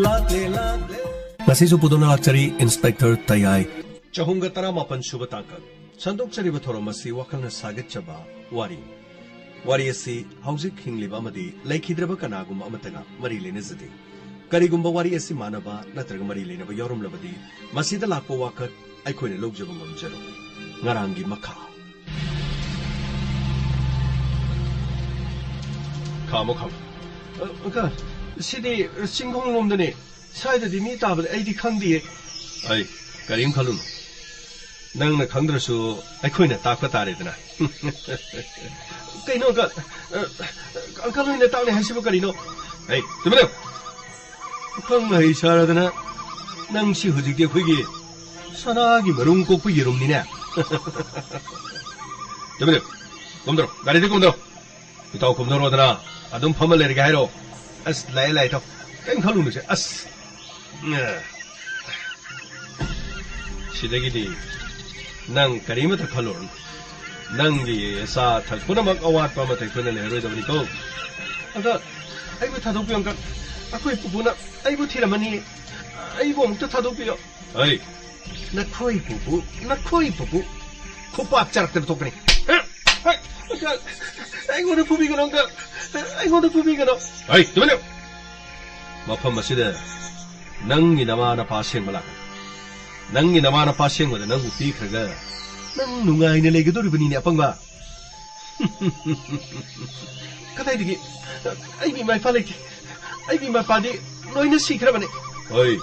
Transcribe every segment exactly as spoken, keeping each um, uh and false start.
ꯂꯥꯛꯂꯦ, ꯂꯥꯛꯂꯦ꯫ ꯉꯁꯤꯁꯨ ꯄꯨꯗꯨꯅ ꯂꯥꯛꯆꯔꯤ, ꯏꯟꯁꯄꯦꯛꯇꯔ ꯇꯌꯥꯏ꯫ ꯆꯍꯨꯝꯒ ꯇꯔꯥꯃꯥꯄꯟ ꯁꯨꯕ ꯇꯥꯡꯀꯛ꯫ ꯁꯟꯗꯣꯛꯆꯔꯤꯕ ꯊꯧꯔꯝ ꯑꯁꯤ ꯋꯥꯈꯜꯅ ꯁꯥꯒꯠꯆꯕ ꯋꯥꯔꯤ꯫ ꯋꯥꯔꯤ ꯑꯁꯤ ꯍꯧꯖꯤꯛ ꯍꯤꯡꯂꯤꯕ ꯑꯃꯗꯤ ꯂꯩꯈꯤꯗ꯭ꯔꯕ ꯀꯅꯥꯒꯨꯝꯕ ꯑꯃꯠꯇꯒ ꯃꯔꯤ ꯂꯩꯅꯖꯗꯦ꯫ ꯀꯔꯤꯒꯨꯝꯕ ꯋꯥꯔꯤ ꯑꯁꯤ ꯃꯥꯟꯅꯕ ꯅꯠꯇ꯭ꯔꯒ ꯃꯔꯤ ꯂꯩꯅꯕ ꯌꯥꯎꯔꯝꯂꯕꯗꯤ, ꯃꯁꯤꯗ ꯂꯥꯛꯄ ꯋꯥꯀꯠ ꯑꯩꯈꯣꯏꯅ ꯂꯧꯖꯕ ꯉꯝꯖꯔꯣꯏ꯫ ꯉꯔꯥꯡꯒꯤ ꯃꯈꯥ꯫ ꯈꯥꯝꯃꯣ, ꯈꯥꯝꯃꯣ꯫ ꯑ, ꯑꯪꯀꯜ, ꯁꯤꯗꯤ ꯆꯤꯡꯈꯣꯡ ꯂꯣꯝꯗꯅꯦ꯫ ꯁ꯭ꯋꯥꯏꯗꯗꯤ ꯃꯤ ꯇꯥꯕꯗꯤ ꯑꯩꯗꯤ ꯈꯪꯗꯤꯌꯦ꯫ ꯑꯩ ꯀꯔꯤꯝ ꯈꯜꯂꯨꯅꯨ꯫ ꯅꯪꯅ ꯈꯪꯗ꯭ꯔꯁꯨ ꯑꯩꯈꯣꯏꯅ ꯇꯥꯛꯄ ꯇꯥꯔꯦꯗꯅ꯫ ꯀꯩꯅꯣ, ꯑꯪꯀꯜ? ꯑ, ꯑꯪꯀꯜ ꯍꯣꯏꯅ ꯇꯥꯛꯅꯤ ꯍꯥꯏꯁꯤꯕꯨ ꯀꯔꯤꯅꯣ? ꯑꯩ, ꯇꯨꯃꯤꯟ ꯂꯩꯌꯨ꯫ ꯄꯥꯈꯪ ꯃꯍꯩ ꯁꯥꯔꯗꯅ ꯅꯪꯁꯤ ꯍꯧꯖꯤꯛꯇꯤ ꯑꯩꯈꯣꯏꯒꯤ ꯁꯅꯥꯒꯤ ꯃꯔꯨꯝ ꯀꯣꯛꯄ ꯌꯦꯔꯨꯝꯅꯤꯅꯦ꯫ ꯇꯨꯃꯤꯟ ꯂꯩꯌꯨ꯫ ꯀꯨꯝꯗꯔꯣ, ꯒꯥꯔꯤꯗꯤ ꯀꯨꯝꯗꯔꯣ꯫ ꯏꯇꯥꯎ ꯀꯨꯝꯗꯔꯣꯗꯅ꯫ ꯑꯗꯨꯝ ꯐꯝꯃ ꯂꯩꯔꯒꯦ ꯍꯥꯏꯔꯣ? ꯑꯁ, ꯂꯥꯛꯑꯦ, ꯂꯥꯛꯑꯦ, ꯏꯇꯥꯎ꯫ ꯀꯩꯝ ꯈꯜꯂꯨꯅꯨꯁꯦ꯫ ꯑꯁ꯫ ꯁꯤꯗꯒꯤꯗꯤ ꯅꯪ ꯀꯔꯤꯃꯠꯇ ꯈꯜꯂꯨꯔꯅꯨ꯫ ꯅꯪꯒꯤ ꯑꯆꯥ ꯑꯊꯛ ꯄꯨꯝꯅꯃꯛ ꯑꯋꯥꯠꯄ ꯑꯃꯠꯇ ꯑꯩꯈꯣꯏꯅ ꯂꯩꯔꯔꯣꯏꯗꯕꯅꯤꯀꯣ꯫ ꯑꯗ ꯑꯩꯕꯨ ꯊꯥꯗꯣꯛꯄꯤꯌꯨ, ꯑꯪꯀꯜ꯫ ꯑꯩꯈꯣꯏ ꯄꯨꯄꯨꯅ ꯑꯩꯕꯨ ꯊꯤꯔꯝꯃꯅꯤ꯫ ꯑꯩꯕꯨ ꯑꯃꯨꯛꯇ ꯊꯥꯗꯣꯛꯄꯤꯌꯨ꯫ ꯑꯩ ꯅꯈꯣꯏ ꯄꯨꯄꯨ, ꯅꯈꯣꯏ ꯄꯨꯄꯨ ꯈꯨꯄꯥꯛ ꯆꯥꯔꯛꯇꯅ ꯊꯣꯛꯀꯅꯤ꯫ ꯑ, ꯑ, ꯑꯪꯀꯜ, ꯑꯩꯉꯣꯟꯗ ꯐꯨꯕꯤꯒꯅꯨ, ꯑꯪꯀꯜ꯫ ꯑꯩꯉꯣꯟꯗ ꯐꯨꯕꯤꯒꯅꯨ꯫ ꯑꯩ, ꯇꯨꯃꯤꯟ ꯂꯩꯌꯨ꯫ ꯃꯐꯝ ꯑꯁꯤꯗ ꯅꯪꯒꯤ ꯅꯃꯥ ꯅꯄꯥ ꯑꯁꯦꯡꯕ ꯂꯥꯛꯀꯅꯤ꯫ ꯅꯪꯒꯤ ꯅꯃꯥ ꯅꯄꯥ ꯑꯁꯦꯡꯕꯗ ꯅꯪꯕꯨ ꯄꯤꯈ꯭ꯔꯒ ꯅꯪ ꯅꯨꯡꯉꯥꯏꯅ ꯂꯩꯒꯗꯧꯔꯤꯕꯅꯤꯅꯦ, ꯑꯄꯪꯕ꯫ ꯀꯗꯥꯏꯗꯒꯤ? ꯑꯩꯒꯤ ꯏꯃꯥ ꯏꯄꯥ ꯂꯩꯇꯦ꯫ ꯑꯩꯒꯤ ꯏꯃꯥ ꯏꯄꯥꯗꯤ ꯂꯣꯏꯅ ꯁꯤꯈ꯭ꯔꯕꯅꯦ꯫ ꯍꯣꯏ,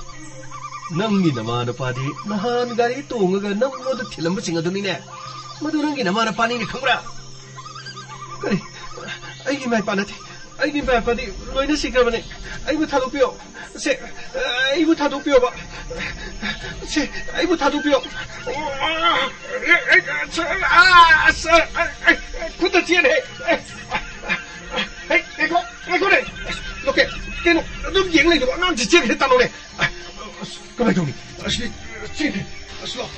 ꯅꯪꯒꯤ ꯅꯃꯥ ꯅꯄꯥꯗꯤ ꯅꯍꯥꯟ ꯒꯥꯔꯤ ꯇꯣꯡꯉꯒ ꯅꯪꯉꯣꯟꯗ ꯊꯤꯜꯂꯝꯕꯁꯤꯡ ꯑꯗꯨꯅꯤꯅꯦ꯫ ꯃꯗꯨ ꯅꯪꯒꯤ ꯅꯃꯥ ꯅꯄꯥꯅꯤꯅꯦ, ꯈꯪꯕ꯭ꯔꯥ? ꯀꯔꯤ? ꯑꯩꯒꯤ ꯏꯃꯥ ꯏꯄꯥ ꯅꯠꯇꯦ꯫ ꯑꯩꯒꯤ ꯏꯃꯥ ꯏꯄꯥꯗꯤ ꯂꯣꯏꯅ ꯁꯤꯈ꯭ꯔꯕꯅꯦ꯫ ꯑꯩꯕꯨ ꯊꯥꯗꯣꯛꯄꯤꯌꯣ꯫ ꯁꯦ, ꯑꯩꯕꯨ ꯊꯥꯗꯣꯛꯄꯤꯌꯣꯕ꯫ ꯁꯦ, ꯑꯩꯕꯨ ꯊꯥꯗꯣꯛꯄꯤꯌꯣ꯫ ꯑꯁ, ꯑꯁ, ꯑꯁ, ꯈꯨꯠꯇ ꯆꯦꯜꯂꯦ꯫ ꯍꯦ, ꯉꯥꯏꯈꯣ, ꯉꯥꯏꯈꯣꯅꯦ꯫ ꯂꯣꯀꯦ, ꯀꯩꯅꯣ ꯑꯗꯨꯝ ꯌꯦꯡ ꯂꯩꯗꯨꯕꯣ? ꯑꯉꯥꯡꯁꯤ ꯆꯦꯟꯈ꯭ꯔꯦ, ꯇꯥꯅꯧꯅꯦ꯫ ꯑꯁ, ꯀꯃꯥꯏꯅ ꯇꯧꯅꯤ? ꯑꯁꯤꯗꯤ ꯆꯦꯟꯈ꯭ꯔꯦ꯫ ꯑꯁ, ꯂꯥꯎ꯫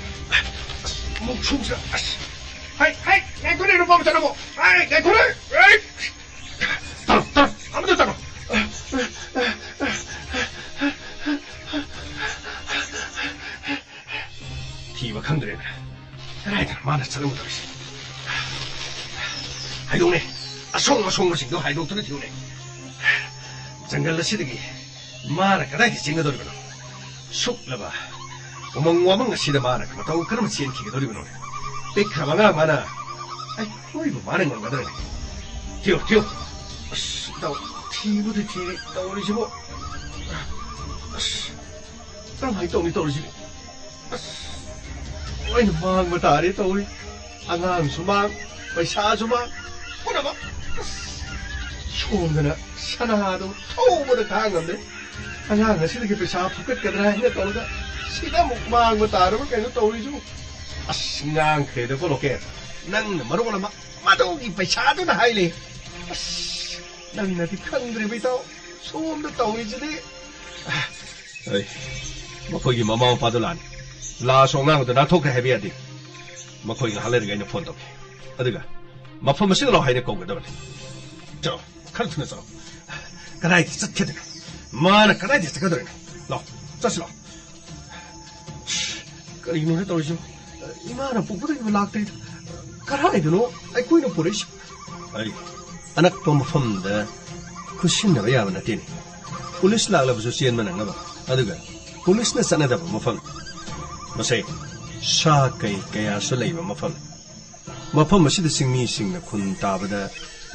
ꯑꯁ, ꯑꯃꯨꯛ ꯁꯨꯁꯤꯔ? ꯑꯁ, ꯍꯩ, ꯍꯩ, ꯉꯥꯏꯈꯣꯅꯦ, ꯅꯨꯄꯥ ꯃꯆꯥ ꯅꯪꯕꯣ꯫ ꯍꯩ, ꯉꯥꯏꯈꯣꯅꯦ꯫ ꯍꯩ꯫ ꯇꯥꯅꯧ, ꯇꯥꯅꯧ, ꯑꯃꯇ ꯇꯥꯅꯧ꯫ ꯈꯪꯗ꯭ꯔꯦꯅ꯫ ꯀꯗꯥꯏꯗꯅꯣ ꯃꯥꯅ ꯆꯠꯂꯝꯒꯗꯧꯔꯤꯁꯦ? ꯍꯥꯏꯗꯣꯛꯅꯦ꯫ ꯑꯁꯣꯡ ꯑꯁꯣꯡꯕꯁꯤꯡꯗꯣ ꯍꯥꯏꯗꯣꯛꯇꯨꯅ ꯊꯤꯌꯨꯅꯦ꯫ ꯖꯪꯒꯜ ꯑꯁꯤꯗꯒꯤ ꯃꯥꯅ ꯀꯗꯥꯏꯗ ꯆꯦꯟꯒꯗꯧꯔꯤꯕꯅꯣ? ꯁꯨꯛꯂꯕ ꯎꯃꯪ ꯋꯥꯃꯪ ꯑꯁꯤꯗ ꯃꯥꯅ ꯃꯇꯧ ꯀꯔꯝꯅ ꯆꯦꯟꯈꯤꯒꯗꯧꯔꯤꯕꯅꯣ? ꯄꯤꯛꯈ꯭ꯔꯕ ꯑꯉꯥꯡ ꯃꯥꯅ ꯑꯩꯈꯣꯏꯕꯨ ꯃꯥꯅ ꯉꯝꯒꯗ꯭ꯔꯅꯦ? ꯊꯤꯌꯨ, ꯊꯤꯌꯨ꯫ ꯑꯁ, ꯏꯇꯥꯎ, ꯊꯤꯕꯨꯗꯤ ꯊꯤꯔꯤ ꯇꯧꯔꯤꯁꯤꯕꯨ꯫ ꯑꯁ, ꯀꯔꯝꯍꯥꯏꯅ ꯇꯧꯅꯤ ꯇꯧꯔꯤꯁꯤꯕꯨ? ꯑꯁ, ꯂꯣꯏꯅ ꯃꯥꯡꯕ ꯇꯥꯔꯦ ꯇꯧꯔꯤ꯫ ꯑꯉꯥꯡꯁꯨ ꯃꯥꯡ, ꯄꯩꯁꯥꯁꯨ ꯃꯥꯡ, ꯄꯨꯝꯅꯃꯛ꯫ ꯑꯁ, ꯁꯣꯝꯗꯅ ꯁꯅꯥꯗꯣ ꯊꯧꯕꯗ ꯈꯥꯡ ꯉꯝꯗꯦ꯫ ꯑꯉꯥꯡ ꯑꯁꯤꯗꯒꯤ ꯄꯩꯁꯥ ꯐꯨꯀꯠꯀꯗ꯭ꯔꯥ ꯍꯥꯏꯅ ꯇꯧꯔꯒ ꯁꯤꯗ ꯑꯃꯨꯛ ꯃꯥꯡꯕ ꯇꯥꯔꯕ ꯀꯩꯅꯣ ꯇꯧꯔꯤꯁꯤꯕꯨ? ꯑꯁ, ꯉꯥꯡꯈ꯭ꯔꯦꯗꯀꯣ ꯂꯣꯀꯦꯜ꯫ ꯅꯪꯅ ꯃꯔꯣꯜ ꯑꯃ ꯃꯗꯨꯒꯤ ꯄꯩꯁꯥꯗꯨꯅ ꯍꯥꯏ ꯂꯩ꯫ ꯑꯁ, ꯅꯪꯅꯗꯤ ꯈꯪꯗ꯭ꯔꯤꯕ ꯏꯇꯥꯎ꯫ ꯁꯣꯝꯗ ꯇꯧꯔꯤꯁꯤꯗꯤ꯫ ꯑꯩ, ꯃꯈꯣꯏꯒꯤ ꯃꯃꯥ ꯃꯄꯥꯗꯣ ꯂꯥꯛꯑꯅꯤ꯫ ꯂꯥꯛꯑꯁꯨ ꯑꯉꯥꯡꯗꯣ ꯅꯥꯟꯊꯣꯛꯈ꯭ꯔꯦ ꯍꯥꯏꯕ ꯌꯥꯗꯦ꯫ ꯃꯈꯣꯏ ꯉꯥꯏꯍꯥꯛ ꯂꯩꯔꯒ ꯑꯩꯅ ꯐꯣꯟ ꯇꯧꯒꯦ꯫ ꯑꯗꯨꯒ ꯃꯐꯝ ꯑꯁꯤꯗ ꯂꯥꯛꯑꯣ ꯍꯥꯏꯅ ꯀꯧꯒꯗꯕꯅꯤ꯫ ꯆꯠꯂꯣ, ꯈꯔ ꯊꯨꯅ ꯆꯠꯂꯣ꯫ ꯀꯗꯥꯏꯗ ꯆꯠꯈꯤꯗꯅꯣ? ꯃꯥꯅ ꯀꯗꯥꯏꯗ ꯆꯠꯀꯗꯧꯔꯤꯅꯣ? ꯂꯥꯛꯑꯣ, ꯆꯠꯁꯤ ꯂꯥꯛꯑꯣ꯫ ꯀꯔꯤꯅꯣꯅꯦ ꯇꯧꯔꯤꯁꯤꯕꯣ? ꯏꯃꯥꯅ ꯄꯣꯛꯄꯗꯒꯤ ꯂꯥꯛꯇ꯭ꯔꯤꯗ꯫ ꯀꯗꯥꯏꯗꯅꯣ ꯑꯩꯈꯣꯏꯅ ꯄꯨꯔꯛꯏꯁꯤ? ꯑꯩ ꯑꯅꯛꯄ ꯃꯐꯝꯗ ꯈꯨꯠꯁꯤꯟꯅꯕ ꯌꯥꯕ ꯅꯠꯇꯦꯅꯦ꯫ ꯄꯨꯂꯤꯁ ꯂꯥꯛꯂꯕꯁꯨ ꯆꯦꯟꯕ ꯅꯪꯅꯕ꯫ ꯑꯗꯨꯒ ꯄꯨꯂꯤꯁꯅ ꯆꯠꯅꯗꯕ ꯃꯐꯝ꯫ ꯃꯁꯦ ꯁꯥ ꯀꯩ ꯀꯌꯥꯁꯨ ꯂꯩꯕ ꯃꯐꯝ꯫ ꯃꯐꯝ ꯑꯁꯤꯗ ꯆꯤꯡꯃꯤꯁꯤꯡꯅ ꯈꯨꯟ ꯇꯥꯕꯗ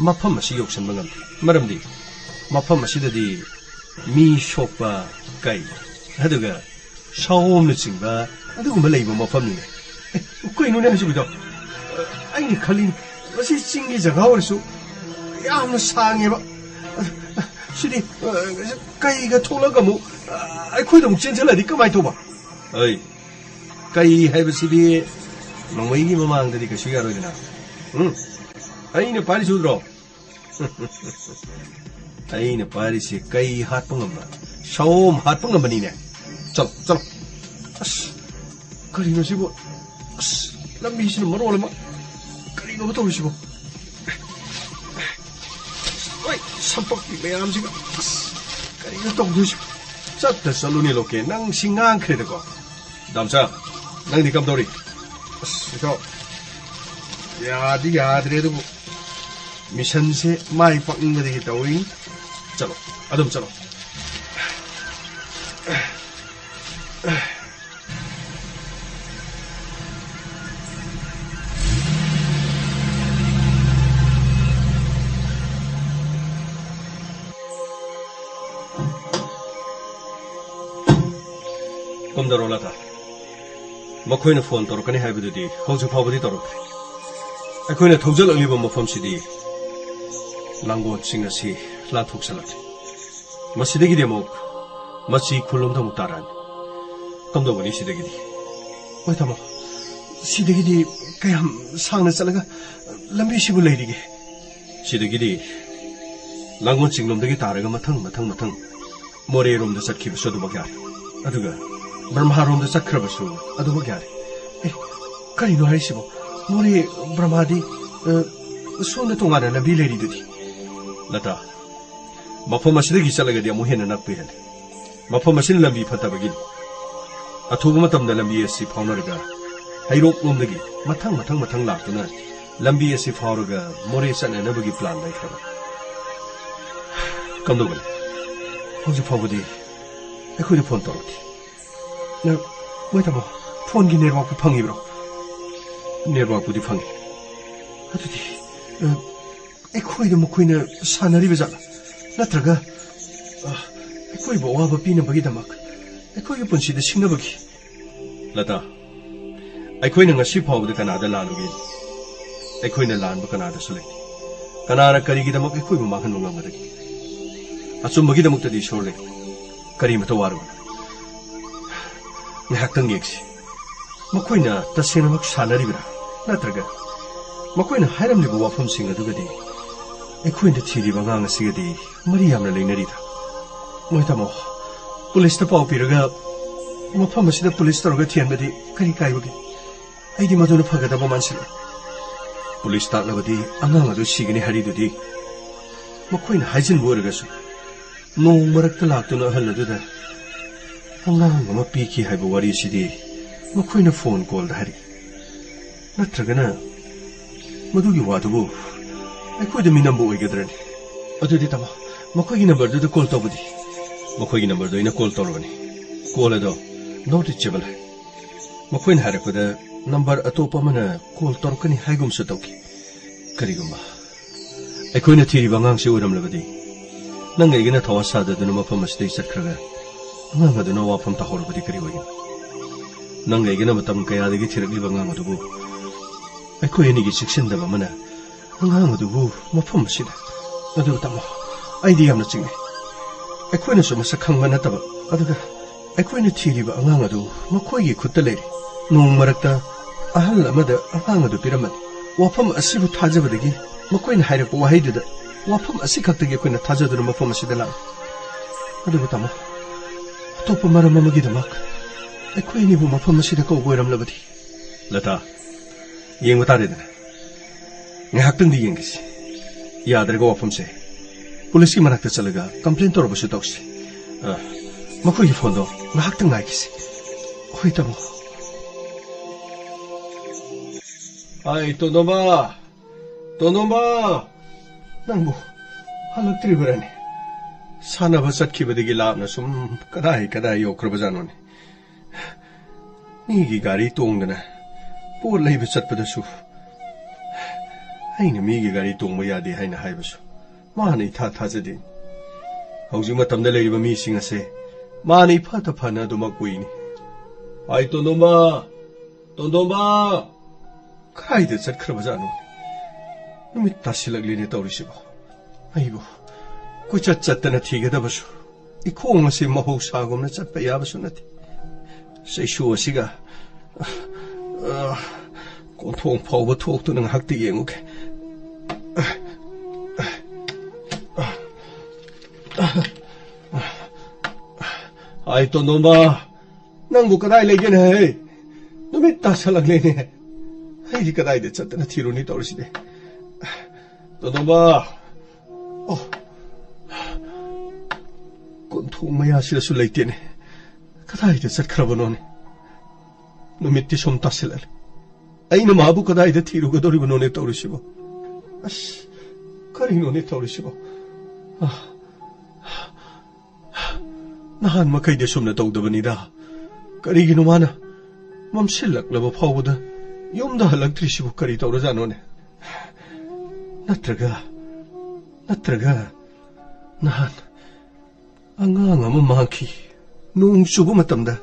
ꯃꯐꯝ ꯑꯁꯤ ꯌꯧꯁꯤꯟꯕ ꯉꯝꯗꯦ꯫ ꯃꯔꯝꯗꯤ ꯃꯐꯝ ꯑꯁꯤꯗꯗꯤ ꯃꯤ ꯁꯣꯛꯄ ꯀꯩ, ꯑꯗꯨꯒ ꯁꯥꯑꯣꯝꯅꯆꯤꯡꯕ ꯑꯗꯨꯒꯨꯝꯕ ꯂꯩꯕ ꯃꯐꯝꯅꯤꯅꯦ꯫ ꯑꯦ, ꯀꯩꯅꯣꯅꯦ ꯍꯧꯖꯤꯛꯀꯤꯗꯣ? ꯑꯩꯅ ꯈꯜꯂꯤꯅꯤ, ꯃꯁꯤ ꯆꯤꯡꯒꯤ ꯖꯒꯥ ꯑꯣꯏꯔꯁꯨ ꯌꯥꯝꯅ ꯁꯥꯡꯉꯦꯕ꯫ ꯁꯤꯗꯤ, ꯑ, ꯀꯩꯒ ꯊꯣꯛꯂꯒ ꯑꯃꯨꯛ, ꯑ, ꯑꯩꯈꯣꯏꯗ ꯑꯃꯨꯛ ꯆꯦꯟꯁꯤꯜꯂꯗꯤ ꯀꯃꯥꯏꯅ ꯇꯧꯕ? ꯑꯩ, ꯀꯩ ꯍꯥꯏꯕꯁꯤꯗꯤ ꯅꯣꯡꯃꯩꯒꯤ ꯃꯃꯥꯡꯗꯗꯤ ꯀꯩꯁꯨ ꯌꯥꯔꯣꯏꯗꯅ꯫ ꯎꯝ? ꯑꯩꯅ ꯄꯥꯏꯔꯤꯁꯤ ꯎꯗ꯭ꯔꯣ? ꯑꯩꯅ ꯄꯥꯏꯔꯤꯁꯤ ꯀꯩ ꯍꯥꯠꯄ ꯉꯝꯕ, ꯁꯑꯣꯝ ꯍꯥꯠꯄ ꯉꯝꯕꯅꯤꯅꯦ꯫ ꯆꯠꯂꯣ, ꯆꯠꯂꯣ꯫ ꯑꯁ, ꯀꯔꯤꯅꯣ ꯁꯤꯕꯨ? ꯑꯁ, ꯂꯝꯕꯤꯁꯤꯅ ꯃꯔꯣꯜ ꯑꯃ꯫ ꯀꯔꯤꯅꯣꯕ ꯇꯧꯔꯤꯁꯤꯕꯨ? ꯍꯣꯏ, ꯁꯝꯄꯛꯄꯤ ꯃꯌꯥꯝꯁꯤꯒ꯫ ꯑꯁ, ꯀꯔꯤꯅꯣ ꯇꯧꯗꯣꯏꯁꯤꯕꯨ? ꯆꯠꯇ ꯆꯠꯂꯨꯅꯦ ꯂꯣꯀꯦ, ꯅꯪ ꯁꯤ ꯉꯥꯡꯈ꯭ꯔꯦꯗꯀꯣ꯫ ꯗꯥꯝꯆꯥ, ꯅꯪꯗꯤ ꯀꯝꯗꯧꯔꯤ? ꯑꯁ, ꯏꯇꯥꯎ, ꯌꯥꯗꯤ ꯌꯥꯗ꯭ꯔꯦ, ꯑꯗꯨꯕꯨ ꯃꯤꯁꯟꯁꯦ ꯃꯥꯏ ꯄꯥꯛꯅꯤꯡꯕꯗꯒꯤ ꯇꯧꯔꯤꯅꯤ꯫ ꯆꯠꯂꯣ, ꯑꯗꯨꯝ ꯆꯠꯂꯣ꯫ ꯀꯝꯗꯧꯔꯣ, ꯂꯇꯥ? ꯃꯈꯣꯏꯅ ꯐꯣꯟ ꯇꯧꯔꯛꯀꯅꯤ ꯍꯥꯏꯕꯗꯨꯗꯤ ꯍꯧꯖꯤꯛ ꯐꯥꯎꯕꯗꯤ ꯇꯧꯔꯛꯇ꯭ꯔꯤ꯫ ꯑꯩꯈꯣꯏꯅ ꯊꯧꯖꯜꯂꯛꯂꯤꯕ ꯃꯐꯝꯁꯤꯗꯤ ꯂꯥꯡꯒꯣꯜ ꯆꯤꯡ ꯑꯁꯤ ꯂꯥꯟꯊꯣꯛꯆꯜꯂꯛꯂꯦ꯫ ꯃꯁꯤꯗꯒꯤꯗꯤ ꯑꯃꯨꯛ ꯃꯆꯤ ꯈꯨꯜꯂꯣꯝꯗ ꯑꯃꯨꯛ ꯇꯥꯔꯛꯑꯅꯤ꯫ ꯀꯝꯗꯧꯒꯅꯤ ꯁꯤꯗꯒꯤꯗꯤ? ꯍꯣꯏ, ꯇꯥꯃꯣ꯫ ꯁꯤꯗꯒꯤꯗꯤ ꯀꯌꯥꯝ ꯁꯥꯡꯅ ꯆꯠꯂꯒ ꯂꯝꯕꯤꯁꯤꯕꯨ ꯂꯩꯔꯤꯒꯦ? ꯁꯤꯗꯒꯤꯗꯤ ꯂꯥꯡꯒꯣꯜ ꯆꯤꯡꯂꯣꯝꯗꯒꯤ ꯇꯥꯔꯒ ꯃꯊꯪ, ꯃꯊꯪ, ꯃꯊꯪ ꯃꯣꯔꯦꯔꯣꯝꯗ ꯆꯠꯈꯤꯕꯁꯨ ꯑꯗꯨꯃꯛ ꯌꯥꯔꯦ꯫ ꯑꯗꯨꯒ ꯕ꯭ꯔꯍ꯭ꯃꯥꯔꯣꯝꯗ ꯆꯠꯈ꯭ꯔꯕꯁꯨ ꯑꯗꯨꯃꯛ ꯌꯥꯔꯦ꯫ ꯑꯦ, ꯀꯔꯤꯅꯣ ꯍꯥꯏꯔꯤꯁꯤꯕꯣ? ꯃꯣꯔꯦ ꯕ꯭ꯔꯍ꯭ꯃꯥꯗꯤ, ꯑ, ꯁꯣꯝꯗ ꯇꯣꯉꯥꯟꯅ ꯂꯝꯕꯤ ꯂꯩꯔꯤꯗꯨꯗꯤ? ꯂꯇꯥ, ꯃꯐꯝ ꯑꯁꯤꯗꯒꯤ ꯆꯠꯂꯒꯗꯤ ꯑꯃꯨꯛ ꯍꯦꯟꯅ ꯅꯛꯄ ꯍꯦꯜꯂꯤ꯫ ꯃꯐꯝ ꯑꯁꯤꯅ ꯂꯝꯕꯤ ꯐꯠꯇꯕꯒꯤꯅꯤ꯫ ꯑꯊꯨꯕ ꯃꯇꯝꯗ ꯂꯝꯕꯤ ꯑꯁꯤ ꯐꯥꯎꯅꯔꯒ ꯍꯩꯔꯣꯛꯂꯣꯝꯗꯒꯤ ꯃꯊꯪ, ꯃꯊꯪ, ꯃꯊꯪ ꯂꯥꯛꯇꯨꯅ ꯂꯝꯕꯤ ꯑꯁꯤ ꯐꯥꯎꯔꯒ ꯃꯣꯔꯦ ꯆꯠꯅꯅꯕꯒꯤ ꯄ꯭ꯂꯥꯟ ꯂꯩꯈ꯭ꯔꯕꯅꯤ꯫ ꯀꯝꯗꯧꯒꯅꯤ? ꯍꯧꯖꯤꯛ ꯐꯥꯎꯕꯗꯤ ꯑꯩꯈꯣꯏꯗ ꯐꯣꯟ ꯇꯧꯔꯛꯇꯦ꯫ ꯅ-, ꯃꯣꯏ ꯇꯥꯃꯣ, ꯐꯣꯟꯒꯤ ꯅꯦꯠꯋꯥꯛꯄꯨ ꯐꯪꯉꯤꯕ꯭ꯔꯣ? ꯅꯦꯠꯋꯥꯛꯄꯨꯗꯤ ꯐꯪꯉꯤ꯫ ꯑꯗꯨꯗꯤ, ꯑ, ꯑꯩꯈꯣꯏꯗ ꯃꯈꯣꯏꯅ ꯁꯥꯟꯅꯔꯤꯕ ꯖꯥꯠꯂ? ꯅꯠꯇ꯭ꯔꯒ, ꯑ, ꯑꯩꯈꯣꯏꯕꯨ ꯑꯋꯥꯕ ꯄꯤꯅꯕꯒꯤꯗꯃꯛ, ꯑꯩꯈꯣꯏꯒꯤ ꯄꯨꯟꯁꯤꯗ ꯁꯤꯡꯅꯕꯒꯤ? ꯂꯇꯥ, ꯑꯩꯈꯣꯏꯅ ꯉꯁꯤ ꯐꯥꯎꯕꯗ ꯀꯅꯥꯗ ꯂꯥꯜꯂꯨꯒꯦ? ꯑꯩꯈꯣꯏꯅ ꯂꯥꯟꯕ ꯀꯅꯥꯗꯁꯨ ꯂꯩꯇꯦ꯫ ꯀꯅꯥꯅ ꯀꯔꯤꯒꯤꯗꯃꯛ ꯑꯩꯈꯣꯏꯕꯨ ꯃꯥꯡꯍꯟꯕ ꯉꯝꯒꯗꯒꯦ? ꯑꯆꯨꯝꯕꯒꯤꯗꯃꯛꯇꯗꯤ ꯏꯁꯣꯔ ꯂꯩ꯫ ꯀꯔꯤꯃꯇ ꯋꯥꯔꯨꯒꯅꯨ꯫ ꯉꯥꯏꯍꯥꯛꯇꯪ ꯌꯦꯡꯁꯤ꯫ ꯃꯈꯣꯏꯅ ꯇꯁꯦꯡꯅꯃꯛ ꯁꯥꯟꯅꯔꯤꯕ꯭ꯔꯥ? ꯅꯠꯇ꯭ꯔꯒ ꯃꯈꯣꯏꯅ ꯍꯥꯏꯔꯝꯂꯤꯕ ꯋꯥꯐꯝꯁꯤꯡ ꯑꯗꯨꯒꯗꯤ ꯑꯩꯈꯣꯏꯅ ꯊꯤꯔꯤꯕ ꯑꯉꯥꯡ ꯑꯁꯤꯒꯗꯤ ꯃꯔꯤ ꯌꯥꯝꯅ ꯂꯩꯅꯔꯤꯗ? ꯃꯣꯏ ꯇꯥꯃꯣ, ꯄꯨꯂꯤꯁꯇ ꯄꯥꯎ ꯄꯤꯔꯒ ꯃꯐꯝ ꯑꯁꯤꯗ ꯄꯨꯂꯤꯁ ꯇꯧꯔꯒ ꯊꯤꯍꯟꯕꯗꯤ ꯀꯔꯤ ꯀꯥꯏꯕꯒꯦ? ꯑꯩꯗꯤ ꯃꯗꯨꯅ ꯐꯒꯗꯕ ꯃꯥꯟꯁꯤꯜꯂꯛꯑꯦ꯫ ꯄꯨꯂꯤꯁ ꯇꯥꯛꯂꯕꯗꯤ ꯑꯉꯥꯡ ꯑꯗꯨ ꯁꯤꯒꯅꯤ ꯍꯥꯏꯔꯤꯗꯨꯗꯤ꯫ ꯃꯈꯣꯏꯅ ꯍꯥꯏꯖꯤꯟꯕ ꯑꯣꯏꯔꯒꯁꯨ, ꯅꯣꯡ ꯃꯔꯛꯇ ꯂꯥꯛꯇꯨꯅ ꯑꯍꯜ ꯑꯗꯨꯗ ꯑꯉꯥꯡ ꯑꯃ ꯄꯤꯈꯤ ꯍꯥꯏꯕ ꯋꯥꯔꯤꯁꯤꯗꯤ ꯃꯈꯣꯏꯅ ꯐꯣꯟ ꯀꯣꯜꯗ ꯍꯥꯏꯔꯛꯏ꯫ ꯅꯠꯇ꯭ꯔꯒꯅ ꯃꯗꯨꯒꯤ ꯋꯥꯗꯨꯕꯨ ꯑꯩꯈꯣꯏꯗ ꯃꯤꯅꯝꯕ ꯑꯣꯏꯒꯗ꯭ꯔꯅꯤ? ꯑꯗꯨꯗꯤ ꯇꯥꯃꯣ, ꯃꯈꯣꯏꯒꯤ ꯅꯝꯕꯔꯗꯨꯗ ꯀꯣꯜ ꯇꯧꯕꯗꯤ? ꯃꯈꯣꯏꯒꯤ ꯅꯝꯕꯔꯗꯣ ꯑꯩꯅ ꯀꯣꯜ ꯇꯧꯔꯕꯅꯤ꯫ ꯀꯣꯜ ꯑꯗꯣ not reachable ꯍꯥꯏ꯫ ꯃꯈꯣꯏꯅ ꯍꯥꯏꯔꯛꯄꯗ ꯅꯝꯕꯔ ꯑꯇꯣꯞꯄ ꯑꯃꯅ ꯀꯣꯜ ꯇꯧꯔꯛꯀꯅꯤ ꯍꯥꯏꯒꯨꯝꯁꯨ ꯇꯧꯈꯤ꯫ ꯀꯔꯤꯒꯨꯝꯕ ꯑꯩꯈꯣꯏꯅ ꯊꯤꯔꯤꯕ ꯑꯉꯥꯡꯁꯤ ꯑꯣꯏꯔꯝꯂꯕꯗꯤ, ꯅꯪꯒ ꯑꯩꯒꯅ ꯊꯋꯥ ꯁꯥꯗꯗꯨꯅ ꯃꯐꯝ ꯑꯁꯤꯗꯒꯤ ꯆꯠꯈ꯭ꯔꯒ ꯑꯉꯥꯡ ꯑꯗꯨꯅ ꯋꯥꯐꯝ ꯇꯥꯍꯧꯔꯕꯗꯤ ꯀꯔꯤ ꯑꯣꯏꯒꯅꯤ? ꯅꯪꯒ ꯑꯩꯒꯅ ꯃꯇꯝ ꯀꯌꯥꯗꯒꯤ ꯊꯤꯔꯛꯂꯤꯕ ꯑꯉꯥꯡ ꯑꯗꯨꯕꯨ ꯑꯩꯈꯣꯏ ꯑꯅꯤꯒꯤ ꯆꯦꯛꯁꯤꯟꯗꯕ ꯑꯃꯅ ꯑꯉꯥꯡ ꯑꯗꯨꯕꯨ ꯃꯐꯝ ꯑꯁꯤꯗ꯫ ꯑꯗꯨ ꯇꯥꯃꯣ, ꯑꯩꯗꯤ ꯌꯥꯝꯅ ꯆꯤꯡꯅꯩ꯫ ꯑꯩꯈꯣꯏꯅꯁꯨ ꯃꯁꯛ ꯈꯪꯕ ꯅꯠꯇꯕ, ꯑꯗꯨꯒ ꯑꯩꯈꯣꯏꯅ ꯊꯤꯔꯤꯕ ꯑꯉꯥꯡ ꯑꯗꯨ ꯃꯈꯣꯏꯒꯤ ꯈꯨꯠꯇ ꯂꯩꯔꯦ꯫ ꯅꯣꯡ ꯃꯔꯛꯇ ꯑꯍꯜ ꯑꯃꯗ ꯑꯉꯥꯡ ꯑꯗꯨ ꯄꯤꯔꯝꯃꯅꯤ꯫ ꯋꯥꯐꯝ ꯑꯁꯤꯕꯨ ꯊꯥꯖꯕꯗꯒꯤ ꯃꯈꯣꯏꯅ ꯍꯥꯏꯔꯛꯄ ꯋꯥꯍꯩꯗꯨꯗ ꯋꯥꯐꯝ ꯑꯁꯤꯈꯛꯇꯒꯤ ꯑꯩꯈꯣꯏꯅ ꯊꯥꯖꯗꯨꯅ ꯃꯐꯝ ꯑꯁꯤꯗ ꯂꯥꯛꯂꯤ꯫ ꯑꯗꯨꯕꯨ ꯇꯥꯃꯣ, ꯑꯇꯣꯞꯄ ꯃꯔꯝ ꯑꯃꯒꯤꯗꯃꯛ ꯑꯩꯈꯣꯏ ꯑꯅꯤꯕꯨ ꯃꯐꯝ ꯑꯁꯤꯗ ꯀꯧꯕ ꯑꯣꯏꯔꯝꯂꯕꯗꯤ? ꯂꯇꯥ, ꯌꯦꯡꯕ ꯇꯥꯔꯦꯗꯅ꯫ ꯉꯥꯏꯍꯥꯛꯇꯪꯗꯤ ꯌꯦꯡꯈꯤꯁꯤ꯫ ꯌꯥꯗ꯭ꯔꯒ ꯋꯥꯐꯝꯁꯦ ꯄꯨꯂꯤꯁꯀꯤ ꯃꯅꯥꯛꯇ ꯆꯠꯂꯒ ꯀꯝꯄ꯭ꯂꯦꯟ ꯇꯧꯔꯕꯁꯨ ꯇꯧꯁꯤ꯫ ꯑ, ꯃꯈꯣꯏꯒꯤ ꯐꯣꯟꯗꯣ ꯉꯥꯏꯍꯥꯛꯇꯪ ꯉꯥꯏꯈꯤꯁꯤ꯫ ꯍꯣꯏ, ꯇꯥꯃꯣ꯫ ꯑꯩ ꯇꯣꯟꯗꯣꯝꯕ! ꯇꯣꯟꯗꯣꯝꯕ! ꯅꯪꯕꯨ ꯍꯜꯂꯛꯇ꯭ꯔꯤꯕꯔꯅꯦ? ꯁꯥꯟꯅꯕ ꯆꯠꯈꯤꯕꯗꯒꯤ ꯂꯥꯞꯅ ꯁꯨꯝ ꯀꯗꯥꯏ ꯀꯗꯥꯏ ꯌꯧꯈ꯭ꯔꯕꯖꯥꯠꯅꯣꯅꯦ? ꯃꯤꯒꯤ ꯒꯥꯔꯤ ꯇꯣꯡꯗꯅ ꯄꯣꯠ ꯂꯩꯕ ꯆꯠꯄꯗꯁꯨ ꯑꯩꯅ ꯃꯤꯒꯤ ꯒꯥꯔꯤ ꯇꯣꯡꯕ ꯌꯥꯗꯦ ꯍꯥꯏꯅ ꯍꯥꯏꯕꯁꯨ ꯃꯥꯅ ꯏꯊꯥ ꯊꯥꯖꯗꯦ꯫ ꯍꯧꯖꯤꯛ ꯃꯇꯝꯗ ꯂꯩꯔꯤꯕ ꯃꯤꯁꯤꯡ ꯑꯁꯦ ꯃꯥꯅ ꯏꯐꯠꯇ ꯐꯅ ꯑꯗꯨꯃꯛ ꯎꯏꯅꯤ꯫ ꯑꯥꯏ ꯇꯣꯟꯗꯣꯝꯕ! ꯇꯣꯟꯗꯣꯝꯕ! ꯀꯗꯥꯏꯗ ꯆꯠꯈ꯭ꯔꯕꯖꯥꯠꯅꯣ? ꯅꯨꯃꯤꯠ ꯇꯥꯁꯤꯜꯂꯛꯂꯦꯅꯦ ꯇꯧꯔꯤꯁꯤꯕꯣ꯫ ꯑꯩꯕꯨ ꯀꯣꯏꯆꯠ ꯆꯠꯇꯅ ꯊꯤꯒꯗꯕꯁꯨ, ꯏꯈꯣꯡ ꯑꯁꯤ ꯃꯍꯧꯁꯥꯒꯨꯝꯅ ꯆꯠꯄ ꯌꯥꯕꯁꯨ ꯅꯠꯇꯦ꯫ ꯆꯩꯁꯨ ꯑꯁꯤꯒ, ꯑ, ꯀꯣꯟꯊꯣꯡ ꯐꯥꯎꯕ ꯊꯣꯛꯇꯨꯅ ꯉꯥꯏꯍꯥꯛꯇ ꯌꯦꯡꯉꯨꯒꯦ꯫ ꯑꯥꯏ ꯇꯣꯟꯗꯣꯝꯕ, ꯅꯪꯕꯨ ꯀꯗꯥꯏ ꯂꯩꯒꯦꯅꯦ ꯍꯦ? ꯅꯨꯃꯤꯠ ꯇꯥꯁꯜꯂꯛꯂꯦꯅꯦ꯫ ꯑꯩꯗꯤ ꯀꯗꯥꯏꯗ ꯆꯠꯇꯅ ꯊꯤꯔꯨꯅꯤ ꯇꯧꯔꯤꯁꯤꯗꯤ꯫ ꯇꯣꯟꯗꯣꯝꯕ! ꯑꯣ, ꯀꯣꯟꯊꯣꯡ ꯃꯌꯥꯁꯤꯗꯁꯨ ꯂꯩꯇꯦꯅꯦ꯫ ꯀꯗꯥꯏꯗ ꯆꯠꯈ꯭ꯔꯕꯅꯣꯅꯦ? ꯅꯨꯃꯤꯠꯇꯤ ꯁꯨꯝ ꯇꯥꯁꯤꯜꯂꯛꯂꯦ꯫ ꯑꯩꯅ ꯃꯥꯕꯨ ꯀꯗꯥꯏꯗ ꯊꯤꯔꯨꯒꯗꯧꯔꯤꯕꯅꯣꯅꯦ ꯇꯧꯔꯤꯁꯤꯕꯣ? ꯑꯁ, ꯀꯔꯤꯅꯣꯅꯦ ꯇꯧꯔꯤꯁꯤꯕꯣ? ꯑ, ꯅꯍꯥꯟ ꯃꯈꯩꯗꯤ ꯑꯁꯨꯝꯅ ꯇꯧꯗꯕꯅꯤꯗ꯫ ꯀꯔꯤꯒꯤꯅꯣ ꯃꯥꯅ ꯃꯝꯁꯤꯜꯂꯛꯂꯕ ꯐꯥꯎꯕꯗ ꯌꯨꯝꯗ ꯍꯜꯂꯛꯇ꯭ꯔꯤꯁꯤꯕꯨ? ꯀꯔꯤ ꯇꯧꯔꯖꯥꯠꯅꯣꯅꯦ? ꯅꯠꯇ꯭ꯔꯒ, ꯅꯠꯇ꯭ꯔꯒ ꯅꯍꯥꯟ ꯑꯉꯥꯡ ꯑꯃ ꯃꯥꯡꯈꯤ꯫ ꯅꯣꯡ ꯆꯨꯕ ꯃꯇꯝꯗ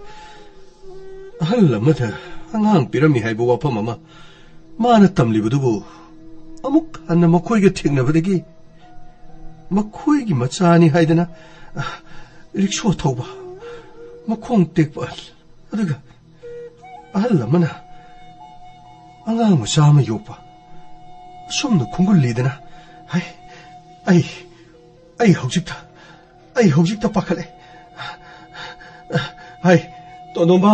ꯑꯍꯜ ꯑꯃꯗ ꯑꯉꯥꯡ ꯄꯤꯔꯝꯃꯤ ꯍꯥꯏꯕ ꯋꯥꯐꯝ ꯑꯃ ꯃꯥꯅ ꯇꯝꯂꯤꯕꯗꯨꯕꯨ ꯑꯃꯨꯛ ꯍꯟꯅ ꯃꯈꯣꯏꯒ ꯊꯦꯡꯅꯕꯗꯒꯤ ꯃꯈꯣꯏꯒꯤ ꯃꯆꯥꯅꯤ ꯍꯥꯏꯗꯅ, ꯑ, ꯔꯤꯛꯁꯣ ꯊꯧꯕ, ꯃꯈꯣꯡ ꯇꯦꯛꯄ, ꯑꯗꯨꯒ ꯑꯍꯜ ꯑꯃꯅ ꯑꯉꯥꯡ ꯃꯆꯥ ꯑꯃ ꯌꯣꯛꯄ, ꯑꯁꯨꯝꯅ ꯈꯣꯡꯒꯨꯜꯂꯤꯗꯅ꯫ ꯍꯩ, ꯑꯩ, ꯑꯩ ꯍꯧꯖꯤꯛꯇ, ꯑꯩ ꯍꯧꯖꯤꯛꯇ ꯄꯥꯈꯠꯂꯦ꯫ ꯍꯩ, ꯇꯣꯟꯗꯣꯝꯕ,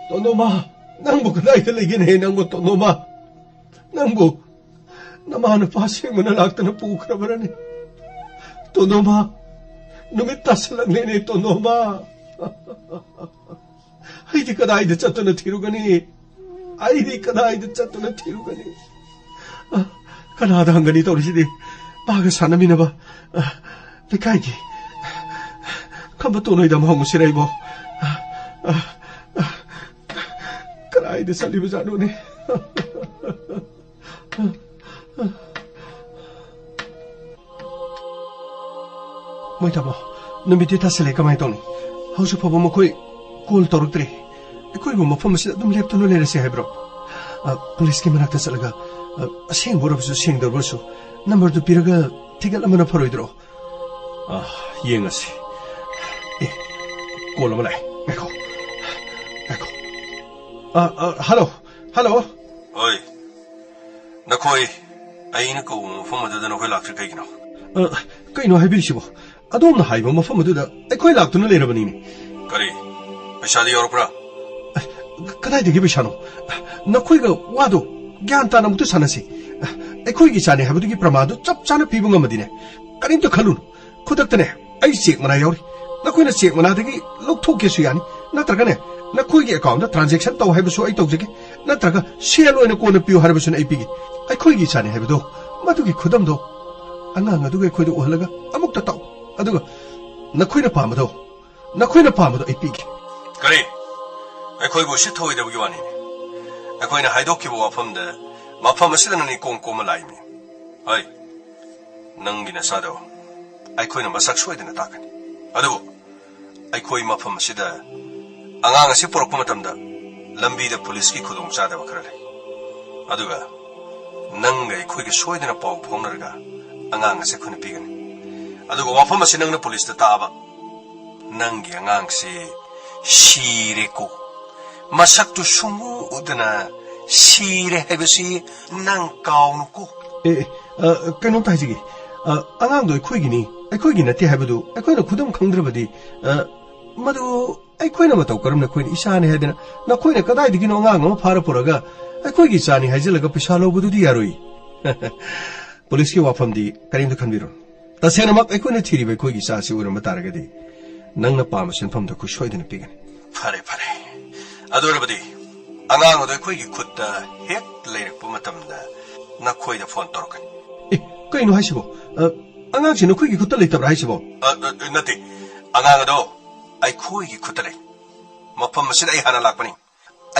ꯇꯣꯟꯗꯣꯝꯕ, ꯅꯪꯕꯨ ꯀꯗꯥꯏꯗ ꯂꯩꯒꯦꯅꯦ ꯅꯪꯕꯨ, ꯇꯣꯟꯗꯣꯝꯕ? ꯅꯪꯕꯨ ꯅꯃꯥ ꯅꯄꯥ ꯁꯦꯡꯕꯅ ꯂꯥꯛꯇꯅ ꯄꯨꯈ꯭ꯔꯕꯔꯅꯦ? ꯇꯣꯟꯗꯣꯝꯕ, ꯅꯨꯃꯤꯠ ꯇꯥꯁꯤꯜꯂꯛꯂꯦꯅꯦ, ꯇꯣꯟꯗꯣꯝꯕ꯫ ꯑꯩꯗꯤ ꯀꯗꯥꯏꯗ ꯆꯠꯇꯨꯅ ꯊꯤꯔꯨꯒꯅꯤ? ꯑꯩꯗꯤ ꯀꯗꯥꯏꯗ ꯆꯠꯇꯨꯅ ꯊꯤꯔꯨꯒꯅꯤ? ꯑ, ꯀꯅꯥꯗ ꯍꯪꯒꯅꯤ ꯇꯧꯔꯤꯁꯤꯗꯤ? ꯃꯥꯒ ꯁꯥꯟꯅꯃꯤꯟꯅꯕ, ꯑ, ꯂꯩꯀꯥꯏꯒꯤ ꯈꯝꯕ ꯇꯣꯟ ꯍꯣꯏꯗ ꯑꯃ ꯍꯪꯉꯨꯁꯤꯔ ꯑꯩꯕꯣ? ꯑ, ꯑ, ꯑ, ꯀꯗꯥꯏꯗ ꯆꯠꯂꯤꯕꯖꯥꯠꯅꯣꯅꯦ? ꯃꯣꯏ ꯇꯥꯃꯣ, ꯅꯨꯃꯤꯠꯇꯤ ꯇꯥꯁꯤꯜꯂꯦ, ꯀꯃꯥꯏꯅ ꯇꯧꯅꯤ? ꯍꯧꯖꯤꯛ ꯐꯥꯎꯕ ꯃꯈꯣꯏ ꯀꯣꯜ ꯇꯧꯔꯛꯇ꯭ꯔꯤ꯫ ꯑꯩꯈꯣꯏꯕꯨ ꯃꯐꯝ ꯑꯁꯤꯗ ꯑꯗꯨꯝ ꯂꯦꯞꯇꯨꯅ ꯂꯩꯔꯁꯤ ꯍꯥꯏꯕ꯭ꯔꯣ? ꯑ, ꯄꯨꯂꯤꯁꯀꯤ ꯃꯅꯥꯛꯇ ꯆꯠꯂꯒ, ꯑ, ꯑꯁꯦꯡꯕ ꯑꯣꯏꯔꯕꯁꯨ ꯁꯦꯡꯗꯕ ꯑꯣꯏꯔꯁꯨ ꯅꯝꯕꯔꯗꯨ ꯄꯤꯔꯒ ꯊꯤꯒꯠꯂꯝꯕꯅ ꯐꯔꯣꯏꯗ꯭ꯔꯣ? ꯑ, ꯌꯦꯡꯉꯁꯤ꯫ ꯑꯦ, ꯀꯣꯜ ꯑꯃ ꯂꯥꯛꯑꯦ꯫ ꯉꯥꯏꯈꯣ꯫ ꯉꯥꯏꯈꯣ꯫ ꯑ, ꯑ, ꯍꯜꯂꯣ꯫ ꯍꯜꯂꯣ꯫ ꯍꯣꯏ꯫ ꯅꯈꯣꯏ ꯑꯩꯅ ꯀꯧꯕ ꯃꯐꯝ ꯑꯗꯨꯗ ꯅꯈꯣꯏ ꯂꯥꯛꯇ꯭ꯔꯤ ꯀꯩꯒꯤꯅꯣ? ꯑ, ꯀꯩꯅꯣ ꯍꯥꯏꯕꯤꯔꯤꯁꯤꯕꯣ? ꯑꯗꯣꯝꯅ ꯍꯥꯏꯕ ꯃꯐꯝ ꯑꯗꯨꯗ ꯑꯩꯈꯣꯏ ꯂꯥꯛꯇꯨꯅ ꯂꯩꯔꯕꯅꯤꯅꯦ꯫ ꯀꯔꯤ? ꯄꯩꯁꯥꯗꯤ ꯌꯥꯎꯔꯛꯄ꯭ꯔꯥ? ꯑ, ꯀꯗꯥꯏꯗꯒꯤ ꯄꯩꯁꯥꯅꯣ? ꯅꯈꯣꯏꯒ ꯋꯥꯗꯣ ꯒ꯭ꯌꯥꯟ ꯇꯥꯅ ꯑꯃꯨꯛꯇ ꯁꯥꯟꯅꯁꯤ꯫ ꯑꯩꯈꯣꯏꯒꯤ ꯏꯆꯥꯅꯤ ꯍꯥꯏꯕꯗꯨꯒꯤ ꯄ꯭ꯔꯃꯥꯟꯗꯨ ꯆꯞ ꯆꯥꯅ ꯄꯤꯕ ꯉꯝꯃꯗꯤꯅꯦ, ꯀꯔꯤꯝꯇ ꯈꯜꯂꯨꯅꯨ꯫ ꯈꯨꯗꯛꯇꯅꯦ, ꯑꯩ ꯆꯦꯛ ꯃꯅꯥ ꯌꯥꯎꯔꯤ꯫ ꯅꯈꯣꯏꯅ ꯆꯦꯛ ꯃꯅꯥꯗꯒꯤ ꯂꯧꯊꯣꯛꯀꯦꯁꯨ ꯌꯥꯅꯤ, ꯅꯠꯇ꯭ꯔꯒꯅꯦ, ꯅꯈꯣꯏꯒꯤ ꯑꯦꯀꯥꯎꯟꯗ ꯇ꯭ꯔꯥꯟꯖꯦꯛꯁꯟ ꯇꯧ ꯍꯥꯏꯕꯁꯨ ꯑꯩ ꯇꯧꯖꯒꯦ, ꯅꯠꯇ꯭ꯔꯒ ꯁꯦꯜ ꯑꯣꯏꯅ ꯀꯣꯟꯅ ꯄꯤꯌꯨ ꯍꯥꯏꯔꯕꯁꯨꯅ ꯑꯩ ꯄꯤꯒꯦ꯫ ꯑꯩꯈꯣꯏꯒꯤ ꯏꯆꯥꯅꯤ ꯍꯥꯏꯕꯗꯣ, ꯃꯗꯨꯒꯤ ꯈꯨꯗꯝꯗꯣ ꯑꯉꯥꯡ ꯑꯗꯨꯒ ꯑꯩꯈꯣꯏꯗ ꯎꯍꯜꯂꯒ ꯑꯃꯨꯛꯇ ꯇꯥꯛꯎ꯫ ꯑꯗꯨꯒ ꯅꯈꯣꯏꯅ ꯄꯥꯝꯕꯗꯣ, ꯅꯈꯣꯏꯅ ꯄꯥꯝꯕꯗꯣ ꯑꯩ ꯄꯤꯒꯦ꯫ ꯀꯔꯤ? ꯑꯩꯈꯣꯏꯕꯨ ꯎꯁꯤꯠ ꯊꯑꯣꯏꯗꯕꯒꯤ ꯋꯥꯅꯤꯅꯦ꯫ ꯑꯩꯈꯣꯏꯅ ꯍꯥꯏꯗꯣꯛꯈꯤꯕ ꯋꯥꯐꯝꯗ ꯃꯐꯝ ꯑꯁꯤꯗ ꯅꯪ ꯏꯀꯣꯝ ꯀꯣꯝꯃ ꯂꯥꯛꯏꯃꯤ꯫ ꯍꯣꯏ, ꯅꯪꯒꯤ ꯅꯆꯥꯗꯣ ꯑꯩꯈꯣꯏꯅ ꯃꯁꯛ ꯁꯣꯏꯗꯅ ꯇꯥꯛꯀꯅꯤ꯫ ꯑꯗꯨꯕꯨ ꯑꯩꯈꯣꯏ ꯃꯐꯝ ꯑꯁꯤꯗ ꯑꯉꯥꯡ ꯑꯁꯤ ꯄꯨꯔꯛꯄ ꯃꯇꯝꯗ ꯂꯝꯕꯤꯗ ꯄꯨꯂꯤꯁꯀꯤ ꯈꯨꯗꯣꯡꯆꯥꯗꯕ ꯈꯔ ꯂꯩ꯫ ꯑꯗꯨꯒ ꯅꯪꯒ ꯑꯩꯈꯣꯏꯒ ꯁꯣꯏꯗꯅ ꯄꯥꯎ ꯐꯥꯎꯅꯔꯒ ꯑꯉꯥꯡ ꯑꯁꯤ ꯑꯩꯈꯣꯏꯅ ꯄꯤꯒꯅꯤ꯫ ꯑꯗꯨꯒ ꯋꯥꯐꯝ ꯑꯁꯤ ꯅꯪꯅ ꯄꯨꯂꯤꯁꯇ ꯇꯥꯛꯑꯕ, ꯅꯪꯒꯤ ꯑꯉꯥꯡꯁꯤ ꯁꯤꯔꯦꯀꯣ, ꯃꯁꯛꯇꯨ ꯁꯨꯡꯎ ꯎꯗꯅ ꯁꯤꯔꯦ ꯍꯥꯏꯕꯁꯤ ꯅꯪ ꯀꯥꯎꯅꯨꯀꯣ꯫ ꯑꯦ, ꯑꯦ, ꯑ, ꯀꯩꯅꯣꯝꯇ ꯍꯥꯏꯖꯒꯦ꯫ ꯑ, ꯑꯉꯥꯡꯗꯣ ꯑꯩꯈꯣꯏꯒꯤꯅꯤ, ꯑꯩꯈꯣꯏꯒꯤ ꯅꯠꯇꯦ ꯍꯥꯏꯕꯗꯨ ꯑꯩꯈꯣꯏꯅ ꯈꯨꯗꯝ ꯈꯪꯗ꯭ꯔꯕꯗꯤ, ꯑ, ꯃꯗꯨ ꯑꯩꯈꯣꯏꯅ ꯃꯇꯧ ꯀꯔꯝꯅ ꯑꯩꯈꯣꯏꯅ ꯏꯆꯥꯅꯤ ꯍꯥꯏꯗꯅ ꯅꯈꯣꯏꯅ ꯀꯗꯥꯏꯗꯒꯤꯅꯣ ꯑꯉꯥꯡ ꯑꯃ ꯐꯥꯔ ꯄꯨꯔꯛꯑꯒ ꯑꯩꯈꯣꯏꯒꯤ ꯏꯆꯥꯅꯤ ꯍꯥꯏꯖꯤꯜꯂꯒ ꯄꯩꯁꯥ ꯂꯧꯕꯗꯨꯗꯤ ꯌꯥꯔꯣꯏ꯫ ꯄꯨꯂꯤꯁꯀꯤ ꯋꯥꯐꯝꯗꯤ ꯀꯔꯤꯝꯇ ꯈꯟꯕꯤꯔꯨꯅꯨ꯫ ꯇꯁꯦꯡꯅꯃꯛ ꯑꯩꯈꯣꯏꯅ ꯊꯤꯔꯤꯕ ꯑꯩꯈꯣꯏꯒꯤ ꯏꯆꯥꯁꯤ ꯑꯣꯏꯔꯝꯕ ꯇꯥꯔꯒꯗꯤ ꯅꯪꯅ ꯄꯥꯝꯕ ꯁꯦꯟꯐꯝꯗꯣ ꯑꯩꯈꯣꯏ ꯁꯣꯏꯗꯅ ꯄꯤꯒꯅꯤ꯫ ꯐꯔꯦ, ꯐꯔꯦ꯫ ꯑꯗꯨ ꯑꯣꯏꯔꯕꯗꯤ ꯑꯉꯥꯡ ꯑꯗꯨ ꯑꯩꯈꯣꯏꯒꯤ ꯈꯨꯠꯇ ꯍꯦꯛ ꯂꯩꯔꯛꯄ ꯃꯇꯝꯗ ꯅꯈꯣꯏꯗ ꯐꯣꯟ ꯇꯧꯔꯛꯀꯅꯤ꯫ ꯑꯦ, ꯀꯩꯅꯣ ꯍꯥꯏꯁꯤꯕꯣ? ꯑ, ꯑꯉꯥꯡꯁꯤ ꯅꯈꯣꯏꯒꯤ ꯈꯨꯠꯇ ꯂꯩꯇꯕ꯭ꯔꯥ ꯍꯥꯏꯁꯤꯕꯣ? ꯑ, ꯑ, ꯅꯠꯇꯦ, ꯑꯉꯥꯡ ꯑꯗꯣ ꯑꯩꯈꯣꯏꯒꯤ ꯈꯨꯠꯇ ꯂꯩ꯫ ꯃꯐꯝ ꯑꯁꯤꯗ ꯑꯩ ꯍꯥꯟꯅ ꯂꯥꯛꯄꯅꯤ꯫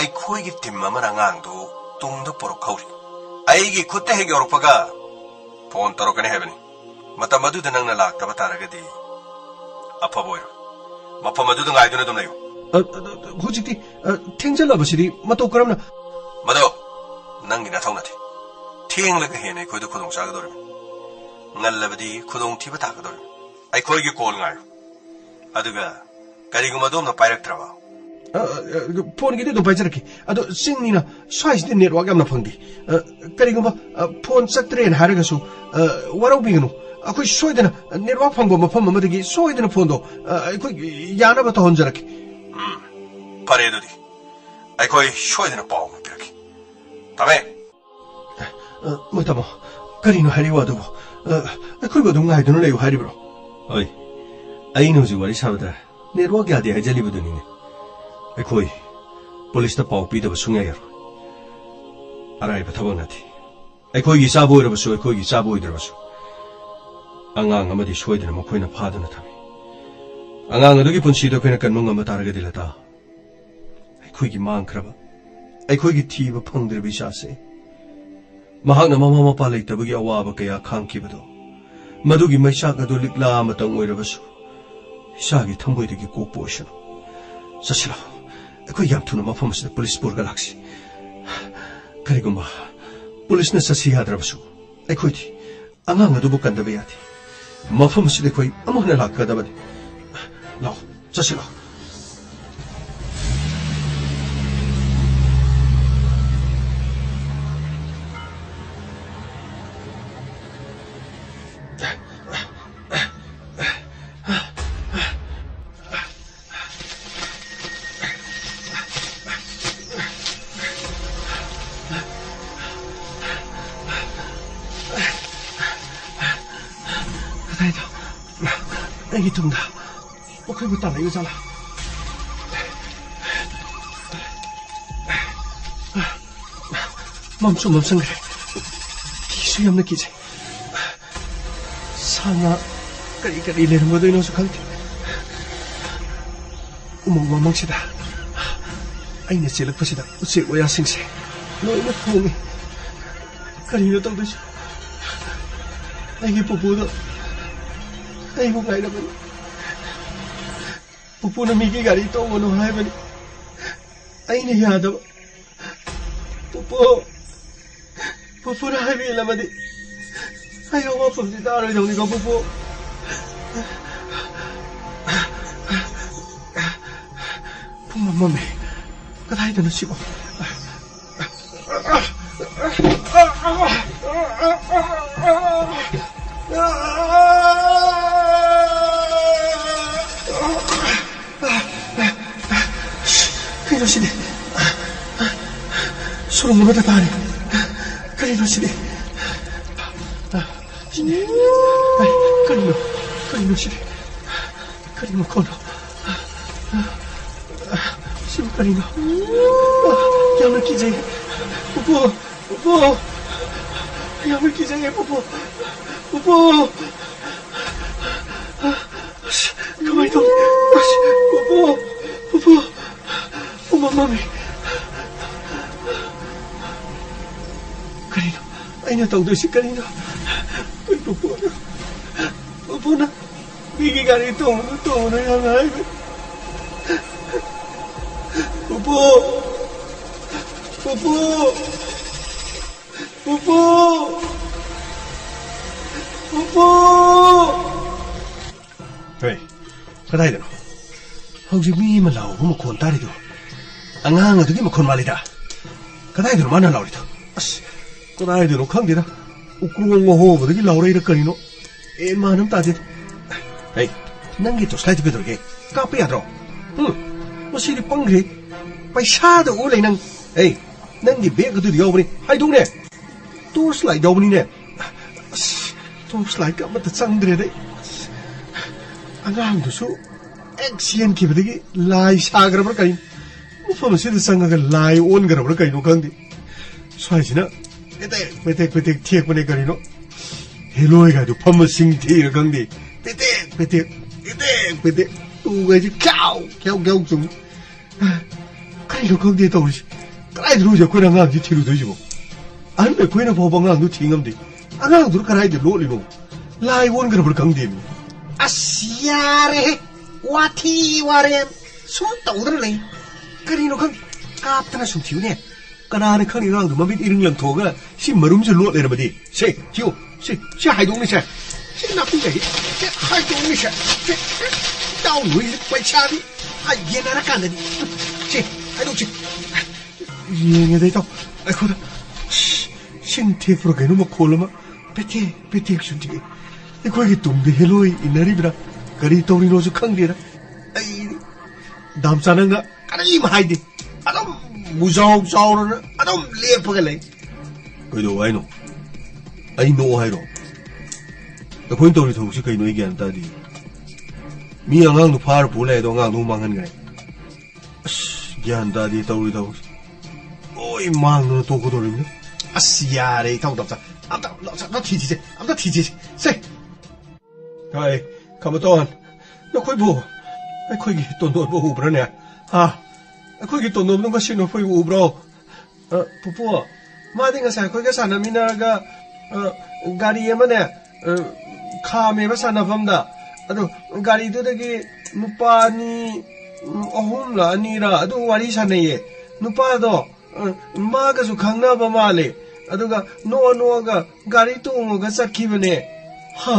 ꯑꯩꯈꯣꯏꯒꯤ ꯇꯤꯝ ꯑꯃꯅ ꯑꯉꯥꯡꯗꯨ ꯇꯨꯡꯗ ꯄꯨꯔꯛꯍꯧꯔꯤ꯫ ꯑꯩꯒꯤ ꯈꯨꯠꯇ ꯍꯦꯛ ꯌꯧꯔꯛꯄꯒ ꯐꯣꯟ ꯇꯧꯔꯛꯀꯅꯤ ꯍꯥꯏꯕꯅꯤ꯫ ꯃꯇꯝ ꯑꯗꯨꯗ ꯅꯪꯅ ꯂꯥꯛꯇꯕ ꯇꯥꯔꯒꯗꯤ ꯑꯐꯕ ꯑꯣꯏꯔꯣꯏ꯫ ꯃꯐꯝ ꯑꯗꯨꯗ ꯉꯥꯏꯗꯨꯅ ꯑꯗꯨꯝ ꯂꯩꯌꯨ꯫ ꯑ, ꯑ, ꯑ, ꯍꯧꯖꯤꯛꯇꯤ, ꯑ, ꯊꯦꯡꯖꯜꯂꯕꯁꯤꯗꯤ ꯃꯇꯧ ꯀꯔꯝꯅ? ꯃꯗꯣ ꯅꯪꯒꯤ ꯅꯊꯧ ꯅꯠꯇꯦ꯫ ꯊꯦꯡꯂꯒ ꯍꯦꯟꯅ ꯑꯩꯈꯣꯏꯗ ꯈꯨꯗꯣꯡ ꯆꯥꯒꯗꯧꯔꯤꯕꯅꯤ꯫ ꯉꯜꯂꯕꯗꯤ ꯈꯨꯗꯣꯡꯊꯤꯕ ꯇꯥꯒꯗꯧꯔꯤꯕꯅꯤ꯫ ꯑꯩꯈꯣꯏꯒꯤ ꯀꯣꯜ ꯉꯥꯏꯌꯨ꯫ ꯑꯗꯨꯒ ꯀꯔꯤꯒꯨꯝꯕ ꯑꯗꯣꯝꯅ ꯄꯥꯏꯔꯛꯇ꯭ꯔꯕ? ꯑ, ꯑ, ꯑ, ꯐꯣꯟꯒꯤꯗꯤ ꯑꯗꯨꯝ ꯄꯥꯏꯖꯔꯛꯀꯦ꯫ ꯑꯗꯣ ꯆꯤꯡꯅꯤꯅ ꯁ꯭ꯋꯥꯏꯁꯤꯗꯤ ꯅꯦꯠꯋꯥꯛ ꯌꯥꯝꯅ ꯐꯪꯗꯦ꯫ ꯑ, ꯀꯔꯤꯒꯨꯝꯕ, ꯑ, ꯐꯣꯟ ꯆꯠꯇ꯭ꯔꯦꯅ ꯍꯥꯏꯔꯒꯁꯨ, ꯑ, ꯋꯥꯔꯧꯕꯤꯒꯅꯨ꯫ ꯑꯩꯈꯣꯏ ꯁꯣꯏꯗꯅ ꯅꯦꯠꯋꯥꯛ ꯐꯪꯕ ꯃꯐꯝ ꯑꯃꯗꯒꯤ ꯁꯣꯏꯗꯅ ꯐꯣꯟꯗꯣ, ꯑ, ꯑꯩꯈꯣꯏ ꯌꯥꯅꯕ ꯇꯧꯍꯟꯖꯔꯛꯀꯦ꯫ ꯎꯝ, ꯐꯔꯦ ꯑꯗꯨꯗꯤ꯫ ꯑꯩꯈꯣꯏ ꯁꯣꯏꯗꯅ ꯄꯥꯎ ꯑꯃ ꯄꯤꯔꯛꯀꯦ꯫ ꯇꯥꯃꯦ꯫ ꯑ, ꯃꯣꯏ ꯇꯥꯃꯣ, ꯀꯔꯤꯅꯣ ꯍꯥꯏꯔꯤꯕ ꯑꯗꯨꯕꯨ? ꯑ, ꯑꯩꯈꯣꯏꯕꯨ ꯑꯗꯨꯝ ꯉꯥꯏꯗꯨꯅ ꯂꯩꯌꯨ ꯍꯥꯏꯔꯤꯕ꯭ꯔꯣ? ꯍꯣꯏ, ꯑꯩꯅ ꯍꯧꯖꯤꯛ ꯋꯥꯔꯤ ꯁꯥꯕꯗ ꯅꯦꯠꯋꯥꯛ ꯌꯥꯗꯦ ꯍꯥꯏꯖꯜꯂꯤꯕꯗꯨꯅꯤꯅꯦ꯫ ꯑꯩꯈꯣꯏ ꯄꯨꯂꯤꯁꯇ ꯄꯥꯎ ꯄꯤꯗꯕ ꯁꯨꯡꯌꯥ ꯌꯥꯔꯣꯏ꯫ ꯑꯔꯥꯏꯕ ꯊꯕꯛ ꯅꯠꯇꯦ꯫ ꯑꯩꯈꯣꯏꯒꯤ ꯏꯆꯥꯕꯨ ꯑꯣꯏꯔꯕꯁꯨ, ꯑꯩꯈꯣꯏꯒꯤ ꯏꯆꯥꯕꯨ ꯑꯣꯏꯗ꯭ꯔꯕꯁꯨ, ꯑꯉꯥꯡ ꯑꯃꯗꯤ ꯁꯣꯏꯗꯅ ꯃꯈꯣꯏꯅ ꯐꯥꯗꯨꯅ ꯊꯝꯃꯤ꯫ ꯑꯉꯥꯡ ꯑꯗꯨꯒꯤ ꯄꯨꯟꯁꯤꯗꯨ ꯑꯩꯈꯣꯏꯅ ꯀꯟꯕ ꯉꯝꯕ ꯇꯥꯔꯒꯗꯤ, ꯂꯇꯥ, ꯑꯩꯈꯣꯏꯒꯤ ꯃꯥꯡꯈ꯭ꯔꯕ, ꯑꯩꯈꯣꯏꯒꯤ ꯊꯤꯕ ꯐꯪꯗ꯭ꯔꯤꯕ ꯏꯆꯥꯁꯦ, ꯃꯍꯥꯛꯅ ꯃꯃꯥ ꯃꯄꯥ ꯂꯩꯇꯕꯒꯤ ꯑꯋꯥꯕ ꯀꯌꯥ ꯈꯥꯡꯈꯤꯕꯗꯣ, ꯃꯗꯨꯒꯤ ꯃꯩꯆꯥꯛ ꯑꯗꯨ ꯂꯤꯛꯂꯥ ꯑꯃꯇꯪ ꯑꯣꯏꯔꯕꯁꯨ ꯏꯆꯥꯒꯤ ꯊꯃꯣꯏꯗꯒꯤ ꯀꯣꯛꯄ ꯑꯣꯏꯁꯅꯨ꯫ ꯆꯠꯁꯤꯜꯂꯣ꯫ ꯑꯩꯈꯣꯏ ꯌꯥꯝ ꯊꯨꯅ ꯃꯐꯝ ꯑꯁꯤꯗ ꯄꯨꯂꯤꯁ ꯄꯨꯔꯒ ꯂꯥꯛꯁꯤ꯫ ꯀꯔꯤꯒꯨꯝꯕ ꯄꯨꯂꯤꯁꯅ ꯆꯠꯁꯤ ꯌꯥꯗ꯭ꯔꯕꯁꯨ, ꯑꯩꯈꯣꯏꯗꯤ ꯑꯉꯥꯡ ꯑꯗꯨꯕꯨ ꯀꯟꯗꯕ ꯌꯥꯗꯦ꯫ ꯃꯐꯝ ꯑꯁꯤꯗ ꯑꯩꯈꯣꯏ ꯑꯃꯨꯛ ꯍꯟꯅ ꯂꯥꯛꯀꯗꯕꯅꯤ꯫ ꯂꯥꯛꯑꯣ, ꯆꯠꯁꯤ ꯂꯥꯛꯑꯣ꯫ ꯀꯗꯥꯏꯗ? ꯑꯩꯒꯤ ꯇꯨꯡꯗ꯫ ꯃꯈꯣꯏꯕꯨ ꯇꯥꯜꯂꯛꯏꯕ ꯖꯥꯠꯂꯥ? ꯃꯝꯁꯨ ꯃꯝꯁꯤꯟꯈ꯭ꯔꯦ꯫ ꯀꯤꯁꯨ ꯌꯥꯝꯅ ꯀꯤꯖꯩ꯫ ꯁꯥ ꯉꯥ ꯀꯔꯤ ꯀꯔꯤ ꯂꯩꯔꯝꯒꯗꯣꯏꯅꯣꯁꯨ ꯈꯪꯗꯦ꯫ ꯎꯃꯪ ꯋꯥꯃꯪꯁꯤꯗ ꯑꯩꯅ ꯆꯦꯜꯂꯛꯄꯁꯤꯗ ꯎꯆꯦꯛ ꯋꯥꯌꯥꯁꯤꯡꯁꯦ ꯂꯣꯏꯅ ꯈꯣꯡꯉꯤ꯫ ꯀꯔꯤꯅꯣ ꯇꯧꯗꯣꯏꯁꯤ? ꯑꯩꯒꯤ ꯄꯨꯄꯨꯗꯣ ꯑꯩꯕꯨ ꯉꯥꯏꯔꯕꯅꯤ꯫ ꯄꯨꯄꯨꯅ ꯃꯤꯒꯤ ꯒꯥꯔꯤ ꯇꯣꯡꯒꯅꯨ ꯍꯥꯏꯕꯅꯤ꯫ ꯑꯩꯅ ꯌꯥꯗꯕ꯫ ꯄꯨꯄꯨ, ꯄꯨꯄꯨꯅ ꯍꯥꯏꯕꯤꯜꯂꯝꯃꯗꯤ ꯑꯩ ꯑꯋꯥꯐꯝꯁꯤ ꯇꯥꯔꯣꯏꯗꯧꯅꯤꯀꯣ, ꯄꯨꯄꯨ꯫ ꯄꯨꯡ ꯑꯃꯝꯃꯦ꯫ ꯀꯗꯥꯏꯗꯅꯣ ꯁꯤꯕꯣ? ꯀꯩꯅꯣ ꯁꯤꯗꯤ? ꯁꯨꯔꯨꯡ ꯑꯃꯗ ꯇꯥꯔꯦ꯫ ꯀꯔꯤꯅꯣ ꯁꯤꯗꯤ? ꯁꯤꯗꯤ? ꯀꯔꯤꯅꯣ? ꯀꯔꯤꯅꯣ ꯁꯤꯗꯤ? ꯀꯔꯤ ꯃꯈꯣꯟꯅꯣ? ꯀꯔꯤꯅꯣ? ꯌꯥꯝꯅ ꯀꯤꯖꯩ꯫ ꯄꯨꯄꯨ! ꯄꯨꯄꯨ! ꯌꯥꯝꯅ ꯀꯤꯖꯩꯌꯦ, ꯄꯨꯄꯨ! ꯄꯨꯄꯨ! ꯑꯁ, ꯀꯃꯥꯏꯅ ꯇꯧꯅꯤ? ꯑꯁ, ꯄꯨꯄꯨ! ꯄꯨꯄꯨ! ꯄꯨꯝꯃꯝ ꯃꯝꯃꯤ꯫ ꯀꯔꯤꯅꯣ? ꯑꯩꯅ ꯇꯧꯗꯣꯏꯁꯤ ꯀꯔꯤꯅꯣ? ꯑꯩ ꯄꯨꯄꯨꯅ, ꯄꯨꯄꯨꯅ ꯃꯤꯒꯤ ꯒꯥꯔꯤ ꯇꯣꯡꯕꯗꯨ ꯇꯣꯡꯉꯨꯅꯨ ꯌꯥꯝꯅ ꯍꯥꯏꯕ꯫ ꯄꯨꯄꯨ! ꯄꯨꯄꯨ! ꯄꯨꯄꯨ! ꯄꯨꯄꯨ! ꯍꯦ, ꯀꯗꯥꯏꯗꯅꯣ? ꯍꯧꯖꯤꯛ ꯃꯤ ꯑꯃ ꯂꯥꯎꯕ ꯃꯈꯣꯟ ꯇꯥꯔꯤꯗꯣ꯫ ꯑꯉꯥꯡ ꯑꯗꯨꯒꯤ ꯃꯈꯣꯟ ꯃꯥꯜꯂꯤꯗ꯫ ꯀꯗꯥꯏꯗꯅꯣ ꯃꯥꯅ ꯂꯥꯎꯔꯤꯗꯣ? ꯑꯁ, ꯀꯗꯥꯏꯗꯅꯣ ꯈꯪꯗꯦꯗ꯫ ꯎꯀ꯭ꯔꯣꯡ ꯑꯍꯣꯕꯗꯒꯤ ꯂꯥꯎꯔꯛꯏꯔ ꯀꯔꯤꯅꯣ? ꯑꯦ, ꯃꯥꯟ ꯑꯃ ꯇꯥꯗꯦ꯫ ꯍꯦ, ꯅꯪꯒꯤ torch light ꯇꯨ ꯀꯩꯗꯧꯔꯒꯦ? ꯀꯥꯞꯄ ꯌꯥꯗ꯭ꯔꯣ? ꯎꯝ, ꯃꯁꯤꯗꯤ ꯄꯪꯈ꯭ꯔꯦ꯫ ꯄꯩꯁꯥꯗ ꯑꯣ ꯂꯩ ꯅꯪ꯫ ꯍꯦ, ꯅꯪꯒꯤ bag ꯑꯗꯨꯗꯤ ꯌꯥꯎꯕꯅꯤ꯫ ꯍꯥꯏꯗꯣꯛꯅꯦ꯫ Torch light ꯌꯥꯎꯕꯅꯤꯅꯦ꯫ ꯑꯁ, torch light ꯀ ꯑꯃꯠꯇ ꯆꯪꯗ꯭ꯔꯦꯗ ꯑꯩ꯫ ꯑꯉꯥꯡꯗꯨꯁꯨ ꯍꯦꯛ ꯆꯦꯟꯈꯤꯕꯗꯒꯤ ꯂꯥꯏ ꯁꯥꯈ꯭ꯔꯕ꯭ꯔꯥ ꯀꯔꯤꯅꯣ? ꯃꯐꯝ ꯑꯁꯤꯗ ꯆꯪꯉꯒ ꯂꯥꯏ ꯑꯣꯟꯈ꯭ꯔꯕ꯭ꯔꯥ ꯀꯩꯅꯣ ꯈꯪꯗꯦ꯫ ꯁ꯭ꯋꯥꯏꯁꯤꯅ ꯄꯦꯇꯦꯛ, ꯄꯦꯇꯦꯛ, ꯄꯦꯇꯦꯛ ꯊꯦꯛꯄꯅꯦ ꯀꯔꯤꯅꯣ? ꯍꯦꯂꯣꯏꯒꯗꯨ ꯐꯝꯃ ꯁꯤꯡ ꯊꯤꯔ ꯈꯪꯗꯦ꯫ ꯄꯦꯇꯦꯛ, ꯄꯦꯇꯦꯛ, ꯄꯦꯇꯦꯛ, ꯄꯦꯇꯦꯛ꯫ ꯇꯨꯒꯩꯁꯤ ꯈ꯭ꯌꯥꯎ, ꯈ꯭ꯌꯥꯎ, ꯈ꯭ꯌꯥꯎ ꯆꯨꯝ꯫ ꯀꯔꯤꯅꯣ ꯈꯪꯗꯦ ꯇꯧꯔꯤꯁꯦ꯫ ꯀꯗꯥꯏꯗꯅꯣ ꯍꯧꯖꯤꯛ ꯑꯩꯈꯣꯏꯅ ꯑꯉꯥꯡꯁꯤ ꯊꯤꯔꯨꯗꯣꯏꯁꯤꯕꯣ? ꯑꯍꯟ ꯑꯩꯈꯣꯏꯅ ꯐꯥꯎꯕ ꯑꯉꯥꯡꯗꯨ ꯊꯤ ꯉꯝꯗꯦ꯫ ꯑꯉꯥꯡꯗꯨꯅ ꯀꯗꯥꯏꯗ ꯂꯣꯠꯂꯤꯅꯣ? ꯂꯥꯏ ꯑꯣꯟꯈ꯭ꯔꯕ꯭ꯔꯥ ꯈꯪꯗꯦꯃꯤ꯫ ꯑꯁ, ꯌꯥꯔꯦꯍꯦ꯫ ꯋꯥꯊꯤ ꯋꯥꯔꯦꯝ ꯁꯨꯝ ꯇꯧꯗꯅ ꯂꯩ꯫ ꯀꯔꯤꯅꯣ ꯈꯪꯗꯦ꯫ ꯀꯥꯞꯇꯅ ꯁꯨꯝ ꯊꯤꯌꯨꯅꯦ꯫ ꯀꯅꯥꯅ ꯈꯪꯉꯤ ꯑꯉꯥꯡꯗꯣ ꯃꯃꯤꯠ ꯏꯔꯤꯡ ꯂꯪꯊꯣꯛꯑꯒ ꯁꯤ ꯃꯔꯨꯝꯁꯦ ꯂꯣꯠ ꯂꯩꯔꯝꯃꯗꯤ? ꯁꯦ, ꯊꯤꯌꯨ꯫ ꯁꯤ, ꯁꯤ ꯍꯥꯏꯗꯣꯛꯅꯤꯁꯦ꯫ ꯁꯤ ꯅꯥꯄꯤꯒꯁꯤ꯫ ꯁꯤ ꯍꯥꯏꯗꯣꯛꯅꯤꯁꯦ꯫ ꯁꯤ, ꯁꯤ ꯏꯇꯥꯎ ꯅꯣꯏꯁꯦ ꯄꯩꯁꯥꯗꯤ꯫ ꯑ, ꯌꯦꯟꯅꯔꯀꯥꯟꯗꯗꯤ꯫ ꯁꯤ, ꯍꯥꯏꯗꯣꯛꯁꯤ꯫ ꯌꯦꯡꯉꯦꯗ ꯏꯇꯥꯎ꯫ ꯑꯩꯈꯣꯏꯗ ꯁꯤ-, ꯁꯤꯡ ꯊꯦꯛꯄ꯭ꯔꯥ ꯀꯩꯅꯣ ꯃꯈꯣꯜ ꯑꯃ꯫ ꯄꯦꯇꯦꯛ, ꯄꯦꯇꯦꯛ ꯁꯨꯝ ꯊꯦꯛꯑꯦ꯫ ꯑꯩꯈꯣꯏꯒꯤ ꯇꯨꯡꯗ ꯍꯦꯂꯣꯏ ꯏꯟꯅꯔꯤꯕ꯭ꯔꯥ? ꯀꯔꯤ ꯇꯧꯔꯤꯅꯣꯁꯨ ꯈꯪꯗꯦꯗ꯫ ꯑꯩ ꯗꯥꯝꯆꯥ ꯅꯪꯅ ꯀꯔꯤꯝ ꯍꯥꯏꯗꯦ꯫ ꯑꯗꯨꯝ ꯃꯨꯖꯥꯎ ꯆꯥꯎꯔꯅ ꯑꯗꯨꯝ ꯂꯦꯞꯄꯒ ꯂꯩ꯫ ꯀꯩꯗꯧ ꯍꯥꯏꯅꯣ? ꯑꯩ ꯅꯣꯛꯑꯣ ꯍꯥꯏꯔꯣ? ꯑꯩꯈꯣꯏꯅ ꯇꯧꯔꯤ ꯊꯕꯛꯁꯤ ꯀꯩꯅꯣ ꯑꯩ ꯒ꯭ꯌꯥꯟ ꯇꯥꯗꯦ꯫ ꯃꯤ ꯑꯉꯥꯡꯗꯣ ꯐꯥꯔ ꯄꯨ ꯂꯥꯛꯑꯦ ꯑꯗꯣ ꯑꯉꯥꯡꯗꯣ ꯑꯃꯨꯛ ꯃꯥꯡꯍꯟꯈ꯭ꯔꯦ꯫ ꯑꯁ, ꯒ꯭ꯌꯥꯟ ꯇꯥꯗꯦ ꯇꯧꯔꯤ ꯊꯕꯛꯁꯦ꯫ ꯂꯣꯏ ꯃꯥꯡꯗꯅ ꯇꯣꯛꯀꯗꯧꯔꯤꯕꯅꯤ꯫ ꯑꯁ, ꯌꯥꯔꯦ, ꯏꯇꯥꯎ ꯇꯥꯝꯆꯥ꯫ ꯑꯝꯇ, ꯑꯝꯇ, ꯑꯝꯇ ꯊꯤꯁꯤꯁꯦ, ꯑꯝꯇ ꯊꯤꯁꯤꯁꯦ꯫ ꯁꯦ꯫ ꯍꯥꯏ, ꯈꯝꯕꯇꯣꯟ, ꯅꯈꯣꯏꯕꯨ ꯑꯩꯈꯣꯏꯒꯤ ꯇꯣꯟꯗꯣꯟꯕꯨ ꯎꯕ꯭ꯔꯥꯅꯦ? ꯍꯥ? ꯑꯩꯈꯣꯏꯒꯤ ꯇꯣꯟꯗꯣꯟꯕꯗꯨ ꯉꯁꯤ ꯅꯈꯣꯏꯕꯨ ꯎꯕ꯭ꯔꯣ? ꯑ, ꯄꯨꯄꯨ, ꯃꯥꯗꯤ ꯉꯁꯥꯏ ꯑꯩꯈꯣꯏꯒ ꯁꯥꯟꯅꯃꯤꯟꯅꯔꯒ, ꯑ, ꯒꯥꯔꯤ ꯑꯃꯅꯦ, ꯑ, ꯈꯥꯝꯃꯦꯕ ꯁꯥꯟꯅꯐꯝꯗ꯫ ꯑꯗꯨ ꯒꯥꯔꯤꯗꯨꯗꯒꯤ ꯅꯨꯄꯥ ꯑꯅꯤ, ꯎꯝ, ꯑꯍꯨꯝꯂ ꯑꯅꯤꯔ ꯑꯗꯨ ꯋꯥꯔꯤ ꯁꯥꯟꯅꯩꯌꯦ꯫ ꯅꯨꯄꯥꯗꯣ, ꯑ, ꯃꯥꯒꯁꯨ ꯈꯪꯅꯕ ꯃꯥꯜꯂꯦ꯫ ꯑꯗꯨꯒ ꯅꯣꯛꯑ ꯅꯣꯛꯑꯒ ꯒꯥꯔꯤ ꯇꯣꯡꯉꯒ ꯆꯠꯈꯤꯕꯅꯦ꯫ ꯍꯥ?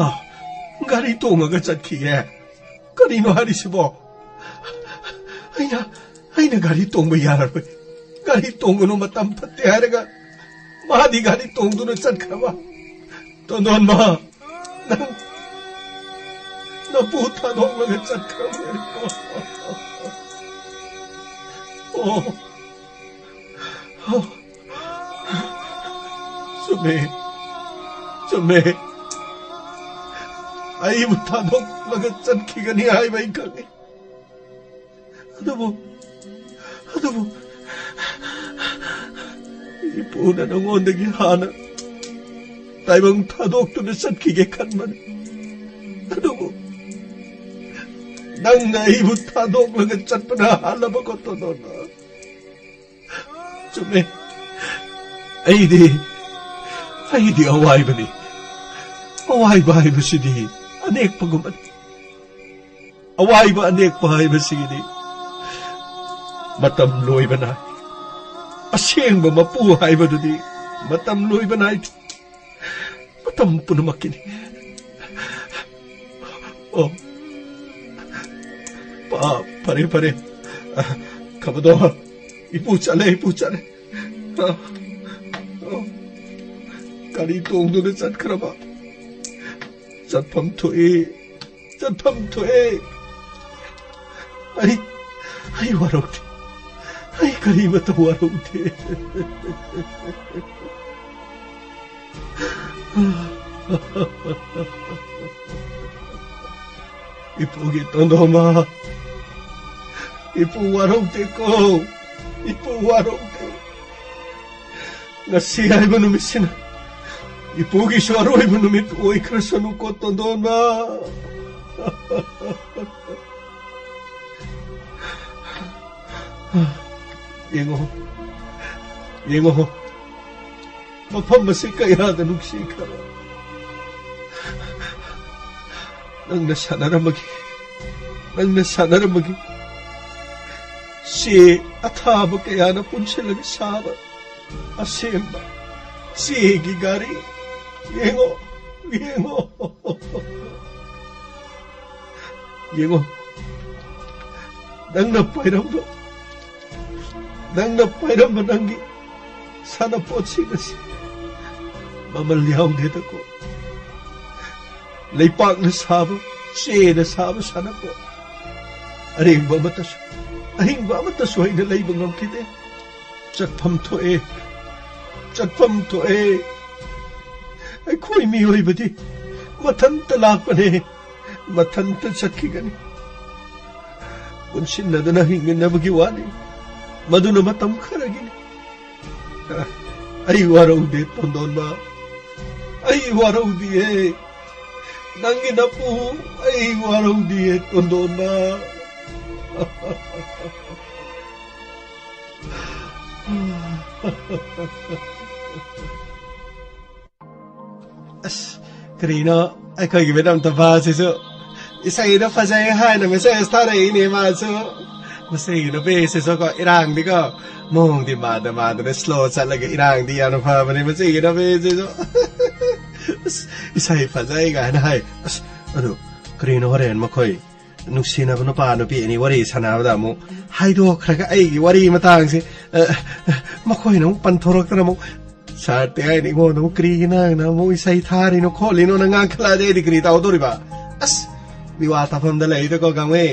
ꯒꯥꯔꯤ ꯇꯣꯡꯉꯒ ꯆꯠꯈꯤꯌꯦ? ꯀꯔꯤꯅꯣ ꯍꯥꯏꯔꯤꯁꯤꯕꯣ? ꯑꯩꯅ, ꯑꯩꯅ ꯒꯥꯔꯤ ꯇꯣꯡꯕ ꯌꯥꯔꯔꯣꯏ꯫ ꯒꯥꯔꯤ ꯇꯣꯡꯒꯅꯨ, ꯃꯇꯝ ꯐꯠꯇꯦ ꯍꯥꯏꯔꯒ ꯃꯥꯗꯤ ꯒꯥꯔꯤ ꯇꯣꯡꯗꯨꯅ ꯆꯠꯈ꯭ꯔꯕ? ꯇꯣꯟꯗꯣꯟꯕ, ꯅꯪ ꯅꯄꯨ ꯊꯥꯗꯣꯛꯂꯒ ꯆꯠꯈ꯭ꯔꯕꯅꯦ꯫ ꯑꯣ꯫ ꯆꯨꯝꯃꯦ, ꯆꯨꯝꯃꯦ꯫ ꯑꯩꯕꯨ ꯊꯥꯗꯣꯛꯂꯒ ꯆꯠꯈꯤꯒꯅꯤ ꯍꯥꯏꯕ ꯑꯩ ꯈꯪꯉꯤ꯫ ꯑꯗꯨꯕꯨ, ꯑꯗꯨꯕꯨ, ꯏꯄꯨꯅ ꯅꯉꯣꯟꯗꯒꯤ ꯍꯥꯟꯅ ꯇꯥꯏꯕꯪ ꯊꯥꯗꯣꯛꯇꯨꯅ ꯆꯠꯈꯤꯒꯦ ꯈꯟꯕꯅꯤ꯫ ꯑꯗꯨꯕꯨ ꯅꯪꯅ ꯑꯩꯕꯨ ꯊꯥꯗꯣꯛꯂꯒ ꯆꯠꯄꯅ ꯍꯥꯜꯂꯕꯀꯣ, ꯇꯣꯟꯗꯣꯟꯕ꯫ ꯆꯨꯝꯃꯦ꯫ ꯑꯩꯗꯤ, ꯑꯩꯗꯤ ꯑꯋꯥꯏꯕꯅꯤ꯫ ꯑꯋꯥꯏꯕ ꯍꯥꯏꯕꯁꯤꯗꯤ ꯑꯅꯦꯛꯄꯒꯨꯝꯕꯅꯤ꯫ ꯑꯋꯥꯏꯕ ꯑꯅꯦꯛꯄ ꯍꯥꯏꯕꯁꯤꯗꯤ ꯃꯇꯝ ꯂꯣꯏꯕ ꯅꯥꯏ꯫ ꯑꯁꯦꯡꯕ ꯃꯄꯨ ꯍꯥꯏꯕꯗꯨꯗꯤ ꯃꯇꯝ ꯂꯣꯏꯕ ꯅꯥꯏꯗꯦ꯫ ꯃꯇꯝ ꯄꯨꯝꯅꯃꯛꯀꯤꯅꯤ꯫ ꯑꯣ, ꯄꯥ-, ꯐꯔꯦ, ꯐꯔꯦ꯫ ꯑ, ꯈꯝꯕꯗꯣ, ꯏꯄꯨ ꯆꯠꯂꯦ, ꯏꯄꯨ ꯆꯠꯂꯦ꯫ ꯑ, ꯑ, ꯒꯥꯔꯤ ꯇꯣꯡꯗꯨꯅ ꯆꯠꯈ꯭ꯔꯕ꯫ ꯆꯠꯐꯝ ꯊꯣꯛꯏ, ꯆꯠꯐꯝ ꯊꯣꯛꯏ꯫ ꯑꯩ, ꯑꯩ ꯋꯥꯔꯧꯗꯦ꯫ ꯑꯩ ꯀꯔꯤꯃꯇ ꯋꯥꯔꯧꯗꯦ꯫ ꯏꯄꯨꯒꯤ ꯇꯣꯟꯗꯣꯟꯕ꯫ ꯏꯄꯨ ꯋꯥꯔꯧꯗꯦꯀꯣ, ꯏꯄꯨ ꯋꯥꯔꯧꯗꯦ꯫ ꯉꯁꯤ ꯍꯥꯏꯕ ꯅꯨꯃꯤꯠꯁꯤꯅ ꯏꯄꯨꯒꯤꯁꯨ ꯑꯔꯣꯏꯕ ꯅꯨꯃꯤꯠ ꯑꯣꯏꯈ꯭ꯔꯁꯅꯨꯀꯣ, ꯇꯣꯟꯗꯣꯟꯕ꯫ ꯌꯦꯡꯉꯣ, ꯌꯦꯡꯉꯣ, ꯃꯐꯝ ꯑꯁꯤ ꯀꯌꯥꯗ ꯅꯨꯡꯁꯤꯈ꯭ꯔꯕ꯫ ꯅꯪꯅ ꯁꯥꯟꯅꯔꯝꯕꯒꯤ, ꯅꯪꯅ ꯁꯥꯟꯅꯔꯝꯕꯒꯤ ꯆꯦ ꯑꯊꯥꯕ ꯀꯌꯥꯅ ꯄꯨꯟꯁꯤꯜꯂꯒ ꯁꯥꯕ ꯑꯁꯦꯝꯕ ꯆꯦꯒꯤ ꯒꯥꯔꯤ꯫ ꯌꯦꯡꯉꯣ, ꯌꯦꯡꯉꯣ, ꯌꯦꯡꯉꯣ꯫ ꯅꯪꯅ ꯄꯥꯏꯔꯝꯕ, ꯅꯪꯅ ꯄꯥꯏꯔꯝꯕ ꯅꯪꯒꯤ ꯁꯥꯟꯅꯄꯣꯠꯁꯤꯡ ꯑꯁꯤ ꯃꯃꯜ ꯌꯥꯎꯗꯦꯗꯀꯣ꯫ ꯂꯩꯄꯥꯛꯅ ꯁꯥꯕ, ꯆꯦꯅ ꯁꯥꯕ ꯁꯥꯟꯅꯄꯣꯠ ꯑꯔꯦꯡꯕ ꯑꯃꯠꯇꯁꯨ, ꯑꯍꯤꯡꯕ ꯑꯃꯠꯇꯁꯨ ꯑꯩꯅ ꯂꯩꯕ ꯉꯝꯈꯤꯗꯦ꯫ ꯆꯠꯐꯝ ꯊꯣꯛꯑꯦ, ꯆꯠꯐꯝ ꯊꯣꯛꯑꯦ꯫ ꯑꯩꯈꯣꯏ ꯃꯤꯑꯣꯏꯕꯗꯤ ꯃꯊꯟꯇ ꯂꯥꯛꯄꯅꯦ, ꯃꯊꯟꯇ ꯆꯠꯈꯤꯒꯅꯤ꯫ ꯄꯨꯟꯁꯤꯟꯅꯗꯨꯅ ꯍꯤꯡꯃꯤꯟꯅꯕꯒꯤ ꯋꯥꯅꯤ, ꯃꯗꯨꯅ ꯃꯇꯝ ꯈꯔꯒꯤꯅꯤ꯫ ꯑꯩ ꯋꯥꯔꯧꯗꯦ, ꯇꯣꯟꯗꯣꯟꯕ꯫ ꯑꯩ ꯋꯥꯔꯧꯗꯤꯌꯦ꯫ ꯅꯪꯒꯤ ꯅꯄꯨ ꯑꯩ ꯋꯥꯔꯧꯗꯤꯌꯦ, ꯇꯣꯟꯗꯣꯟꯕ꯫ ꯑꯁ, ꯀꯔꯤꯅꯣ ꯑꯩꯈꯣꯏꯒꯤ ꯃꯦꯗꯥꯝ ꯇꯣꯐꯥꯁꯤꯁꯨ ꯏꯁꯩꯗꯣ ꯐꯖꯩ ꯍꯥꯏꯅ ꯃꯦꯁꯦꯖ ꯊꯥꯔꯛꯏꯅꯦ ꯃꯥꯁꯨ꯫ ꯃꯁꯤꯒꯤ ꯅꯨꯄꯤꯁꯤꯁꯨꯀꯣ, ꯏꯔꯥꯡꯗꯤꯀꯣ, ꯃꯑꯣꯡꯗꯤ ꯃꯥꯟꯗ ꯃꯥꯟꯗꯅ ꯁ꯭ꯂꯣ ꯆꯠꯂꯒ ꯏꯔꯥꯡꯗꯤ ꯌꯥꯝꯅ ꯐꯕꯅꯦ ꯃꯁꯤꯒꯤ ꯅꯨꯄꯤꯁꯤꯁꯨ꯫ ꯑꯁ, ꯏꯁꯩ ꯐꯖꯩ ꯀꯥꯏꯅ ꯍꯥꯏ꯫ ꯑꯁ, ꯑꯗꯨ ꯀꯔꯤꯅꯣ ꯍꯣꯔꯦꯟ ꯃꯈꯣꯏ ꯅꯨꯡꯁꯤꯅꯕ ꯅꯨꯄꯥ ꯅꯨꯄꯤ ꯑꯅꯤ ꯋꯥꯔꯤ ꯁꯥꯟꯅꯕꯗ ꯑꯃꯨꯛ ꯍꯥꯏꯗꯣꯛꯈ꯭ꯔꯒ ꯑꯩꯒꯤ ꯋꯥꯔꯤ ꯃꯇꯥꯡꯁꯦ, ꯑ, ꯃꯈꯣꯏꯅ ꯑꯃꯨꯛ ꯄꯟꯊꯣꯔꯛꯇꯅ ꯑꯃꯨꯛ ꯁꯥꯔꯠꯇꯦ ꯍꯥꯏꯅ ꯑꯩꯉꯣꯟꯗ ꯑꯃꯨꯛ ꯀꯔꯤꯒꯤ ꯅꯪꯅ ꯑꯃꯨꯛ ꯏꯁꯩ ꯊꯥꯔꯤꯅꯣ ꯈꯣꯠꯂꯤꯅꯣ ꯅꯪ ꯉꯥꯡꯈꯠꯂꯛꯑꯗꯤ ꯑꯩꯗꯤ ꯀꯔꯤ ꯇꯧꯗꯣꯔꯤꯕ? ꯑꯁ, ꯃꯤꯋꯥ ꯇꯥꯐꯝꯗ ꯂꯩꯗꯀꯣ ꯒꯥꯡꯃꯩ꯫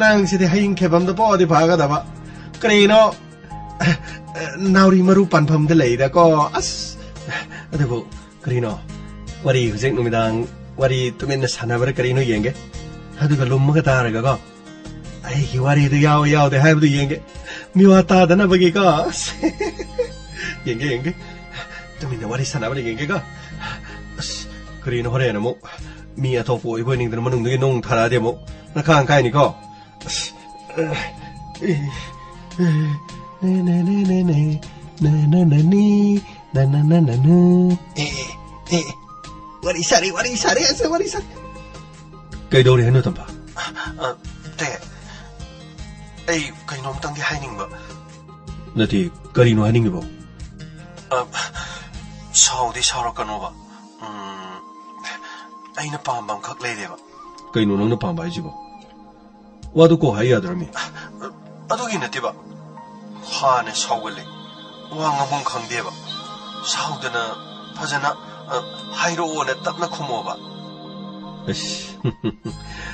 ꯅꯪꯁꯤꯗꯤ ꯍꯌꯤꯡ ꯈꯦꯕꯝꯗ ꯄꯣꯛꯑꯗꯤ ꯐꯒꯗꯕ꯫ ꯀꯔꯤꯅꯣ, ꯅꯥꯎꯔꯤ ꯃꯔꯨ ꯄꯥꯟꯐꯝꯗ ꯂꯩꯗꯀꯣ꯫ ꯑꯁ, ꯑꯗꯨꯕꯨ ꯀꯔꯤꯅꯣ? ꯋꯥꯔꯤ ꯍꯧꯖꯤꯛ ꯅꯨꯃꯤꯗꯥꯡ ꯋꯥꯔꯤ ꯇꯨꯃꯤꯟꯅ ꯁꯥꯟꯅꯕ꯭ꯔꯥ ꯀꯔꯤꯅꯣ ꯌꯦꯡꯒꯦ꯫ ꯑꯗꯨꯒ ꯂꯨꯝꯃꯒ ꯇꯥꯔꯒꯀꯣ꯫ ꯑꯩꯒꯤ ꯋꯥꯔꯤꯗꯨ ꯌꯥꯎꯏ ꯌꯥꯎꯗꯦ ꯍꯥꯏꯕꯗꯨ ꯌꯦꯡꯒꯦ꯫ ꯃꯤꯋꯥ ꯇꯥꯗꯅꯕꯒꯤꯀꯣ꯫ ꯌꯦꯡꯒꯦ, ꯌꯦꯡꯒꯦ꯫ ꯇꯨꯃꯤꯟꯅ ꯋꯥꯔꯤ ꯁꯥꯟꯅꯕꯗ ꯌꯦꯡꯒꯦꯀꯣ꯫ ꯑꯁ, ꯀꯔꯤꯅꯣ ꯍꯣꯔꯦꯟ ꯑꯃꯨꯛ ꯃꯤ ꯑꯇꯣꯞꯄ ꯑꯣꯏꯕ ꯑꯣꯏꯅꯤꯡꯗꯅ ꯃꯅꯨꯡꯗꯒꯤ ꯅꯣꯡ ꯊꯥꯔꯛꯑꯗꯤ ꯑꯃꯨꯛ ꯅꯈꯥꯡ ꯀꯥꯏꯅꯤꯀꯣ꯫ ꯑꯁ, ꯑ, ꯑ, ꯅꯦ, ꯅꯦ, ꯅꯦ, ꯅꯦ, ꯅꯦ, ꯅ, ꯅ, ꯅ, ꯅꯤ, ꯅ, ꯅ, ꯅ, ꯅ, ꯅꯨ꯫ ꯑꯦ, ꯑꯦ, ꯑꯦ, ꯋꯥꯔꯤ ꯁꯥꯔꯦ, ꯋꯥꯔꯤ ꯁꯥꯔꯦ, ꯑꯁ, ꯋꯥꯔꯤ ꯁꯥꯔꯦ꯫ ꯀꯩꯗꯧꯔꯦ ꯍꯥꯏꯅꯣ, ꯇꯝꯐꯥ? ꯑ, ꯇꯦ, ꯑꯩ ꯀꯩꯅꯣꯝꯇꯪꯗꯤ ꯍꯥꯏꯅꯤꯡꯕ꯫ ꯅꯠꯇꯦ, ꯀꯔꯤꯅꯣ ꯍꯥꯏꯅꯤꯡꯉꯤꯕꯣ? ꯑ, ꯁꯥꯎꯗꯤ ꯁꯥꯎꯔꯛꯀꯅꯣꯕ꯫ ꯎꯝ, ꯑꯩꯅ ꯄꯥꯝꯕ ꯑꯃꯈꯛ ꯂꯩꯔꯦꯕ꯫ ꯀꯩꯅꯣ ꯅꯪꯅ ꯄꯥꯝꯕ ꯍꯥꯏꯁꯤꯕꯣ? ꯋꯥꯗꯨ ꯀꯣ ꯍꯥꯏ ꯌꯥꯗ꯭ꯔꯃꯤ? ꯑꯗꯨꯒꯤ ꯅꯠꯇꯦꯕ꯫ ꯍꯥꯟꯅ ꯁꯥꯎꯒꯜꯂꯦ꯫ ꯋꯥ ꯉꯥꯡꯐꯝ ꯈꯪꯗꯦꯕ꯫ ꯁꯥꯎꯗꯅ ꯐꯖꯅ, ꯑ, ꯍꯥꯏꯔꯛꯑꯣꯅ ꯇꯞꯅ ꯈꯨꯝꯃꯣꯕ꯫ ꯑꯁ,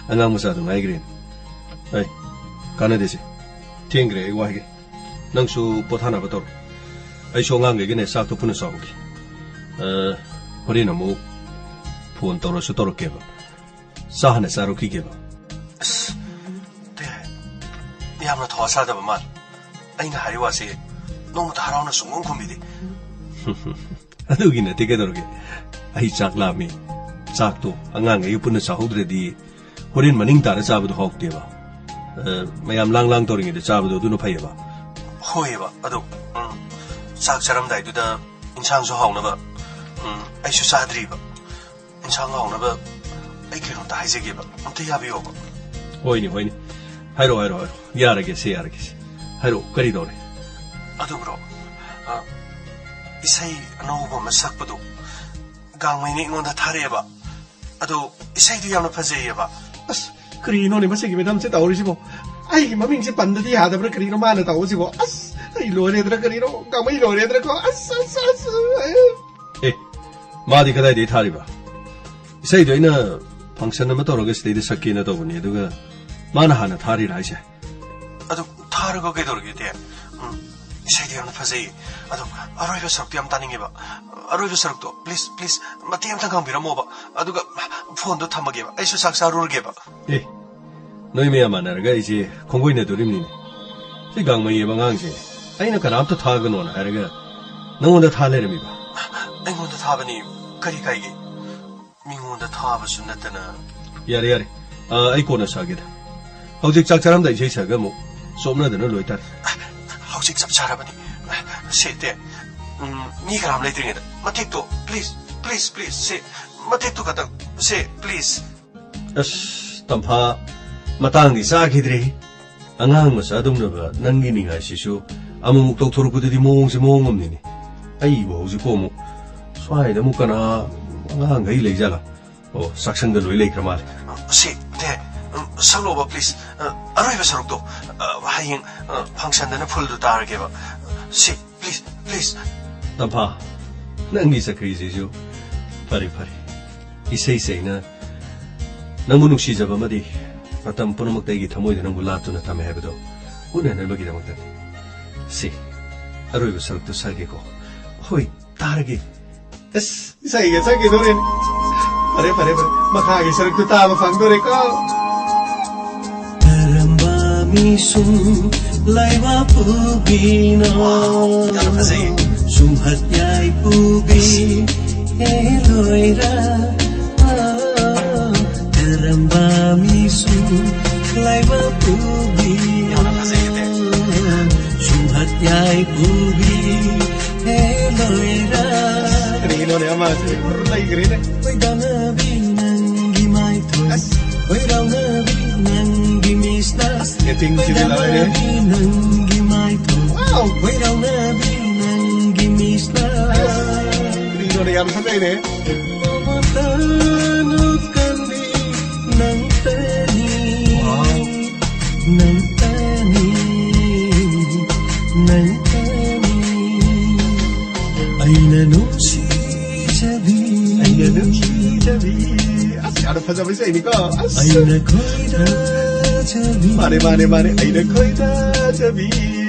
ꯑꯉꯥꯡ ꯃꯆꯥꯗꯨ ꯉꯥꯏꯈ꯭ꯔꯦ꯫ ꯑꯩ, ꯀꯥꯟꯅꯗꯦꯁꯦ꯫ ꯊꯦꯡꯈ꯭ꯔꯦ, ꯑꯩ ꯋꯥꯒꯦ꯫ ꯅꯪꯁꯨ ꯄꯣꯊꯥꯅꯕ ꯇꯧꯔꯣ꯫ ꯑꯩꯁꯨ ꯑꯉꯥꯡꯈꯩꯒꯅꯦ ꯆꯥꯛꯇꯣ ꯄꯨꯟꯅ ꯆꯥꯎꯒꯦ꯫ ꯑ, ꯍꯣꯔꯦꯟ ꯑꯃꯨꯛ ꯐꯣꯟ ꯇꯧꯔꯁꯨ ꯇꯧꯔꯛꯀꯦꯕ꯫ ꯆꯥ ꯍꯥꯟꯅ ꯆꯥꯔꯨꯈꯤꯒꯦꯕ꯫ ꯑꯁ, ꯇꯦ, ꯌꯥꯝꯅ ꯊꯋꯥ ꯁꯥꯗꯕ ꯃꯥꯜꯂꯦ꯫ ꯑꯩꯅ ꯍꯥꯏꯔꯤ ꯋꯥꯁꯦ ꯅꯣꯡꯃꯇ ꯍꯔꯥꯎꯅ ꯁꯨꯡꯈꯨꯝ ꯈꯨꯝꯕꯤꯗꯦ꯫ ꯑꯗꯨꯒꯤ ꯅꯠꯇꯦ ꯀꯩꯗꯧꯔꯒꯦ? ꯑꯩ ꯆꯥꯛ ꯂꯥꯝꯃꯤ꯫ ꯆꯥꯛꯇꯣ ꯑꯉꯥꯡꯈꯩꯒ ꯄꯨꯟꯅ ꯆꯥꯍꯧꯗ꯭ꯔꯗꯤ ꯍꯣꯔꯦꯟ ꯃꯅꯤꯡ ꯇꯥꯅ ꯆꯥꯕꯗꯣ ꯍꯥꯎꯇꯦꯕ꯫ ꯑ, ꯃꯌꯥꯝ ꯂꯥꯡ ꯂꯥꯡ ꯇꯧꯔꯤꯉꯩꯗ ꯆꯥꯕꯗꯣ ꯑꯗꯨꯅ ꯐꯩꯌꯦꯕ꯫ ꯍꯣꯏꯑꯕ, ꯑꯗꯣ, ꯎꯝ, ꯆꯥꯛ ꯆꯥꯔꯝꯗꯥꯏꯗꯨꯗ ꯏꯟꯁꯥꯡꯁꯨ ꯍꯥꯎꯅꯕ, ꯎꯝ, ꯑꯩꯁꯨ ꯆꯥꯗ꯭ꯔꯤꯕ꯫ ꯏꯟꯁꯥꯡ ꯍꯥꯎꯅꯕ ꯑꯩ ꯀꯩꯅꯣꯝꯇ ꯍꯥꯏꯖꯒꯦꯕ, ꯑꯝꯇ ꯌꯥꯕꯤꯌꯣꯕ꯫ ꯍꯣꯏꯅꯦ, ꯍꯣꯏꯅꯦ꯫ ꯍꯥꯏꯔꯛꯑꯣ, ꯍꯥꯏꯔꯛꯑꯣ, ꯍꯥꯏꯔꯛꯑꯣ꯫ ꯌꯥꯔꯒꯦꯁꯦ, ꯌꯥꯔꯒꯦꯁꯦ꯫ ꯍꯥꯏꯔꯛꯑꯣ, ꯀꯔꯤ ꯇꯧꯔꯦ? ꯑꯗꯨ bro, ꯑ, ꯏꯁꯩ ꯑꯅꯧꯕ ꯑꯃ ꯁꯛꯄꯗꯣ ꯒꯥꯡꯃꯩꯅ ꯑꯩꯉꯣꯟꯗ ꯊꯥꯔꯛꯑꯦꯕ꯫ ꯑꯗꯣ ꯏꯁꯩꯗꯨ ꯌꯥꯝꯅ ꯐꯖꯩꯌꯦꯕ꯫ ꯑꯁ, ꯀꯔꯤꯅꯣꯅꯦ ꯃꯁꯤꯒꯤ ꯃꯦꯗꯥꯝꯁꯦ ꯇꯧꯔꯤꯁꯤꯕꯣ? ꯑꯩꯒꯤ ꯃꯃꯤꯡꯁꯦ ꯄꯟꯗꯗꯤ ꯌꯥꯗꯕ꯭ꯔꯥ ꯀꯔꯤꯅꯣ ꯃꯥꯅ ꯇꯧꯕꯁꯤꯕꯣ? ꯑꯁ, ꯑꯩ ꯂꯣꯏꯔꯦꯗ꯭ꯔꯥ ꯀꯔꯤꯅꯣ? ꯒꯥꯡꯃꯩ ꯂꯣꯏꯔꯦꯗ꯭ꯔꯥꯀꯣ? ꯑꯁ, ꯑꯁ, ꯑꯁ, ꯑꯦ꯫ ꯑꯦ, ꯃꯥꯗꯤ ꯀꯗꯥꯏꯗꯒꯤ ꯊꯥꯔꯤꯕ? ꯏꯁꯩꯗꯣ ꯑꯩꯅ function ꯑꯃ ꯇꯧꯔꯒ ꯁꯤꯗꯩꯗ ꯁꯛꯀꯦꯅ ꯇꯧꯕꯅꯤ, ꯑꯗꯨꯒ ꯃꯥꯅ ꯍꯥꯟꯅ ꯊꯥꯔꯤꯔꯥ ꯍꯥꯏꯁꯦ? ꯑꯗꯨ ꯊꯥꯔꯒ ꯀꯩꯗꯧꯔꯒꯦ, ꯇꯦ? ꯎꯝ, ꯏꯁꯩꯗꯤ ꯌꯥꯝꯅ ꯐꯖꯩꯌꯦ꯫ ꯑꯗꯣ ꯑꯔꯣꯏꯕ ꯁꯔꯨꯛꯇꯣ ꯌꯥꯝ ꯇꯥꯅꯤꯡꯉꯦꯕ꯫ ꯑꯔꯣꯏꯕ ꯁꯔꯨꯛꯇꯣ, please, please, ꯃꯇꯦꯛ ꯑꯝꯇꯪ ꯈꯪꯕꯤꯔꯝꯃꯣꯕ꯫ ꯑꯗꯨꯒ phoneꯗꯣ ꯊꯝꯃꯒꯦꯕ꯫ ꯑꯩꯁꯨ ꯆꯥꯛ ꯆꯥꯔꯨꯔꯒꯦꯕ꯫ ꯑꯦ, ꯅꯣꯏ ꯃꯌꯥꯝ ꯃꯥꯟꯅꯔꯒ ꯑꯩꯁꯦ ꯈꯣꯡꯒꯣꯏꯅꯗꯣꯔꯤꯕꯅꯤꯅꯦ꯫ ꯁꯤ ꯒꯥꯡꯃꯩ ꯍꯥꯏꯕ ꯑꯉꯥꯡꯁꯦ ꯑꯩꯅ ꯀꯅꯥꯝꯇ ꯊꯥꯒꯅꯣꯅ ꯍꯥꯏꯔꯒ ꯅꯪꯉꯣꯟꯗ ꯊꯥ ꯂꯩꯔꯝꯃꯤꯕ꯫ ꯑꯩꯉꯣꯟꯗ ꯊꯥꯕꯅꯤ, ꯀꯔꯤ ꯀꯥꯏꯒꯦ? ꯃꯤꯉꯣꯟꯗ ꯊꯥꯕꯁꯨ ꯅꯠꯇꯅ꯫ ꯌꯥꯔꯦ, ꯌꯥꯔꯦ꯫ ꯑ, ꯑꯩ ꯀꯣꯟꯅ ꯁꯥꯒꯦꯗ꯫ ꯍꯧꯖꯤꯛ ꯆꯥꯛ ꯆꯥꯔꯝꯗꯥꯏ ꯏꯁꯩ ꯁꯛꯑꯒ ꯑꯃꯨꯛ ꯆꯣꯞꯅꯗꯅ ꯂꯣꯏꯇꯥꯔꯦ꯫ ꯍꯧꯖꯤꯛ ꯆꯞ ꯆꯥꯔꯕꯅꯤ꯫ ꯁꯦ, ꯇꯦ, ꯎꯝ, ꯃꯤ ꯀꯅꯥꯝ ꯂꯩꯇ꯭ꯔꯤꯉꯩꯗ ꯃꯇꯦꯛꯇꯣ, please, please, please, ꯁꯦ, ꯃꯇꯦꯛꯇꯣ ꯈꯛꯇꯪ, ꯁꯦ, please꯫ ꯑꯁ, ꯇꯝꯐꯥ, ꯃꯇꯥꯡꯗꯤ ꯆꯥꯈꯤꯗ꯭ꯔꯦ꯫ ꯑꯉꯥꯡ ꯃꯆꯥꯗꯧꯅꯕ ꯅꯪꯒꯤ ꯅꯤꯡꯉꯥꯏꯁꯤꯁꯨ ꯑꯃꯨꯛꯃꯨꯛ ꯇꯧꯊꯣꯔꯛꯄꯗꯗꯤ ꯃꯑꯣꯡꯁꯦ ꯃꯑꯣꯡ ꯑꯃꯅꯤꯅꯦ꯫ ꯑꯩꯕꯨ ꯍꯧꯖꯤꯛꯄꯨ ꯑꯃꯨꯛ ꯁ꯭ꯋꯥꯏꯗ ꯑꯃꯨꯛ ꯀꯅꯥ ꯑꯉꯥꯡꯈꯩ ꯂꯩꯖꯥꯠꯂꯥ? ꯑꯣ, ꯆꯥꯛꯁꯪꯗ ꯂꯣꯏ ꯂꯩꯈ꯭ꯔ ꯃꯥꯜꯂꯦ꯫ ꯁꯤ, ꯗꯦ, ꯎꯝ, ꯁꯛꯂꯣꯕ, please꯫ ꯑ, ꯑꯔꯣꯏꯕ ꯁꯔꯨꯛꯇꯣ, ꯑ, ꯍꯌꯦꯡ, ꯑ, functionꯗꯅ fullꯗꯨ ꯇꯥꯔꯒꯦꯕ꯫ ꯁꯤ, please, please꯫ ꯇꯝꯐꯥ, ꯅꯪꯒꯤ ꯆꯀ꯭ꯔꯤꯁꯤꯁꯨ ꯐꯔꯦ, ꯐꯔꯦ꯫ ꯏꯁꯩ ꯁꯦꯡꯅ ꯅꯪꯕꯨ ꯅꯨꯡꯁꯤꯖꯕ ꯑꯃꯗꯤ ꯃꯇꯝ ꯄꯨꯝꯅꯃꯛꯇ ꯑꯩꯒꯤ ꯊꯃꯣꯏꯗ ꯅꯪꯕꯨ ꯂꯥꯠꯇꯨꯅ ꯊꯝꯃꯦ ꯍꯥꯏꯕꯗꯣ ꯎꯠꯅꯅꯕꯒꯤꯗꯃꯛꯇꯅꯤ꯫ ꯁꯤ, ꯑꯔꯣꯏꯕ ꯁꯔꯨꯛꯇꯨ ꯁꯛꯑꯒꯦꯀꯣ꯫ ꯍꯣꯏ, ꯇꯥꯔꯒꯦ꯫ ꯑꯁ, ꯏꯁꯩꯒ ꯁꯛꯈꯤꯗꯣꯔꯦꯅꯦ꯫ ꯐꯔꯦ, ꯐꯔꯦ, ꯐꯔꯦ꯫ ꯃꯈꯥꯒꯤ ꯁꯔꯨꯛꯇꯨ ꯇꯥꯕ ꯐꯪꯗꯣꯔꯦꯀꯣ꯫ ꯀꯔꯝꯕ ꯃꯤꯁꯨ ꯂꯩꯕꯥꯛ ꯄꯨꯕꯤꯅꯣ꯫ ꯌꯥꯝꯅ ꯐꯖꯩ꯫ ꯁꯨꯝꯍꯠ ꯌꯥꯏ ꯄꯨꯕꯤ ꯍꯦ ꯂꯣꯏꯔ꯫ ꯀꯔꯝꯕ ꯃꯤꯁꯨ ꯂꯩꯕꯥꯛ ꯄꯨꯕꯤꯅꯣ꯫ ꯌꯥꯝꯅ ꯐꯖꯩ, ꯏꯇꯦ꯫ ꯁꯨꯝꯍꯠ ꯌꯥꯏ ꯄꯨꯕꯤ ꯍꯦ ꯂꯣꯏꯔ꯫ ꯀꯔꯤꯅꯣꯅꯦ, ꯑꯃꯁꯤꯗꯤ ꯄꯨꯔꯥ ꯂꯩꯈ꯭ꯔꯦꯅꯦ꯫ ꯈꯣꯏꯗꯥꯅꯕꯤ ꯅꯪꯒꯤ ꯃꯥꯏꯊꯣꯡ꯫ ꯑꯁ꯫ ꯈꯣꯏꯔꯥꯎꯅꯕꯤ ꯅꯪꯒꯤ ꯃꯤꯁꯅ꯫ ꯑꯁ, actingꯁꯤꯗꯤ ꯂꯣꯏꯔꯦ꯫ ꯈꯣꯏꯗꯥꯅꯕꯤ ꯅꯪꯒꯤ ꯃꯥꯏꯊꯣꯡ꯫ Wow꯫ ꯈꯣꯏꯔꯥꯎꯅꯕꯤ ꯅꯪꯒꯤ ꯃꯤꯁꯅ꯫ ꯑꯁ, ꯀꯔꯤꯅꯣꯅꯦ, ꯌꯥꯝ ꯐꯖꯩꯅꯦ꯫ ꯃꯃꯥ ꯇꯥꯅꯨ ꯀꯟꯕꯤ ꯅꯪꯇꯅꯤ꯫ Wow꯫ ꯅꯪꯇꯅꯤ, ꯅꯪꯇꯅꯤ꯫ ꯑꯩꯅ ꯅꯨꯡꯁꯤꯖꯕꯤ꯫ ꯑꯩꯅ ꯅꯨꯡꯁꯤꯖꯕꯤ꯫ ꯑꯁ, ꯌꯥꯝꯅ ꯐꯖꯕ ꯏꯁꯩꯅꯤꯀꯣ꯫ ꯑꯁ꯫ ꯑꯩꯅ ꯈꯣꯏꯗꯥꯖꯕꯤ꯫ ꯃꯥꯅꯦ, ꯃꯥꯅꯦ, ꯃꯥꯅꯦ꯫ ꯑꯩꯅ ꯈꯣꯏꯗꯥꯖꯕꯤ꯫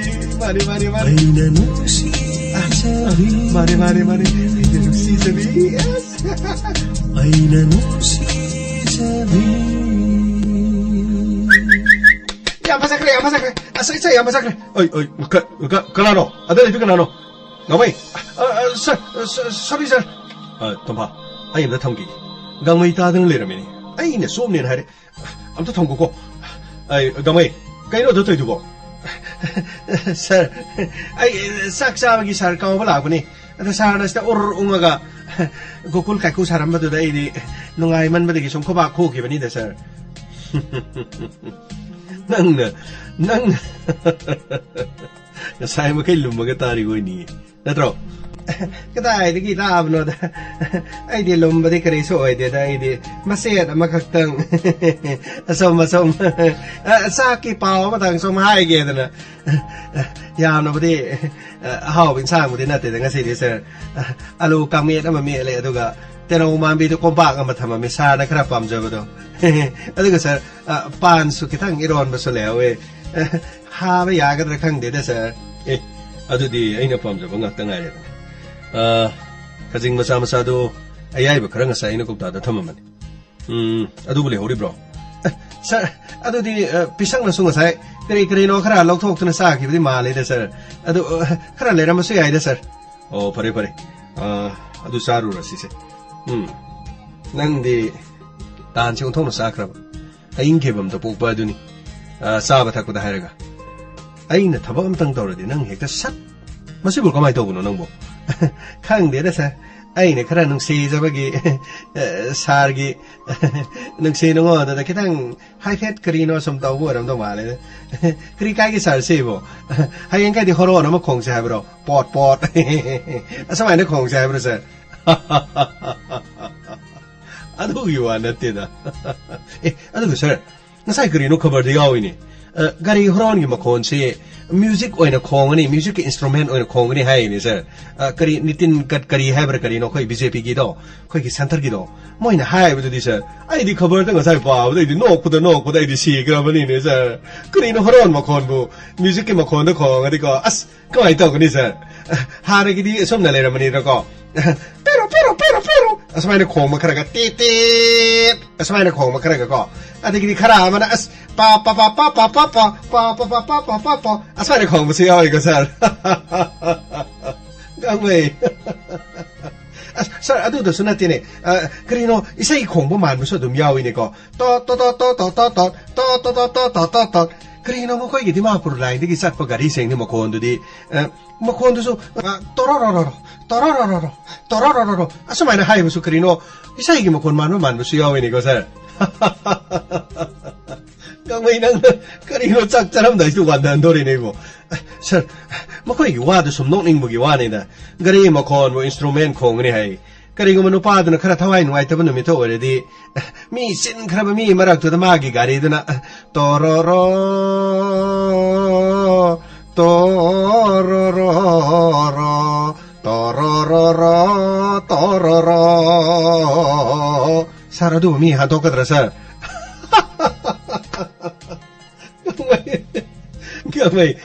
ꯃꯥꯅꯦ, ꯃꯥꯅꯦ, ꯃꯥꯅꯦ꯫ ꯑꯩꯅ ꯅꯨꯡꯁꯤꯖꯕꯤ꯫ ꯃꯥꯅꯦ, ꯃꯥꯅꯦ, ꯃꯥꯅꯦ꯫ ꯑꯩꯅ ꯅꯨꯡꯁꯤꯖꯕꯤ꯫ ꯑꯁ꯫ ꯑꯩꯅ ꯅꯨꯡꯁꯤꯖꯕꯤ꯫ ꯑꯃ ꯆꯠꯈ꯭ꯔꯦ, ꯑꯃ ꯆꯠꯈ꯭ꯔꯦ꯫ ꯑꯁ, ꯏꯆꯦ, ꯑꯃ ꯆꯠꯈ꯭ꯔꯦ꯫ ꯑꯩ, ꯑꯩ, ꯀ-, ꯀ-, ꯀꯅꯥꯅꯣ? ꯑꯗ ꯂꯩꯗꯨ ꯀꯅꯥꯅꯣ? ꯉꯥꯎꯃꯩ? ꯑ, ꯑ, ꯁꯔ, ꯑ, ꯁ-, ꯁꯣꯔꯤ, ꯁꯔ꯫ ꯑ, ꯇꯣꯝꯐꯥ, ꯑꯩ ꯑꯝꯇ ꯊꯝꯈꯤꯒꯦ꯫ ꯒꯥꯡꯃꯩ ꯇꯥꯗꯅ ꯂꯩꯔꯝꯃꯤꯅꯦ꯫ ꯑꯩꯅ ꯁꯣꯝꯅꯦꯅ ꯍꯥꯏꯔꯦ꯫ ꯑꯝꯇ ꯊꯝꯈꯣꯀꯣ꯫ ꯑꯩ, ꯒꯥꯡꯃꯩ, ꯀꯩꯅꯣ ꯑꯗꯨ ꯇꯧꯏꯗꯨꯕꯣ? ꯁꯔ, ꯑꯩ ꯆꯥꯛ ꯆꯥꯕꯒꯤ ꯁꯔ ꯀꯥꯎꯕ ꯂꯥꯛꯄꯅꯤ꯫ ꯑꯗ ꯁꯔꯅ ꯁꯤꯗ ꯎꯔ ꯎꯪꯉꯒ ꯒꯣꯀꯨꯜ ꯀꯥꯏꯀꯨ ꯁꯥꯔꯝꯕꯗꯨꯗ ꯑꯩꯗꯤ ꯅꯨꯡꯉꯥꯏꯃꯟꯕꯗꯒꯤ ꯁꯨꯝ ꯈꯨꯕꯥꯛ ꯈꯨꯈꯤꯕꯅꯤꯗ, ꯁꯔ꯫ ꯅꯪꯅ, ꯅꯪꯅ ꯉꯁꯥꯏ ꯃꯈꯩ ꯂꯨꯝꯃꯒ ꯇꯥꯔꯤ ꯑꯣꯏꯅꯤ, ꯅꯠꯇ꯭ꯔꯣ? ꯀꯗꯥꯏꯗꯒꯤ ꯇꯥꯕꯅꯣꯗ? ꯑꯩꯗꯤ ꯂꯨꯝꯕꯗꯤ ꯀꯔꯤꯁꯨ ꯑꯣꯏꯗꯦꯗ, ꯑꯩꯗꯤ ꯃꯆꯦꯠ ꯑꯃꯈꯛꯇꯪ ꯑꯁꯨꯝ, ꯑꯁꯨꯝ, ꯑ, ꯆꯥꯛꯀꯤ ꯄꯥꯎ ꯑꯃꯇꯪ ꯁꯨꯝ ꯍꯥꯏꯒꯦꯗꯅ꯫ ꯌꯥꯝꯅꯕꯨꯗꯤ, ꯑ, ꯑꯍꯥꯎꯕ ꯏꯟꯁꯥꯡꯕꯨꯗꯤ ꯅꯠꯇꯦꯗ ꯉꯁꯤꯗꯤ, ꯁꯔ꯫ ꯑꯂꯨ ꯀꯥꯡꯃꯦꯠ ꯑꯃ ꯃꯦꯠꯂꯦ, ꯑꯗꯨꯒ ꯇꯦꯅꯧ ꯃꯥꯟꯕꯤꯗꯨ ꯀꯣꯝꯄꯥꯛ ꯑꯃ ꯊꯝꯃꯝꯃꯤ, ꯁꯥꯔꯅ ꯈꯔ ꯄꯥꯝꯖꯕꯗꯣ꯫ ꯑꯗꯨꯒ, ꯁꯔ, ꯑ, ꯄꯥꯟꯁꯨ ꯈꯤꯇꯪ ꯏꯔꯣꯟꯕꯁꯨ ꯂꯩꯍꯧꯋꯦ꯫ ꯍꯥꯕ ꯌꯥꯒꯗ꯭ꯔꯥ ꯈꯪꯗꯦꯗ, ꯁꯔ꯫ ꯑꯦ, ꯑꯗꯨꯗꯤ ꯑꯩꯅ ꯄꯥꯝꯖꯕ ꯉꯥꯛꯇ ꯉꯥꯏꯔꯦꯗꯅ꯫ ꯑ, ꯈꯖꯤꯡ ꯃꯆꯥ ꯃꯆꯥꯗꯣ ꯑꯌꯥꯏꯕ ꯈꯔ ꯉꯁꯥꯏ ꯑꯩꯅ ꯀꯧꯇꯥꯗ ꯊꯝꯃꯝꯕꯅꯤ꯫ ꯎꯝ, ꯑꯗꯨꯕꯨ ꯂꯩꯍꯧꯔꯤꯕ꯭ꯔꯣ? ꯑꯦ, ꯁꯔ, ꯑꯗꯨꯗꯤ, ꯑ, ꯄꯤꯁꯪꯅꯁꯨ ꯉꯁꯥꯏ ꯀꯔꯤ ꯀꯔꯤꯅꯣ ꯈꯔ ꯂꯧꯊꯣꯛꯇꯨꯅ ꯆꯥꯈꯤꯕꯗꯤ ꯃꯥꯜꯂꯦꯗ, ꯁꯔ꯫ ꯑꯗꯨ, ꯑ, ꯈꯔ ꯂꯩꯔꯝꯕꯁꯨ ꯌꯥꯏꯗ, ꯁꯔ꯫ ꯑꯣ, ꯐꯔꯦ, ꯐꯔꯦ꯫ ꯑ, ꯑꯗꯨ ꯆꯥꯔꯨꯔꯁꯤꯁꯦ꯫ ꯎꯝ, ꯅꯪꯗꯤ ꯇꯥꯟꯁꯦ ꯑꯣꯟꯊꯣꯛꯅ ꯆꯥꯈ꯭ꯔꯕ꯫ ꯍꯌꯤꯡ ꯈꯦꯕꯝꯗ ꯄꯣꯛꯄ ꯑꯗꯨꯅꯤ꯫ ꯑ, ꯆꯥꯕ ꯊꯛꯄꯗ ꯍꯥꯏꯔꯒ꯫ ꯑꯩꯅ ꯊꯕꯛ ꯑꯝꯇꯪ ꯇꯧꯔꯗꯤ ꯅꯪ ꯍꯦꯛꯇ ꯁꯠ꯫ ꯃꯁꯤꯕꯨ ꯀꯃꯥꯏꯅ ꯇꯧꯕꯅꯣ ꯅꯪꯕꯨ? ꯈꯪꯗꯦꯗ, ꯁꯔ꯫ ꯑꯩꯅ ꯈꯔ ꯅꯨꯡꯁꯤꯖꯕꯒꯤ, ꯑ, ꯁꯥꯔꯒꯤ ꯅꯨꯡꯁꯤ ꯅꯨꯡꯉꯣꯟꯗꯨꯗ ꯈꯤꯇꯪ ꯍꯥꯏꯐꯦꯠ ꯀꯔꯤꯅꯣ ꯁꯨꯝ ꯇꯧꯕ ꯑꯣꯏꯔꯝꯗꯧ ꯃꯥꯜꯂꯦꯗ꯫ ꯀꯔꯤ ꯀꯥꯏꯒꯦ, ꯁꯥꯔ, ꯁꯤꯕꯣ? ꯍꯌꯦꯡꯈꯩꯗꯤ ꯍꯣꯔꯣꯟ ꯑꯃ ꯈꯣꯡꯁꯦ ꯍꯥꯏꯕ꯭ꯔꯣ? ꯄꯣꯠ, ꯄꯣꯠ꯫ ꯑꯁꯨꯃꯥꯏꯅ ꯈꯣꯡꯁꯦ ꯍꯥꯏꯕ꯭ꯔꯣ, ꯁꯥꯔ? ꯑꯗꯨꯒꯤ ꯋꯥ ꯅꯠꯇꯦꯗ꯫ ꯑꯦ, ꯑꯗꯨꯒ, ꯁꯥꯔ, ꯉꯁꯥꯏ ꯀꯔꯤꯅꯣ ꯈꯕꯔꯗ ꯌꯥꯎꯏꯅꯦ꯫ ꯑ, ꯒꯥꯔꯤ ꯍꯣꯔꯣꯟꯒꯤ ꯃꯈꯣꯟꯁꯤ ꯃ꯭ꯌꯨꯖꯤꯛ ꯑꯣꯏꯅ ꯈꯣꯡꯉꯅꯤ, ꯃ꯭ꯌꯨꯖꯤꯛꯀꯤ ꯏꯟꯁꯇ꯭ꯔꯨꯃꯦꯟ ꯑꯣꯏꯅ ꯈꯣꯡꯒꯅꯤ ꯍꯥꯏꯅꯦ, ꯁꯥꯔ꯫ ꯑ, ꯀꯔꯤ, ꯅꯤꯇꯤꯟ ꯒꯗꯀꯔꯤ ꯍꯥꯏꯕ꯭ꯔꯥ ꯀꯔꯤꯅꯣ, ꯑꯩꯈꯣꯏ ꯕꯤ ꯖꯦ ꯄꯤꯒꯤꯗꯣ, ꯑꯩꯈꯣꯏꯒꯤ ꯁꯦꯟꯇꯔꯒꯤꯗꯣ, ꯃꯣꯏꯅ ꯍꯥꯏꯕꯗꯨꯗꯤ, ꯁꯥꯔ, ꯑꯩꯗꯤ ꯈꯕꯔꯗ ꯉꯁꯥꯏ ꯄꯥꯕꯗ ꯑꯩꯗꯤ ꯅꯣꯛꯄꯗ ꯅꯣꯛꯄꯗ ꯑꯩꯗꯤ ꯁꯤꯈ꯭ꯔꯕꯅꯤꯅꯦ, ꯁꯥꯔ꯫ ꯀꯔꯤꯅꯣ ꯍꯣꯔꯣꯟ ꯃꯈꯣꯟꯕꯨ ꯃ꯭ꯌꯨꯖꯤꯛꯀꯤ ꯃꯈꯣꯟꯗ ꯈꯣꯡꯉꯗꯤꯀꯣ, ꯑꯁ, ꯀꯃꯥꯏꯅ ꯇꯧꯒꯅꯤ, ꯁꯥꯔ? ꯍꯥꯟꯅꯒꯤꯗꯤ ꯑꯁꯨꯝꯅ ꯂꯩꯔꯝꯕꯅꯤꯗꯀꯣ꯫ ꯄꯦꯔꯣ, ꯄꯦꯔꯣ, ꯄꯦꯔꯣ, ꯄꯦꯔꯣ꯫ ꯑꯁꯨꯃꯥꯏꯅ ꯈꯣꯡꯕ ꯈꯔꯒ, ꯇꯦꯠ ꯇꯦꯠ, ꯑꯁꯨꯃꯥꯏꯅ ꯈꯣꯡꯕ ꯈꯔꯒ ꯀꯣ, ꯑꯗꯒꯤꯗꯤ ꯈꯔ ꯑꯃꯅ ꯑꯁ, ꯄꯥ ꯄꯥ ꯄꯥ ꯄꯥ ꯄꯥ ꯄꯥ ꯄꯥ ꯄꯥ ꯄꯥ ꯄꯥ ꯄꯥ ꯄꯥ ꯄꯥ, ꯑꯁꯨꯃꯥꯏꯅ ꯈꯣꯡꯕꯁꯨ ꯌꯥꯎꯋꯤꯀꯣ ꯁꯥꯔ꯫ ꯒꯥꯡꯃꯩ꯫ ꯑꯁ, ꯁꯥꯔ, ꯑꯗꯨꯗꯁꯨ ꯅꯠꯇꯦꯅꯦ꯫ ꯑ, ꯀꯔꯤꯅꯣ, ꯏꯁꯩ ꯈꯣꯡꯕ ꯃꯥꯟꯕꯁꯨ ꯑꯗꯨꯝ ꯌꯥꯎꯏꯅꯦꯀꯣ꯫ ꯇꯣ ꯇꯣ ꯇꯣ ꯇꯣ ꯇꯣ ꯇꯣ ꯇꯣ ꯇꯣ ꯇꯣ ꯇꯣ ꯇꯣ ꯇꯣ ꯇꯣ꯫ ꯀꯔꯤꯅꯣ, ꯃꯈꯣꯏꯒꯤ ꯗꯤꯃꯥꯄꯨꯔ ꯂꯥꯏꯟꯗꯒꯤ ꯆꯠꯄ ꯒꯥꯔꯤꯁꯤꯡꯗꯤ ꯃꯈꯣꯟꯗꯨꯗꯤ, ꯑ, ꯃꯈꯣꯟꯗꯨꯁꯨ, ꯑ, ꯇꯣꯔꯣꯔꯣꯔꯣꯔꯣ, ꯇꯣꯔꯣꯔꯣꯔꯣꯔꯣ, ꯇꯣꯔꯣꯔꯣꯔꯣꯔꯣ, ꯑꯁꯨꯃꯥꯏꯅ ꯍꯥꯏꯕꯁꯨ ꯀꯔꯤꯅꯣ, ꯏꯁꯩꯒꯤ ꯃꯈꯣꯟ ꯃꯥꯟꯕ ꯃꯥꯟꯕꯁꯨ ꯌꯥꯎꯋꯤꯅꯦꯀꯣ, ꯁꯥꯔ꯫ ꯒꯥꯡꯃꯩ, ꯅꯪ ꯀꯔꯤꯅꯣ, ꯆꯥꯛ ꯆꯥꯔꯝꯗꯥꯏꯁꯤꯗ ꯋꯥꯟꯊꯍꯟꯗꯣꯔꯤꯅꯦ ꯑꯩꯕꯨ꯫ ꯑ, ꯁꯥꯔ, ꯃꯈꯣꯏꯒꯤ ꯋꯥꯗꯨ ꯁꯨꯝ ꯅꯣꯛꯅꯤꯡꯕꯒꯤ ꯋꯥꯅꯤꯗ꯫ ꯒꯥꯔꯤ ꯃꯈꯣꯟꯕꯨ instrument ꯈꯣꯡꯒꯅꯤ ꯍꯥꯏ꯫ ꯀꯔꯤꯒꯨꯝꯕ ꯅꯨꯄꯥꯗꯨꯅ ꯈꯔ ꯊꯋꯥꯏ ꯅꯨꯡꯉꯥꯏꯇꯕ ꯅꯨꯃꯤꯠꯇ ꯑꯣꯏꯔꯗꯤ, ꯃꯤ ꯆꯤꯟꯈ꯭ꯔꯕ ꯃꯤ ꯃꯔꯛꯇꯨꯗ ꯃꯥꯒꯤ ꯒꯥꯔꯤꯗꯨꯅ, "ꯇꯣꯔꯣꯔꯣ, ꯇꯣꯔꯣꯔꯣꯔꯣ, ꯇꯣꯔꯣꯔꯣꯔꯣ, ꯇꯣꯔꯣꯔꯣ"꯫ ꯁꯥꯔ, ꯑꯗꯨꯕꯨ ꯃꯤ ꯍꯟꯗꯣꯛꯀꯗ꯭ꯔꯥ, ꯁꯥꯔ? ꯒꯥꯡꯃꯩ,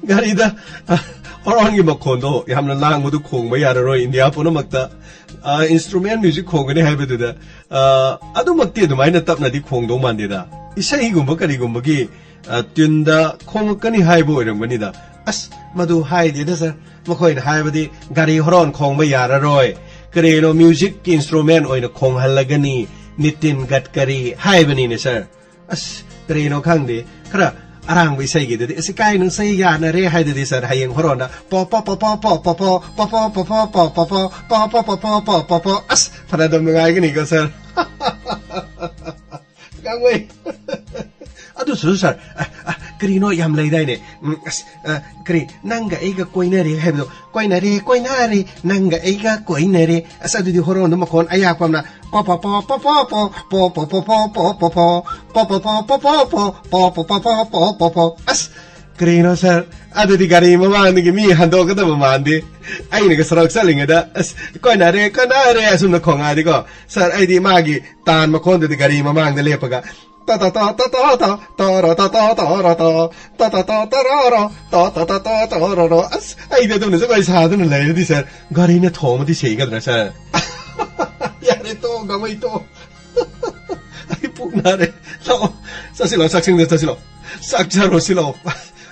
ꯒꯥꯔꯤꯗ, ꯑ, ꯍꯣꯔꯣꯟꯒꯤ ꯃꯈꯣꯟꯗꯣ ꯌꯥꯝꯅ ꯂꯥꯡꯕꯗꯨ ꯈꯣꯡꯕ ꯌꯥꯔꯔꯣꯏ꯫ ꯏꯟꯗꯤꯌꯥ ꯄꯨꯝꯅꯃꯛꯇ, ꯑ, instrument music ꯈꯣꯡꯒꯅꯤ ꯍꯥꯏꯕꯗꯨꯗ, ꯑ, ꯑꯗꯨꯃꯛꯇꯤ ꯑꯗꯨꯃꯥꯏꯅ ꯇꯞꯅꯗꯤ ꯈꯣꯡꯗꯧ ꯃꯥꯟꯗꯦꯗ꯫ ꯏꯁꯩꯒꯨꯝꯕ ꯀꯔꯤꯒꯨꯝꯕꯒꯤ, ꯑ, tuneꯗ ꯈꯣꯡꯉꯛꯀꯅꯤ ꯍꯥꯏꯕ ꯑꯣꯏꯔꯝꯒꯅꯤꯗ꯫ ꯑꯁ, ꯃꯗꯨ ꯍꯥꯏꯗꯦꯗ, ꯁꯥꯔ꯫ ꯃꯈꯣꯏꯅ ꯍꯥꯏꯕꯗꯤ ꯒꯥꯔꯤ ꯍꯣꯔꯣꯟ ꯈꯣꯡꯕ ꯌꯥꯔꯔꯣꯏ, ꯀꯔꯤꯅꯣ, musicꯀꯤ instrument ꯑꯣꯏꯅ ꯈꯣꯡꯍꯜꯂꯒꯅꯤ, ꯅꯤꯇꯤꯟ ꯒꯠꯀꯔꯤ ꯍꯥꯏꯕꯅꯤꯅꯦ, ꯁꯥꯔ꯫ ꯑꯁ, ꯀꯔꯤꯅꯣ ꯈꯪꯗꯦ, ꯈꯔ ꯑꯔꯥꯡꯕ ꯏꯁꯩꯒꯤꯗꯨꯗꯤ, "ꯑꯁ, ꯏꯀꯥꯏ ꯅꯨꯡꯁꯩ ꯌꯥꯅꯔꯦ" ꯍꯥꯏꯗꯨꯗꯤ, ꯁꯥꯔ, ꯍꯌꯦꯡ ꯍꯣꯔꯣꯟꯗ ꯄꯣ ꯄꯣ ꯄꯣ ꯄꯣ ꯄꯣ ꯄꯣ ꯄꯣ, ꯄꯣ ꯄꯣ ꯄꯣ ꯄꯣ ꯄꯣ ꯄꯣ ꯄꯣ, ꯄꯣ ꯄꯣ ꯄꯣ ꯄꯣ ꯄꯣ ꯄꯣ ꯄꯣ꯫ ꯑꯁ, ꯐꯅꯗꯨꯝ ꯅꯨꯡꯉꯥꯏꯒꯅꯤꯀꯣ, ꯁꯥꯔ꯫ ꯒꯥꯡꯃꯩ꯫ ꯑꯗꯨꯁꯨ, ꯁꯥꯔ, ꯑ, ꯑ, ꯀꯔꯤꯅꯣ ꯌꯥꯝ ꯂꯩꯗꯥꯏꯅꯦ? ꯎꯝ, ꯑꯁ, ꯑ, ꯀꯔꯤ, "ꯅꯪꯒ ꯑꯩꯒ ꯀꯣꯏꯅꯔꯦ" ꯍꯥꯏꯕꯗꯣ, "ꯀꯣꯏꯅꯔꯦ, ꯀꯣꯏꯅꯔꯦ, ꯅꯪꯒ ꯑꯩꯒ ꯀꯣꯏꯅꯔꯦ"꯫ ꯑꯁ, ꯑꯗꯨꯗꯤ ꯍꯣꯔꯣꯟꯗꯣ ꯃꯈꯣꯟ ꯑꯌꯥꯛꯄ ꯑꯃꯅ, ꯄꯣ ꯄꯣ ꯄꯣ ꯄꯣ ꯄꯣ ꯄꯣ, ꯄꯣ ꯄꯣ ꯄꯣ ꯄꯣ ꯄꯣ ꯄꯣ ꯄꯣ, ꯄꯣ ꯄꯣ ꯄꯣ ꯄꯣ ꯄꯣ ꯄꯣ, ꯄꯣ ꯄꯣ ꯄꯣ ꯄꯣ ꯄꯣ ꯄꯣ꯫ ꯑꯁ, ꯀꯔꯤꯅꯣ, ꯁꯥꯔ? ꯑꯗꯨꯗꯤ ꯒꯥꯔꯤ ꯃꯃꯥꯡꯗꯒꯤ ꯃꯤ ꯍꯟꯗꯣꯛꯀꯗꯕ ꯃꯥꯟꯗꯦ꯫ ꯑꯩꯅꯒ ꯁꯣꯔꯣꯛ ꯆꯠꯂꯤꯉꯩꯗ, "ꯑꯁ, ꯀꯣꯏꯅꯔꯦ, ꯀꯣꯏꯅꯔꯦ" ꯑꯁꯨꯝꯅ ꯈꯣꯡꯉꯛꯑꯗꯤꯀꯣ, ꯁꯥꯔ, ꯑꯩꯗꯤ ꯃꯥꯒꯤ ꯇꯥꯟ ꯃꯈꯣꯟꯗꯨꯗꯤ ꯒꯥꯔꯤ ꯃꯃꯥꯡꯗ ꯂꯦꯞꯄꯒ, "ꯇꯣ ꯇꯣ ꯇꯣ ꯇꯣ ꯇꯣ ꯇꯣ, ꯇꯣ ꯔꯣ ꯇꯣ ꯇꯣ ꯇꯣ ꯔꯣ ꯇꯣ, ꯇꯣ ꯇꯣ ꯇꯣ ꯇꯣ ꯔꯣ ꯔꯣ, ꯇꯣ ꯇꯣ ꯇꯣ ꯇꯣ ꯇꯣ ꯔꯣ ꯔꯣ"꯫ ꯑꯁ, ꯑꯩꯗꯤ ꯑꯗꯨꯝꯅ ꯖꯒꯣꯏ ꯁꯥꯗꯨꯅ ꯂꯩꯔꯗꯤ, ꯁꯥꯔ, ꯒꯥꯔꯤꯅ ꯊꯣꯝꯃꯗꯤ ꯁꯤꯒꯗ꯭ꯔꯥ, ꯁꯥꯔ? ꯒꯥꯡꯃꯩ ꯇꯣꯛꯑꯣ꯫ ꯑꯩ ꯄꯨꯛ ꯅꯥꯔꯦ꯫ ꯂꯥꯛꯑꯣ, ꯆꯠꯁꯤ ꯂꯥꯛꯑꯣ, ꯆꯥꯛꯁꯪꯗ ꯆꯠꯁꯤ ꯂꯥꯛꯑꯣ꯫ ꯆꯥꯛ ꯆꯥꯔꯨꯁꯤ ꯂꯥꯛꯑꯣ꯫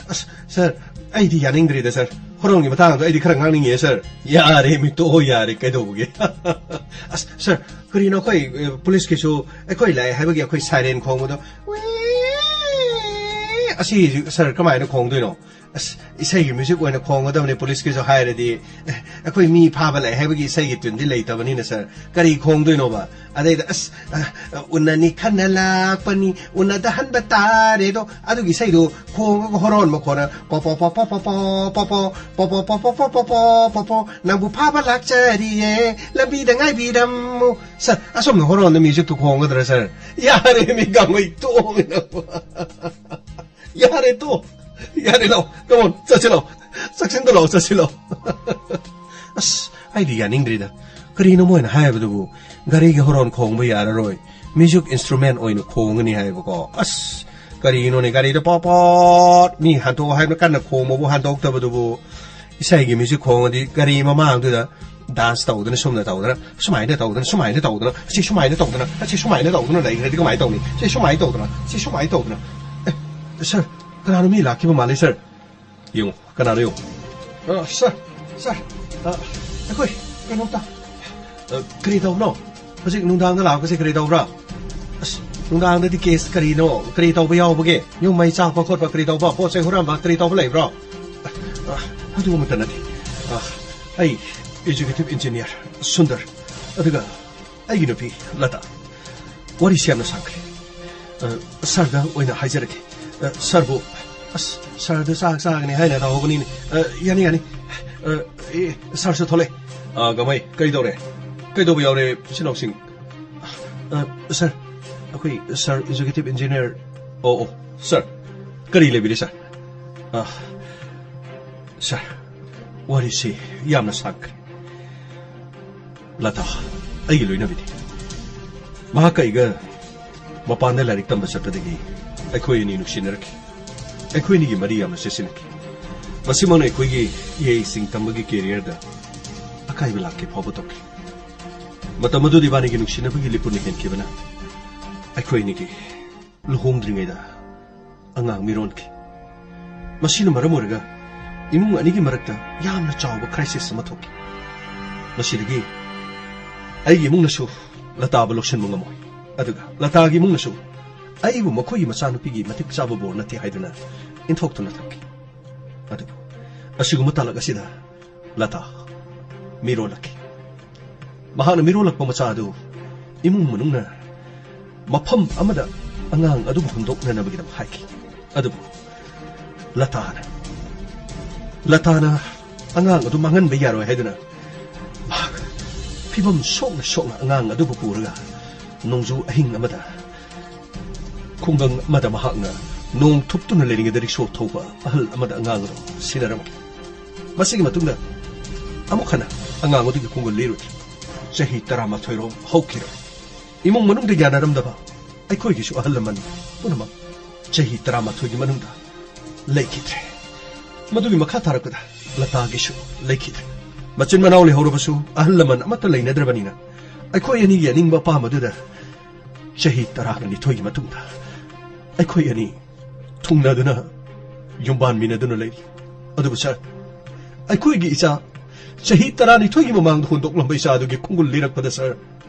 ꯑꯁ, ꯁꯥꯔ, ꯑꯩꯗꯤ ꯌꯥꯅꯤꯡꯗ꯭ꯔꯤꯗ, ꯁꯥꯔ꯫ ꯍꯣꯔꯣꯟꯒꯤ ꯃꯇꯥꯡꯗꯣ ꯑꯩꯗꯤ ꯈꯔ ꯉꯥꯡꯅꯤꯡꯉꯦ, ꯁꯥꯔ꯫ ꯌꯥꯔꯦ, ꯃꯤ ꯇꯣꯛꯑꯣ, ꯌꯥꯔꯦ, ꯀꯩꯗꯧꯕꯒꯤ? ꯑꯁ, ꯁꯥꯔ, ꯀꯔꯤꯅꯣ ꯑꯩꯈꯣꯏ, ꯑꯦ, ꯄꯨꯂꯤꯁꯀꯤꯁꯨ ꯑꯩꯈꯣꯏ ꯂꯥꯛꯑꯦ ꯍꯥꯏꯕꯒꯤ ꯑꯩꯈꯣꯏ ꯁꯥꯏꯔꯦꯟ ꯈꯣꯡꯕꯗꯣ, ꯑꯁꯤ, ꯁꯥꯔ, ꯀꯃꯥꯏꯅ ꯈꯣꯡꯗꯣꯏꯅꯣ? ꯑꯁ, ꯏꯁꯩꯒꯤ ꯃ꯭ꯌꯨꯖꯤꯛ ꯑꯣꯏꯅ ꯈꯣꯡꯒꯗꯕꯅꯤ, ꯄꯨꯂꯤꯁꯀꯤꯁꯨ ꯍꯥꯏꯔꯗꯤ꯫ ꯑꯦ, ꯑꯩꯈꯣꯏ ꯃꯤ ꯐꯥꯕ ꯂꯥꯛꯑꯦ ꯍꯥꯏꯕꯒꯤ ꯏꯁꯩꯒꯤ ꯇ꯭ꯌꯨꯟꯗꯤ ꯂꯩꯇꯕꯅꯤꯅ, ꯁꯥꯔ, ꯀꯔꯤ ꯈꯣꯡꯗꯣꯏꯅꯣꯕ? ꯑꯗꯩꯗ, ꯑꯁ, ꯑ, ꯑ, ꯎꯅꯅꯤ ꯈꯟꯅ ꯂꯥꯛꯄꯅꯤ, ꯎꯅꯗ ꯍꯟꯕ ꯇꯥꯔꯦꯗꯣ, ꯑꯗꯨꯒꯤ ꯏꯁꯩꯗꯣ ꯈꯣꯡꯉꯒ ꯍꯣꯔꯣꯟ ꯃꯈꯣꯟꯅ ꯄꯣ ꯄꯣ ꯄꯣ ꯄꯣ ꯄꯣ ꯄꯣ ꯄꯣ ꯄꯣ ꯄꯣ ꯄꯣ ꯄꯣ ꯄꯣ ꯄꯣ ꯄꯣ ꯄꯣ ꯄꯣ ꯅꯪꯕꯨ ꯐꯥꯕ ꯂꯥꯛꯆꯔꯤꯌꯦ, ꯂꯝꯕꯤꯗ ꯉꯥꯏꯕꯤꯔꯝꯃꯨ꯫ ꯁꯥꯔ, ꯑꯁꯣꯝꯅ ꯍꯣꯔꯣꯟꯗ ꯃ꯭ꯌꯨꯖꯤꯛꯇꯨ ꯈꯣꯡꯒꯗ꯭ꯔꯥ, ꯁꯥꯔ? ꯌꯥꯔꯦ, ꯃꯤ ꯒꯥꯡꯃꯩ ꯇꯣꯛꯑꯣ, ꯃꯤ ꯅꯪꯕꯨ꯫ ꯌꯥꯔꯦ, ꯇꯣꯛꯑꯣ꯫ ꯌꯥꯔꯦ, ꯂꯥꯛꯑꯣ꯫ Come on, ꯆꯠꯁꯤ ꯂꯥꯛꯑꯣ꯫ ꯆꯥꯛꯁꯪꯗ ꯂꯥꯛꯑꯣ, ꯆꯠꯁꯤ ꯂꯥꯛꯑꯣ꯫ ꯑꯁ, ꯑꯩꯗꯤ ꯌꯥꯅꯤꯡꯗ꯭ꯔꯤꯗ꯫ ꯀꯔꯤꯅꯣ ꯃꯣꯏꯅ ꯍꯥꯏꯕꯗꯨꯕꯨ? ꯒꯥꯔꯤꯒꯤ ꯍꯣꯔꯣꯟ ꯈꯣꯡꯕ ꯌꯥꯔꯔꯣꯏ, ꯃ꯭ꯌꯨꯖꯤꯛ ꯏꯟꯁꯇ꯭ꯔꯨꯃꯦꯟ ꯑꯣꯏꯅ ꯈꯣꯡꯒꯅꯤ ꯍꯥꯏꯕꯀꯣ꯫ ꯑꯁ, ꯀꯔꯤꯅꯣꯅꯦ, ꯒꯥꯔꯤꯗ ꯄꯣꯠ ꯄꯣꯠ ꯃꯤ ꯍꯟꯗꯣꯛꯑꯣ ꯍꯥꯏꯕꯅ ꯀꯟꯅ ꯈꯣꯡꯕꯕꯨ ꯍꯟꯗꯣꯛꯇꯕꯗꯨꯕꯨ꯫ ꯏꯁꯩꯒꯤ ꯃ꯭ꯌꯨꯖꯤꯛ ꯈꯣꯡꯉꯗꯤ ꯒꯥꯔꯤ ꯃꯃꯥꯡꯗꯨꯗ ꯗꯥꯟꯁ ꯇꯧꯗꯅ, ꯁꯨꯝꯅ ꯇꯧꯗꯅ, ꯁꯨꯃꯥꯏꯅ ꯇꯧꯗꯅ, ꯁꯨꯃꯥꯏꯅ ꯇꯧꯗꯅ, ꯑꯁꯤ ꯁꯨꯃꯥꯏꯅ ꯇꯧꯗꯅ, ꯑꯁꯤ ꯁꯨꯃꯥꯏꯅ ꯇꯧꯗꯅ ꯂꯩꯈ꯭ꯔꯗꯤ ꯀꯃꯥꯏꯅ ꯇꯧꯅꯤ? ꯁꯤ ꯁꯨꯃꯥꯏꯅ ꯇꯧꯗꯅ, ꯁꯤ ꯁꯨꯃꯥꯏꯅ ꯇꯧꯗꯅ꯫ ꯑꯦ, ꯁꯥꯔ, ꯀꯅꯥꯅꯣ ꯃꯤ ꯂꯥꯛꯈꯤꯕ ꯃꯥꯜꯂꯦ, ꯁꯥꯔ꯫ ꯌꯦꯡꯉꯣ, ꯀꯅꯥꯅꯣ ꯌꯦꯡꯉꯣ꯫ ꯑ, ꯁꯥꯔ, ꯁꯥꯔ, ꯑ, ꯑꯩꯈꯣꯏ ꯀꯩꯅꯣꯝꯇ, ꯑ, ꯀꯔꯤ ꯇꯧꯕꯅꯣ? ꯍꯧꯖꯤꯛ ꯅꯨꯡꯗꯥꯡꯗ ꯂꯥꯛꯄꯁꯦ ꯀꯔꯤ ꯇꯧꯕ꯭ꯔꯥ? ꯑꯁ, ꯅꯨꯡꯗꯥꯡꯗꯗꯤ ꯀꯦꯁ ꯀꯔꯤꯅꯣ? ꯀꯔꯤ ꯇꯧꯕ ꯌꯥꯎꯕꯒꯦ? ꯌꯨꯝ ꯃꯩ ꯆꯥꯛꯄ ꯈꯣꯠꯄ ꯀꯔꯤ ꯇꯧꯕ? ꯄꯣꯠ ꯆꯩ ꯍꯨꯔꯥꯟꯕ ꯀꯔꯤ ꯇꯧꯕ ꯂꯩꯕ꯭ꯔꯣ? ꯑ, ꯑꯗꯨꯒꯨꯝꯕꯇ ꯅꯠꯇꯦ꯫ ꯑ, ꯑꯩ ꯑꯦꯛꯖꯤꯀ꯭ꯌꯨꯇꯤꯚ ꯏꯟꯖꯤꯅꯤꯌꯔ ꯁꯨꯟꯗꯔ, ꯑꯗꯨꯒ ꯑꯩꯒꯤ ꯅꯨꯄꯤ ꯂꯇꯥ꯫ ꯋꯥꯔꯤꯁꯤ ꯌꯥꯝꯅ ꯁꯥꯡꯈ꯭ꯔꯦ꯫ ꯑ, ꯁꯥꯔꯗ ꯑꯣꯏꯅ ꯍꯥꯏꯖꯔꯒꯦ꯫ ꯑ, ꯁꯥꯔꯕꯨ, ꯑꯁ, ꯁꯥꯔꯗ ꯆꯥꯛ ꯆꯥꯒꯅꯤ ꯍꯥꯏꯅ ꯇꯧꯍꯧꯕꯅꯤꯅꯦ꯫ ꯑ, ꯌꯥꯅꯤ, ꯌꯥꯅꯤ꯫ ꯑ, ꯑꯦ, ꯁꯥꯔꯁꯨ ꯊꯣꯛꯂꯛꯑꯦ꯫ ꯑ, ꯒꯃꯩ, ꯀꯔꯤ ꯇꯧꯔꯦ? ꯀꯩꯗꯧꯕ ꯌꯥꯎꯔꯦ, ꯏꯆꯤꯟ ꯏꯅꯥꯎꯁꯤꯡ? ꯑ, ꯁꯥꯔ, ꯑꯩꯈꯣꯏ ꯁꯥꯔ ꯑꯦꯛꯖꯤꯀ꯭ꯌꯨꯇꯤꯚ ꯏꯟꯖꯤꯅꯤꯌꯔ꯫ ꯑꯣ, ꯑꯣ, ꯁꯥꯔ, ꯀꯔꯤ ꯂꯩꯕꯤꯔꯦ, ꯁꯥꯔ? ꯑ, ꯁꯥꯔ, ꯋꯥꯔꯤꯁꯤ ꯌꯥꯝꯅ ꯁꯥꯡꯈ꯭ꯔꯦ꯫ ꯂꯇꯥ, ꯑꯩꯒꯤ ꯂꯣꯏꯅꯕꯤꯅꯤ꯫ ꯃꯍꯥꯛꯀ ꯑꯩꯒ ꯃꯄꯥꯟꯗ ꯂꯥꯏꯔꯤꯛ ꯇꯝꯕ ꯆꯠꯄꯗꯒꯤ ꯑꯩꯈꯣꯏ ꯑꯅꯤ ꯅꯨꯡꯁꯤꯅꯔꯛꯈꯤ꯫ ꯑꯩꯈꯣꯏ ꯑꯅꯤꯒꯤ ꯃꯔꯤ ꯌꯥꯝꯅ ꯆꯦꯠꯁꯤꯟꯅꯈꯤ꯫ ꯃꯁꯤꯃꯛꯅ ꯑꯩꯈꯣꯏꯒꯤ ꯏꯍꯩꯁꯤꯡ ꯇꯝꯕꯒꯤ ꯀꯦꯔꯤꯌꯔꯗ ꯑꯀꯥꯏꯕ ꯂꯥꯛꯀꯦ ꯐꯥꯎꯕ ꯇꯧꯈꯤ꯫ ꯃꯇꯝ ꯑꯗꯨꯗ ꯏꯕꯥꯅꯤꯒꯤ ꯅꯨꯡꯁꯤꯅꯕꯒꯤ ꯂꯤꯄꯨꯟꯅ ꯍꯦꯟꯈꯤꯕꯅ ꯑꯩꯈꯣꯏ ꯑꯅꯤꯒꯤ ꯂꯨꯍꯣꯡꯗ꯭ꯔꯤꯉꯩꯗ ꯑꯉꯥꯡ ꯃꯤꯔꯣꯟꯈꯤ꯫ ꯃꯁꯤꯅ ꯃꯔꯝ ꯑꯣꯏꯔꯒ ꯏꯃꯨꯡ ꯑꯅꯤꯒꯤ ꯃꯔꯛꯇ ꯌꯥꯝꯅ ꯆꯥꯎꯕ crisis ꯑꯃ ꯊꯣꯛꯈꯤ꯫ ꯃꯁꯤꯗꯒꯤ ꯑꯩꯒꯤ ꯏꯃꯨꯡꯅꯁꯨ ꯂꯇꯥꯕꯨ ꯂꯧꯁꯤꯟꯕ ꯉꯝꯃꯣꯏ, ꯑꯗꯨꯒ ꯂꯇꯥꯒꯤ ꯏꯃꯨꯡꯅꯁꯨ ꯑꯩꯕꯨ ꯃꯈꯣꯏꯒꯤ ꯃꯆꯥꯅꯨꯄꯤꯒꯤ ꯃꯇꯤꯛ ꯆꯥꯕ ꯕꯣꯔ ꯅꯠꯇꯦ ꯍꯥꯏꯗꯨꯅ ꯏꯟꯊꯣꯛꯇꯨꯅ ꯊꯝꯈꯤ꯫ ꯑꯗꯨꯕꯨ ꯑꯁꯤꯒꯨꯝꯕ ꯇꯥꯂꯛ ꯑꯁꯤꯗ ꯂꯇꯥ ꯃꯤꯔꯣꯜꯂꯛꯈꯤ꯫ ꯃꯍꯥꯛꯅ ꯃꯤꯔꯣꯜꯂꯛꯄ ꯃꯆꯥ ꯑꯗꯨ ꯏꯃꯨꯡ ꯃꯅꯨꯡꯅ ꯃꯐꯝ ꯑꯃꯗ ꯑꯉꯥꯡ ꯑꯗꯨꯕꯨ ꯍꯨꯟꯗꯣꯛꯅꯅꯕꯒꯤꯗꯃꯛ ꯍꯥꯏꯈꯤ꯫ ꯑꯗꯨꯕꯨ ꯂꯇꯥꯅ ꯂꯇꯥꯅ ꯑꯉꯥꯡ ꯑꯗꯨ ꯃꯥꯡꯍꯟꯕ ꯌꯥꯔꯣꯏ ꯍꯥꯏꯗꯨꯅ ꯃꯍꯥꯛ ꯐꯤꯕꯝ ꯁꯣꯛꯅ ꯁꯣꯛꯅ ꯑꯉꯥꯡ ꯑꯗꯨꯕꯨ ꯄꯨꯔꯒ ꯅꯣꯡꯖꯨ ꯑꯍꯤꯡ ꯑꯃꯗ ꯈꯨꯡꯒꯪ ꯑꯃꯗ ꯃꯍꯥꯛꯅ ꯅꯣꯡ ꯊꯨꯞꯇꯨꯅ ꯂꯩꯔꯤꯉꯩꯗ ꯔꯤꯛꯁꯣ ꯊꯧꯕ ꯑꯍꯜ ꯑꯃꯗ ꯑꯉꯥꯡ ꯑꯗꯨ ꯁꯤꯟꯅꯔꯝꯈꯤ꯫ ꯃꯁꯤꯒꯤ ꯃꯇꯨꯡꯗ ꯑꯃꯨꯛ ꯍꯟꯅ ꯑꯉꯥꯡ ꯑꯗꯨꯒꯤ ꯈꯣꯡꯒꯨꯜ ꯂꯤꯔꯨꯗ꯭ꯔꯦ꯫ ꯆꯍꯤ ꯇꯔꯥꯃꯥꯊꯣꯏ ꯔꯣꯝ ꯍꯧꯈꯤꯔꯣꯏ꯫ ꯏꯃꯨꯡ ꯃꯅꯨꯡꯗ ꯌꯥꯅꯔꯝꯗꯕ ꯑꯩꯈꯣꯏꯒꯤꯁꯨ ꯑꯍꯜ ꯂꯃꯟ ꯄꯨꯝꯅꯃꯛ ꯆꯍꯤ ꯇꯔꯥꯃꯥꯊꯣꯏꯒꯤ ꯃꯅꯨꯡꯗ ꯂꯩꯈꯤꯗ꯭ꯔꯦ꯫ ꯃꯗꯨꯒꯤ ꯃꯈꯥ ꯇꯥꯔꯛꯄꯗ ꯂꯇꯥꯒꯤꯁꯨ ꯂꯩꯈꯤꯗ꯭ꯔꯦ꯫ ꯃꯆꯤꯟ ꯃꯅꯥꯎ ꯂꯩꯍꯧꯔꯕꯁꯨ ꯑꯍꯜ ꯂꯃꯟ ꯑꯃꯠꯇ ꯂꯩꯅꯗ꯭ꯔꯕꯅꯤꯅ ꯑꯩꯈꯣꯏ ꯑꯅꯤꯒꯤ ꯑꯅꯤꯡꯕ ꯑꯄꯥꯝꯕꯗꯨꯗ ꯆꯍꯤ ꯇꯔꯥꯒ ꯅꯤꯊꯣꯏꯒꯤ ꯃꯇꯨꯡꯗ ꯑꯩꯈꯣꯏ ꯑꯅꯤ ꯊꯨꯡꯅꯗꯨꯅ ꯌꯨꯝꯕꯥꯟꯃꯤꯟꯅꯗꯨꯅ ꯂꯩꯔꯤ꯫ ꯑꯗꯨꯕꯨ ꯁꯥꯔ, ꯑꯩꯈꯣꯏꯒꯤ ꯏꯆꯥ ꯆꯍꯤ ꯇꯔꯥꯅꯤꯊꯣꯏꯒꯤ ꯃꯃꯥꯡꯗ ꯍꯨꯟꯗꯣꯛꯂꯝꯕ ꯏꯆꯥ ꯑꯗꯨꯒꯤ ꯈꯣꯡꯒꯨꯜ ꯂꯤꯔꯛꯄꯗ ꯁꯥꯔ,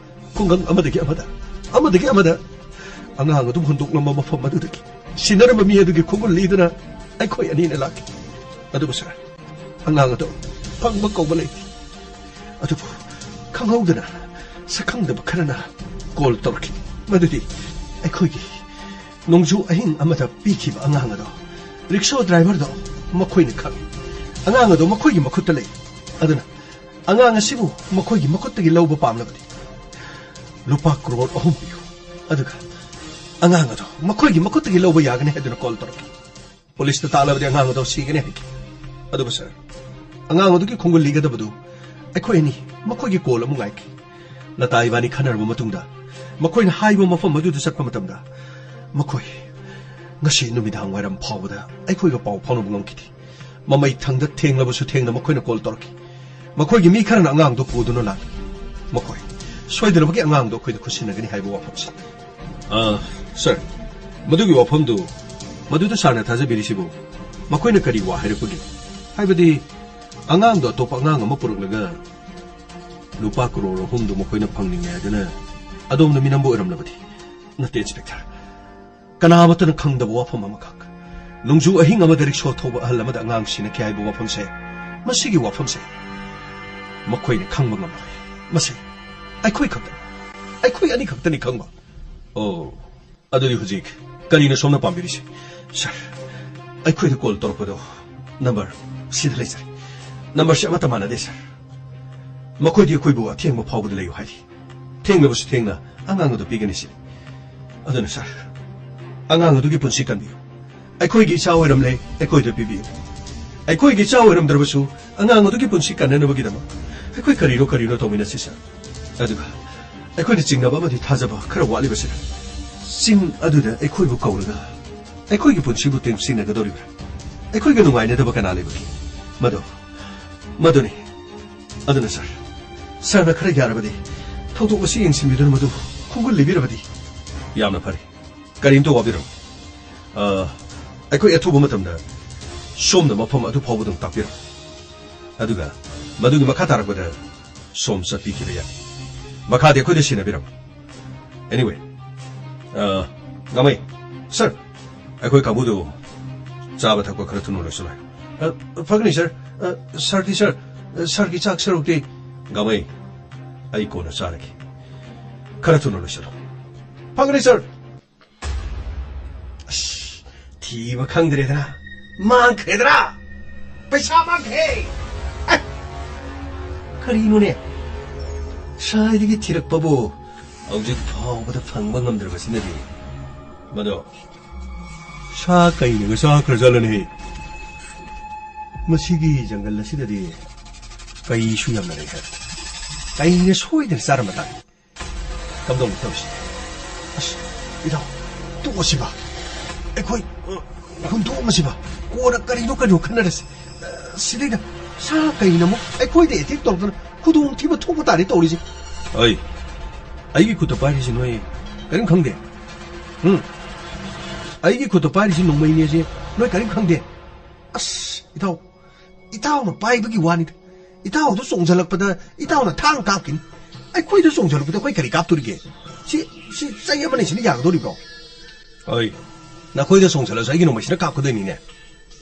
ꯈꯨꯡꯒꯪ ꯑꯃꯗꯒꯤ ꯑꯃꯗ, ꯑꯃꯗꯒꯤ ꯑꯃꯗ ꯑꯉꯥꯡ ꯑꯗꯨ ꯍꯨꯟꯗꯣꯛꯂꯝꯕ ꯃꯐꯝ ꯑꯗꯨꯗꯒꯤ ꯁꯤꯟꯅꯔꯝꯕ ꯃꯤ ꯑꯗꯨꯒꯤ ꯈꯣꯡꯒꯨꯜ ꯂꯤꯗꯨꯅ ꯑꯩꯈꯣꯏ ꯑꯅꯤꯅ ꯂꯥꯛꯈꯤ꯫ ꯑꯗꯨꯕꯨ ꯁꯥꯔ, ꯑꯉꯥꯡ ꯑꯗꯨ ꯐꯪꯕ ꯀꯧꯕ ꯂꯩꯇꯦ꯫ ꯑꯗꯨꯕꯨ ꯈꯪꯍꯧꯗꯅ ꯁꯛꯈꯪꯗꯕ ꯈꯔꯅ ꯀꯣꯜ ꯇꯧꯔꯛꯈꯤ꯫ ꯃꯗꯨꯗꯤ ꯑꯩꯈꯣꯏꯒꯤ ꯅꯣꯡꯖꯨ ꯑꯍꯤꯡ ꯑꯃꯗ ꯄꯤꯈꯤꯕ ꯑꯉꯥꯡ ꯑꯗꯣ ꯔꯤꯛꯁꯣ ꯗ꯭ꯔꯥꯏꯚꯔꯗꯣ ꯃꯈꯣꯏꯅ ꯈꯪꯏ꯫ ꯑꯉꯥꯡ ꯑꯗꯣ ꯃꯈꯣꯏꯒꯤ ꯃꯈꯨꯠꯇ ꯂꯩ꯫ ꯑꯗꯨꯅ ꯑꯉꯥꯡ ꯑꯁꯤꯕꯨ ꯃꯈꯣꯏꯒꯤ ꯃꯈꯨꯠꯇꯒꯤ ꯂꯧꯕ ꯄꯥꯝꯂꯕꯗꯤ ꯂꯨꯄꯥ ꯀ꯭ꯔꯣꯔ ꯑꯍꯨꯝ ꯄꯤꯌꯨ, ꯑꯗꯨꯒ ꯑꯉꯥꯡ ꯑꯗꯣ ꯃꯈꯣꯏꯒꯤ ꯃꯈꯨꯠꯇꯒꯤ ꯂꯧꯕ ꯌꯥꯒꯅꯤ ꯍꯥꯏꯗꯨꯅ ꯀꯣꯜ ꯇꯧꯔꯛꯈꯤ꯫ ꯄꯨꯂꯤꯁꯇ ꯇꯥꯛꯂꯕꯗꯤ ꯑꯉꯥꯡ ꯑꯗꯣ ꯁꯤꯒꯅꯤ ꯍꯥꯏꯈꯤ꯫ ꯑꯗꯨꯕꯨ ꯁꯥꯔ, ꯑꯉꯥꯡ ꯑꯗꯨꯒꯤ ꯈꯣꯡꯒꯨꯜ ꯂꯤꯒꯗꯕꯗꯨ ꯑꯩꯈꯣꯏ ꯑꯅꯤ ꯃꯈꯣꯏꯒꯤ ꯀꯣꯜ ꯑꯃꯨꯛ ꯉꯥꯏꯈꯤ꯫ ꯂꯇꯥ ꯏꯕꯥꯅꯤ ꯈꯟꯅꯔꯕ ꯃꯇꯨꯡꯗ ꯃꯈꯣꯏꯅ ꯍꯥꯏꯕ ꯃꯐꯝ ꯑꯗꯨꯗ ꯆꯠꯄ ꯃꯇꯝꯗ ꯃꯈꯣꯏ ꯉꯁꯤ ꯅꯨꯃꯤꯗꯥꯡ ꯋꯥꯏꯔꯝ ꯐꯥꯎꯕꯗ ꯑꯩꯈꯣꯏꯒ ꯄꯥꯎ ꯐꯥꯎꯅꯕ ꯉꯝꯈꯤꯗꯦ꯫ ꯃꯃꯩ ꯊꯪꯗ ꯊꯦꯡꯂꯕꯁꯨ ꯊꯦꯡꯅ ꯃꯈꯣꯏꯅ ꯀꯣꯜ ꯇꯧꯔꯛꯈꯤ꯫ ꯃꯈꯣꯏꯒꯤ ꯃꯤ ꯈꯔꯅ ꯑꯉꯥꯡꯗꯨ ꯄꯨꯗꯨꯅ ꯂꯥꯛꯂꯤ꯫ ꯃꯈꯣꯏ ꯁꯣꯏꯗꯅꯃꯛꯀꯤ ꯑꯉꯥꯡꯗꯣ ꯑꯩꯈꯣꯏꯅ ꯈꯨꯠꯁꯤꯟꯅꯒꯅꯤ ꯍꯥꯏꯕ ꯋꯥꯐꯝꯁꯦ꯫ ꯑ, ꯁꯥꯔ, ꯃꯗꯨꯒꯤ ꯋꯥꯐꯝꯗꯨ, ꯃꯗꯨꯗ ꯁꯥꯔꯅ ꯊꯥꯖꯕꯤꯔꯤꯁꯤꯕꯨ ꯃꯈꯣꯏꯅ ꯀꯔꯤ ꯋꯥ ꯍꯥꯏꯔꯛꯄꯒꯤꯅꯣ? ꯍꯥꯏꯕꯗꯤ, ꯑꯉꯥꯡꯗꯣ ꯑꯇꯣꯞꯄ ꯑꯉꯥꯡ ꯑꯃ ꯄꯨꯔꯛꯂꯒ ꯂꯨꯄꯥ ꯀ꯭ꯔꯣꯔ ꯑꯍꯨꯝꯗꯨ ꯃꯈꯣꯏꯅ ꯐꯪꯅꯤꯡꯉꯦ ꯍꯥꯏꯗꯨꯅ ꯑꯗꯣꯝꯅ ꯃꯤꯅꯝꯕ ꯑꯣꯏꯔꯝꯂꯕꯗꯤ? ꯅꯠꯇꯦ, ꯏꯟꯁꯄꯦꯛꯇꯔ꯫ ꯀꯅꯥꯃꯠꯇꯅ ꯈꯪꯗꯕ ꯋꯥꯐꯝ ꯑꯃꯈꯛ, ꯅꯣꯡꯖꯨ ꯑꯍꯤꯡ ꯑꯃꯗ ꯔꯤꯛꯁꯣ ꯊꯧꯕ ꯑꯍꯜ ꯑꯃꯗ ꯑꯉꯥꯡ ꯁꯤꯟꯅꯈꯤ ꯍꯥꯏꯕ ꯋꯥꯐꯝꯁꯦ, ꯃꯁꯤꯒꯤ ꯋꯥꯐꯝꯁꯦ ꯃꯈꯣꯏꯅ ꯈꯪꯕ ꯉꯝꯂꯣꯏ꯫ ꯃꯁꯤ ꯑꯩꯈꯣꯏ ꯈꯛꯇꯅꯤ, ꯑꯩꯈꯣꯏ ꯑꯅꯤ ꯈꯛꯇꯅꯤ ꯈꯪꯕ꯫ ꯑꯣ, ꯑꯗꯨꯗꯤ ꯍꯧꯖꯤꯛ ꯀꯔꯤꯅꯣ ꯁꯣꯝꯅ ꯄꯥꯝꯕꯤꯔꯤꯁꯦ? ꯁꯥꯔ, ꯑꯩꯈꯣꯏꯗ ꯀꯣꯜ ꯇꯧꯔꯛꯄꯗꯣ ꯅꯝꯕꯔ ꯁꯤꯗ ꯂꯩꯖꯔꯦ꯫ ꯅꯝꯕꯔꯁꯦ ꯑꯃꯠꯇ ꯃꯥꯟꯅꯗꯦ, ꯁꯥꯔ꯫ ꯃꯈꯣꯏꯗꯤ ꯑꯩꯈꯣꯏꯕꯨ ꯑꯊꯦꯡꯕ ꯐꯥꯎꯕꯗ ꯂꯩꯌꯨ ꯍꯥꯏꯔꯤ꯫ ꯊꯦꯡꯂꯕꯁꯨ ꯊꯦꯡꯅ ꯑꯉꯥꯡ ꯑꯗꯨ ꯄꯤꯒꯅꯤ ꯁꯤꯅꯤ꯫ ꯑꯗꯨꯅ, ꯁꯥꯔ, ꯑꯉꯥꯡ ꯑꯗꯨꯒꯤ ꯄꯨꯟꯁꯤ ꯀꯟꯕꯤꯌꯨ꯫ ꯑꯩꯈꯣꯏꯒꯤ ꯏꯆꯥ ꯑꯣꯏꯔꯝꯂꯦ, ꯑꯩꯈꯣꯏꯗ ꯄꯤꯕꯤꯌꯨ꯫ ꯑꯩꯈꯣꯏꯒꯤ ꯏꯆꯥ ꯑꯣꯏꯔꯝꯗ꯭ꯔꯕꯁꯨ, ꯑꯉꯥꯡ ꯑꯗꯨꯒꯤ ꯄꯨꯟꯁꯤ ꯀꯟꯅꯅꯕꯒꯤꯗꯃꯛ ꯑꯩꯈꯣꯏ ꯀꯔꯤꯅꯣ ꯀꯔꯤꯅꯣ ꯇꯧꯃꯤꯟꯅꯁꯤ, ꯁꯥꯔ꯫ ꯑꯗꯨꯒ ꯑꯩꯈꯣꯏꯅ ꯆꯤꯡꯅꯕ ꯑꯃꯗꯤ ꯊꯥꯖꯕ ꯈꯔ ꯋꯥꯠꯂꯤꯕꯁꯤꯅ, ꯆꯤꯡ ꯑꯗꯨꯗ ꯑꯩꯈꯣꯏꯕꯨ ꯀꯧꯔꯒ ꯑꯩꯈꯣꯏꯒꯤ ꯄꯨꯟꯁꯤꯕꯨ ꯇꯦꯡꯁꯤꯟꯅꯒꯗꯧꯔꯤꯕ꯭ꯔꯥ? ꯑꯩꯈꯣꯏꯒ ꯅꯨꯡꯉꯥꯏꯅꯗꯕ ꯀꯅꯥ ꯂꯩꯕꯒꯦ? ꯃꯗꯨ, ꯃꯗꯨꯅꯤ꯫ ꯑꯗꯨꯅ, ꯁꯥꯔ, ꯁꯥꯔꯅ ꯈꯔ ꯌꯥꯔꯕꯗꯤ ꯊꯧꯗꯣꯛ ꯑꯁꯤ ꯌꯦꯡꯁꯤꯟꯕꯤꯗꯨꯅ ꯃꯗꯨ ꯈꯣꯡꯒꯨꯜ ꯂꯤꯕꯤꯔꯕꯗꯤ ꯌꯥꯝꯅ ꯐꯔꯦ꯫ ꯀꯔꯤꯝꯇ ꯋꯥꯕꯤꯔꯨꯅꯨ꯫ ꯑ, ꯑꯩꯈꯣꯏ ꯑꯊꯨꯕ ꯃꯇꯝꯗ ꯁꯣꯝꯅ ꯃꯐꯝ ꯑꯗꯨ ꯐꯥꯎꯕꯗꯪ ꯇꯥꯛꯄꯤꯔꯝꯃꯨ꯫ ꯑꯗꯨꯒ ꯃꯗꯨꯒꯤ ꯃꯈꯥ ꯇꯥꯔꯛꯄꯗ ꯁꯣꯝ ꯆꯠꯄꯤꯈꯤꯕ ꯌꯥꯏ꯫ ꯃꯈꯥꯗꯤ ꯑꯩꯈꯣꯏꯗ ꯁꯤꯟꯅꯕꯤꯔꯝꯃꯨ꯫ Anyway, ꯑ, ꯉꯥꯃꯩ, ꯁꯥꯔ, ꯑꯩꯈꯣꯏ ꯀꯥꯡꯕꯨꯗꯨ ꯆꯥꯕ ꯊꯛꯄ ꯈꯔ ꯊꯨꯅ ꯂꯣꯏꯁꯤꯜꯂꯣ꯫ ꯑ, ꯐꯒꯅꯤ, ꯁꯥꯔ꯫ ꯑ, ꯁꯥꯔꯒꯤ, ꯁꯥꯔ, ꯑ, ꯁꯥꯔꯒꯤ ꯆꯥꯛ ꯁꯔꯨꯛꯇꯤ꯫ ꯉꯥꯃꯩ, ꯑꯩ ꯀꯣꯟꯅ ꯆꯥꯔꯒꯦ꯫ ꯈꯔ ꯊꯨꯅ ꯂꯣꯏꯁꯤꯜꯂꯣ꯫ ꯐꯒꯅꯤ, ꯁꯥꯔ꯫ ꯑꯁ, ꯊꯤꯕ ꯈꯪꯗ꯭ꯔꯦꯗꯅ, ꯃꯥꯡꯈ꯭ꯔꯦꯗꯅ, ꯄꯩꯁꯥ ꯃꯥꯡꯈ꯭ꯔꯦ꯫ ꯑꯦ, ꯀꯔꯤꯅꯣꯅꯦ? ꯁ꯭ꯋꯥꯏꯗꯒꯤ ꯊꯤꯔꯛꯄꯕꯨ ꯍꯧꯖꯤꯛ ꯐꯥꯎꯕꯗ ꯐꯪꯕ ꯉꯝꯗ꯭ꯔꯕꯁꯤꯅꯗꯤ꯫ ꯃꯗꯣ ꯁꯥ ꯀꯩꯅꯒ ꯆꯥꯈ꯭ꯔꯖꯥꯠꯂꯅꯦ? ꯃꯁꯤꯒꯤ ꯖꯪꯒꯜ ꯑꯁꯤꯗꯗꯤ ꯀꯩꯁꯨ ꯌꯥꯝꯅ ꯂꯩ ꯍꯥꯏ꯫ ꯀꯩꯅ ꯁꯣꯏꯗꯅ ꯆꯥꯔꯝꯕ ꯇꯥꯔꯦ꯫ ꯀꯝꯗꯧꯅꯤ ꯇꯧꯔꯤꯁꯤ? ꯑꯁ, ꯏꯇꯥꯎ, ꯇꯣꯛꯑꯁꯤꯕ꯫ ꯑꯩꯈꯣꯏ, ꯑ, ꯍꯨꯟꯗꯣꯛꯑꯝꯃꯁꯤꯕ꯫ ꯀꯣꯟꯅ ꯀꯔꯤꯅꯣ ꯀꯔꯤꯅꯣ ꯈꯟꯅꯔꯁꯤ꯫ ꯑ, ꯁꯤꯗꯩꯗ ꯁꯥ ꯀꯩꯅ ꯑꯃꯨꯛ ꯑꯩꯈꯣꯏꯗ ꯑꯦꯇꯦꯛ ꯇꯧꯔꯛꯇꯅ ꯈꯨꯗꯣꯡꯊꯤꯕ ꯊꯣꯛꯄ ꯇꯥꯔꯦ ꯇꯧꯔꯤꯁꯦ꯫ ꯑꯩ, ꯑꯩꯒꯤ ꯈꯨꯠꯇ ꯄꯥꯏꯔꯤꯁꯤ ꯅꯣꯏ ꯀꯔꯤꯝ ꯈꯪꯗꯦ? ꯎꯝ? ꯑꯩꯒꯤ ꯈꯨꯠꯇ ꯄꯥꯏꯔꯤꯁꯤ ꯅꯣꯡꯃꯩꯅꯦꯁꯦ ꯅꯣꯏ ꯀꯔꯤꯝ ꯈꯪꯗꯦ? ꯑꯁ, ꯏꯇꯥꯎ, ꯏꯇꯥꯎꯅ ꯄꯥꯏꯕꯒꯤ ꯋꯥꯅꯤꯗ꯫ ꯏꯇꯥꯎꯗ ꯆꯣꯡꯁꯤꯜꯂꯛꯄꯗ ꯏꯇꯥꯎꯅ ꯊꯥꯡ ꯀꯥꯞꯈꯤꯅꯤ꯫ ꯑꯩꯈꯣꯏꯗ ꯆꯣꯡꯁꯤꯜꯂꯛꯄꯗ ꯑꯩꯈꯣꯏ ꯀꯔꯤ ꯀꯥꯞꯇꯣꯔꯤꯒꯦ? ꯁꯤ, ꯁꯤ ꯆꯩ ꯑꯃꯅꯤ ꯁꯤꯅ ꯌꯥꯒꯗꯧꯔꯤꯕ꯭ꯔꯣ? ꯍꯣꯏ, ꯅꯈꯣꯏꯗ ꯆꯣꯡꯁꯤꯜꯂꯁꯨ ꯑꯩꯒꯤ ꯅꯣꯡꯃꯩꯁꯤꯅ ꯀꯥꯞꯀꯗꯣꯏꯅꯤꯅꯦ꯫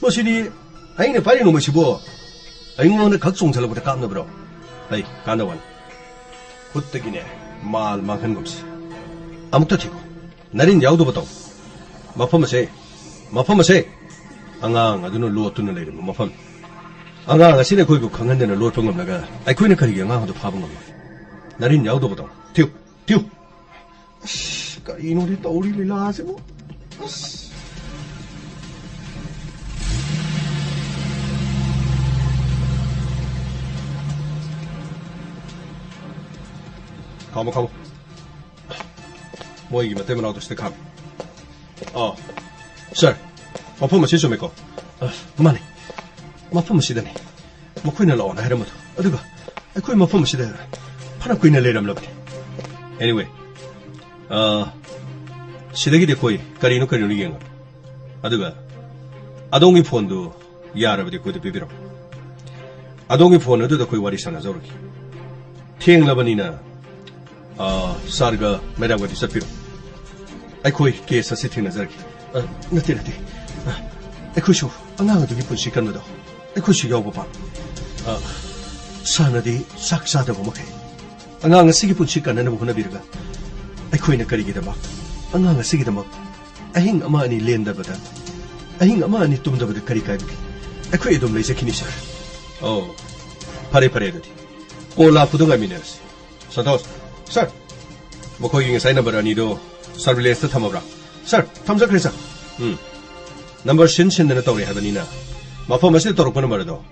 ꯃꯁꯤꯗꯤ ꯑꯩꯅ ꯄꯥꯏꯔꯤ ꯅꯣꯡꯃꯩꯁꯤꯕꯨ ꯑꯩꯉꯣꯟꯗ ꯈꯛ ꯆꯣꯡꯁꯤꯜꯂꯛꯄꯗ ꯀꯥꯞꯅꯕ꯭ꯔꯣ? ꯍꯩ, ꯀꯥꯟꯗ ꯋꯥꯅꯤ꯫ ꯈꯨꯠꯇꯒꯤꯅꯦ ꯃꯥꯜ ꯃꯥꯡꯍꯟꯒꯨꯝꯁꯤ꯫ ꯑꯃꯨꯛꯇ ꯊꯤꯈꯣ꯫ ꯅꯔꯤꯟ ꯌꯥꯎꯗꯕ ꯇꯧ꯫ ꯃꯐꯝ ꯑꯁꯦ, ꯃꯐꯝ ꯑꯁꯦ ꯑꯉꯥꯡ ꯑꯗꯨꯅ ꯂꯣꯠꯇꯨꯅ ꯂꯩꯔꯝꯕ ꯃꯐꯝ꯫ ꯑꯉꯥꯡ ꯑꯁꯤꯅ ꯑꯩꯈꯣꯏꯕꯨ ꯈꯪꯍꯟꯗꯅ ꯂꯣꯠꯄ ꯉꯝꯂꯒ ꯑꯩꯈꯣꯏꯅ ꯀꯔꯤꯒꯤ ꯑꯉꯥꯡ ꯑꯗꯨ ꯐꯥꯕ ꯉꯝꯂꯣꯏ? ꯅꯔꯤꯟ ꯌꯥꯎꯗꯕ ꯇꯧ꯫ ꯊꯤꯌꯨ, ꯊꯤꯌꯨ꯫ ꯑꯁ, ꯀꯔꯤꯅꯣꯅꯦ ꯇꯧꯔꯤ ꯂꯤꯂꯥꯁꯤꯕꯨ? ꯑꯁ꯫ ꯈꯥꯝꯃꯣ, ꯈꯥꯝꯃꯣ꯫ ꯃꯣꯏꯒꯤ ꯃꯇꯩ ꯃꯅꯥꯎꯗꯨ ꯁꯤꯗ ꯈꯥꯝꯃꯤ꯫ ꯑꯥ, ꯁꯥꯔ, ꯃꯐꯝ ꯑꯁꯤ ꯆꯨꯝꯃꯦꯀꯣ? ꯑ, ꯃꯥꯅꯦ, ꯃꯐꯝ ꯑꯁꯤꯗꯅꯦ꯫ ꯃꯈꯣꯏꯅ ꯂꯥꯛꯑꯣꯅ ꯍꯥꯏꯔꯝꯕꯗꯣ, ꯑꯗꯨꯒ ꯑꯩꯈꯣꯏ ꯃꯐꯝ ꯑꯁꯤꯗ ꯐꯅ ꯀꯨꯏꯅ ꯂꯩꯔꯝꯂꯕꯅꯤ꯫ Anyway, ꯑ, ꯁꯤꯗꯒꯤꯗꯤ ꯑꯩꯈꯣꯏ ꯀꯔꯤꯅꯣ ꯀꯔꯤꯅꯣ ꯌꯦꯡꯉꯒꯦ꯫ ꯑꯗꯨꯒ ꯑꯗꯣꯝꯒꯤ ꯐꯣꯟꯗꯨ ꯌꯥꯔꯕꯗꯤ ꯑꯩꯈꯣꯏꯗ ꯄꯤꯕꯤꯔꯝꯃꯨ꯫ ꯑꯗꯣꯝꯒꯤ ꯐꯣꯟ ꯑꯗꯨꯗ ꯑꯩꯈꯣꯏ ꯋꯥꯔꯤ ꯁꯥꯟꯅꯖꯧꯔꯒꯦ꯫ ꯊꯦꯡꯂꯕꯅꯤꯅ, ꯑ, ꯁꯥꯔꯒ ꯃꯦꯗꯥꯝꯒꯗꯤ ꯆꯠꯄꯤꯔꯣ꯫ ꯑꯩꯈꯣꯏ ꯀꯦꯁ ꯑꯁꯤ ꯊꯦꯡꯅꯖꯔꯒꯦ꯫ ꯑ, ꯅꯠꯇꯦ, ꯅꯠꯇꯦ꯫ ꯑ, ꯑꯩꯈꯣꯏꯁꯨ ꯑꯉꯥꯡ ꯑꯗꯨꯒꯤ ꯄꯨꯟꯁꯤ ꯀꯟꯕꯗꯣ ꯑꯩꯈꯣꯏꯁꯨ ꯌꯥꯎꯕ ꯄꯥꯝꯃꯤ꯫ ꯑ, ꯁꯥꯔꯅꯗꯤ ꯆꯥꯛ ꯆꯥꯗꯕ ꯃꯈꯩ ꯑꯉꯥꯡ ꯑꯁꯤꯒꯤ ꯄꯨꯟꯁꯤ ꯀꯟꯅꯅꯕ ꯍꯣꯠꯅꯕꯤꯔꯒ ꯑꯩꯈꯣꯏꯅ ꯀꯔꯤꯒꯤꯗꯃꯛ ꯑꯉꯥꯡ ꯑꯁꯤꯒꯤꯗꯃꯛ ꯑꯍꯤꯡ ꯑꯃ ꯑꯅꯤ ꯂꯦꯟꯗꯕꯗ, ꯑꯍꯤꯡ ꯑꯃ ꯑꯅꯤ ꯇꯨꯝꯗꯕꯗ ꯀꯔꯤ ꯀꯥꯏꯕꯒꯦ? ꯑꯩꯈꯣꯏ ꯑꯗꯨꯝ ꯂꯩꯖꯈꯤꯅꯤ, ꯁꯥꯔ꯫ ꯑꯣ, ꯐꯔꯦ, ꯐꯔꯦ, ꯑꯗꯨꯗꯤ ꯀꯣꯜ ꯂꯥꯛꯄꯗꯣ ꯉꯥꯏꯃꯤꯟꯅꯔꯁꯤ꯫ ꯁꯟꯇꯣꯁ, ꯁꯥꯔ, ꯃꯈꯣꯏꯒꯤ ꯉꯁꯥꯏ ꯅꯝꯕꯔ ꯑꯅꯤꯗꯣ ꯁꯔꯚꯤꯂꯦꯟꯁꯇ ꯊꯝꯃꯕ꯭ꯔꯥ? ꯁꯥꯔ, ꯊꯝꯖꯈ꯭ꯔꯦ, ꯁꯥꯔ꯫ ꯎꯝ꯫ ꯅꯝꯕꯔ ꯁꯤꯟ ꯁꯤꯟꯗꯅ ꯇꯧꯔꯦ ꯍꯥꯏꯕꯅꯤꯅ, ꯃꯐꯝ ꯑꯁꯤꯗ ꯇꯧꯔꯛꯄ ꯅꯝꯕꯔ ꯑꯗꯣ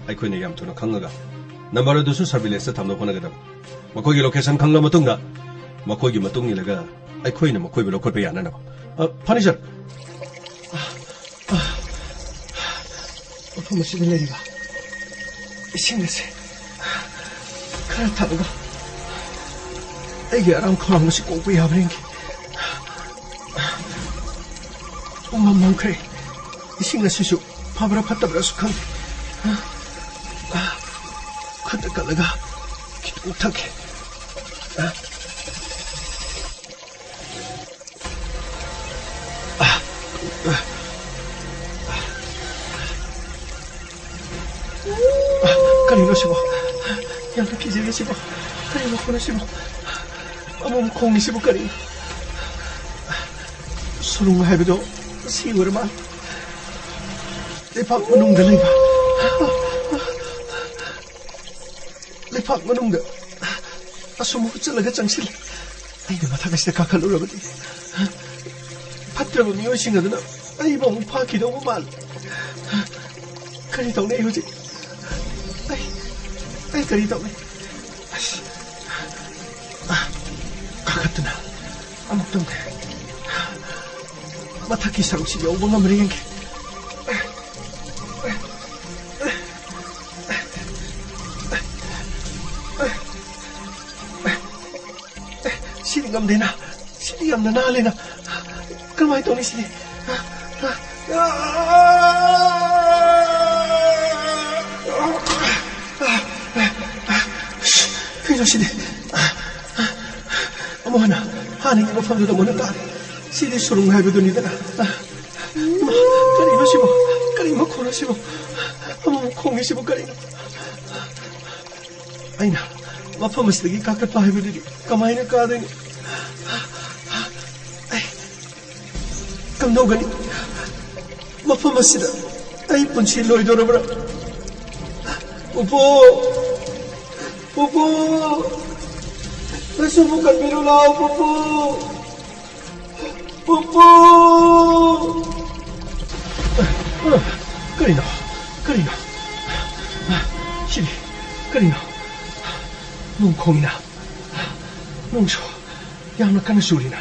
ꯑꯩꯈꯣꯏꯅ ꯌꯥꯝ ꯊꯨꯅ ꯈꯪꯉꯒ, ꯅꯝꯕꯔ ꯑꯗꯨꯁꯨ ꯁꯔꯚꯤꯂꯦꯟꯁꯇ ꯊꯝꯅꯕ ꯍꯣꯠꯅꯒꯗꯕ꯫ ꯃꯈꯣꯏꯒꯤ ꯂꯣꯀꯦꯁꯟ ꯈꯪꯂꯕ ꯃꯇꯨꯡꯗ, ꯃꯈꯣꯏꯒꯤ ꯃꯇꯨꯡ ꯏꯜꯂꯒ ꯑꯩꯈꯣꯏꯅ ꯃꯈꯣꯏꯕꯨ ꯂꯧꯈꯠꯄ ꯌꯥꯅꯅꯕ꯫ ꯑ, ꯐꯅꯤ, ꯁꯥꯔ꯫ ꯃꯐꯝ ꯑꯁꯤꯗ ꯂꯩꯔꯤꯕ ꯏꯁꯤꯡ ꯑꯁꯦ ꯈꯔ ꯊꯛꯂꯒ ꯑꯩꯒꯤ ꯑꯔꯥꯝ ꯈꯧꯔꯥꯡꯕꯁꯤ ꯀꯣꯛꯄ ꯌꯥꯕ꯭ꯔꯥ ꯌꯦꯡꯒꯦ꯫ ꯄꯨꯡꯃꯝ ꯃꯝꯈ꯭ꯔꯦ꯫ ꯏꯁꯤꯡ ꯑꯁꯤꯁꯨ ꯐꯕ꯭ꯔꯥ ꯐꯠꯇꯕ꯭ꯔꯥꯁꯨ ꯈꯪꯗꯦ꯫ ꯈꯨꯠꯇ ꯀꯠꯂꯒ ꯈꯤꯇꯪ ꯊꯛꯀꯦ꯫ ꯀꯔꯤꯅꯣ ꯁꯤꯕꯣ? ꯌꯥꯝꯅ ꯀꯤꯖꯩꯌꯦ ꯁꯤꯕꯣ꯫ ꯀꯔꯤ ꯃꯈꯣꯟꯅꯣ ꯁꯤꯕꯣ? ꯑꯃꯨꯛ ꯈꯣꯡꯉꯤꯁꯤꯕꯨ ꯀꯔꯤꯅꯣ? ꯁꯨꯔꯨꯡ ꯍꯥꯏꯕꯗꯣ ꯁꯤ ꯑꯣꯏꯔ ꯃꯥꯜꯂꯦ꯫ ꯂꯩꯄꯥꯛ ꯃꯅꯨꯡꯗ ꯂꯩꯕ꯫ ꯂꯩꯄꯥꯛ ꯃꯅꯨꯡꯗ ꯑꯁꯨꯝ ꯍꯨꯠꯆꯜꯂꯒ ꯆꯪꯁꯤꯜꯂꯤ꯫ ꯑꯩꯅ ꯃꯊꯛ ꯑꯁꯤꯗ ꯀꯥꯈꯠꯂꯨꯔꯕꯗꯤ ꯐꯠꯇ꯭ꯔꯕ ꯃꯤꯑꯣꯏꯁꯤꯡ ꯑꯗꯨꯅ ꯑꯩꯕꯨ ꯑꯃꯨꯛ ꯐꯥꯈꯤꯗꯧꯕ ꯃꯥꯜꯂꯤ꯫ ꯀꯔꯤ ꯇꯧꯅꯤ ꯑꯩ ꯍꯧꯖꯤꯛ? ꯑꯩ, ꯑꯩ ꯀꯔꯤ ꯇꯧꯅꯤ? ꯑꯁ, ꯀꯥꯈꯠꯇꯨꯅ ꯑꯃꯨꯛꯇꯪ ꯃꯊꯛꯀꯤ ꯁꯔꯨꯛꯁꯤ ꯌꯧꯕ ꯉꯝꯕ꯭ꯔꯥ ꯌꯦꯡꯒꯦ꯫ ꯁꯤꯗꯤ ꯉꯝꯗꯦꯅ꯫ ꯁꯤꯗꯤ ꯌꯥꯝꯅ ꯅꯥꯜꯂꯦꯅ꯫ ꯀꯃꯥꯏꯅ ꯇꯧꯅꯤ ꯁꯤꯗꯤ? ꯀꯩꯅꯣ ꯁꯤꯗꯤ? ꯑꯃꯨꯛ ꯍꯟꯅ ꯍꯥꯟꯅꯒꯤ ꯃꯐꯝꯗꯨꯗ ꯑꯃꯨꯛ ꯍꯟꯅ ꯇꯥꯔꯦ꯫ ꯁꯤꯗꯤ ꯁꯨꯔꯨꯡ ꯍꯥꯏꯕꯗꯨꯅꯤꯗꯅ꯫ ꯏꯃꯥ, ꯀꯔꯤꯅꯣ ꯁꯤꯕꯣ? ꯀꯔꯤ ꯃꯈꯣꯟꯅꯣ ꯁꯤꯕꯣ? ꯑꯃꯨꯛ ꯈꯣꯡꯉꯤꯁꯤꯕꯨ ꯀꯔꯤꯅꯣ? ꯑꯩꯅ ꯃꯐꯝ ꯑꯁꯤꯗꯒꯤ ꯀꯥꯈꯠꯄ ꯍꯥꯏꯕꯗꯨꯗꯤ ꯀꯃꯥꯏꯅ ꯀꯥꯗꯣꯏꯅꯣ? ꯑꯩ ꯀꯝꯗꯧꯒꯅꯤ? ꯃꯐꯝ ꯑꯁꯤꯗ ꯑꯩ ꯄꯨꯟꯁꯤ ꯂꯣꯏꯗꯧꯔꯕ꯭ꯔꯥ? ꯄꯨꯄꯨ! ꯄꯨꯄꯨ! ꯅꯁꯨꯕꯨ ꯀꯟꯕꯤꯔꯨ ꯂꯥꯎ, ꯄꯨꯄꯨ! ꯄꯨꯄꯨ! ꯀꯔꯤꯅꯣ? ꯀꯔꯤꯅꯣ? ꯁꯤꯗꯤ ꯀꯔꯤꯅꯣ? ꯅꯣꯡ ꯈꯣꯡꯉꯤꯅ꯫ ꯅꯣꯡꯁꯨ ꯌꯥꯝꯅ ꯀꯟꯅ ꯆꯨꯔꯤꯅ꯫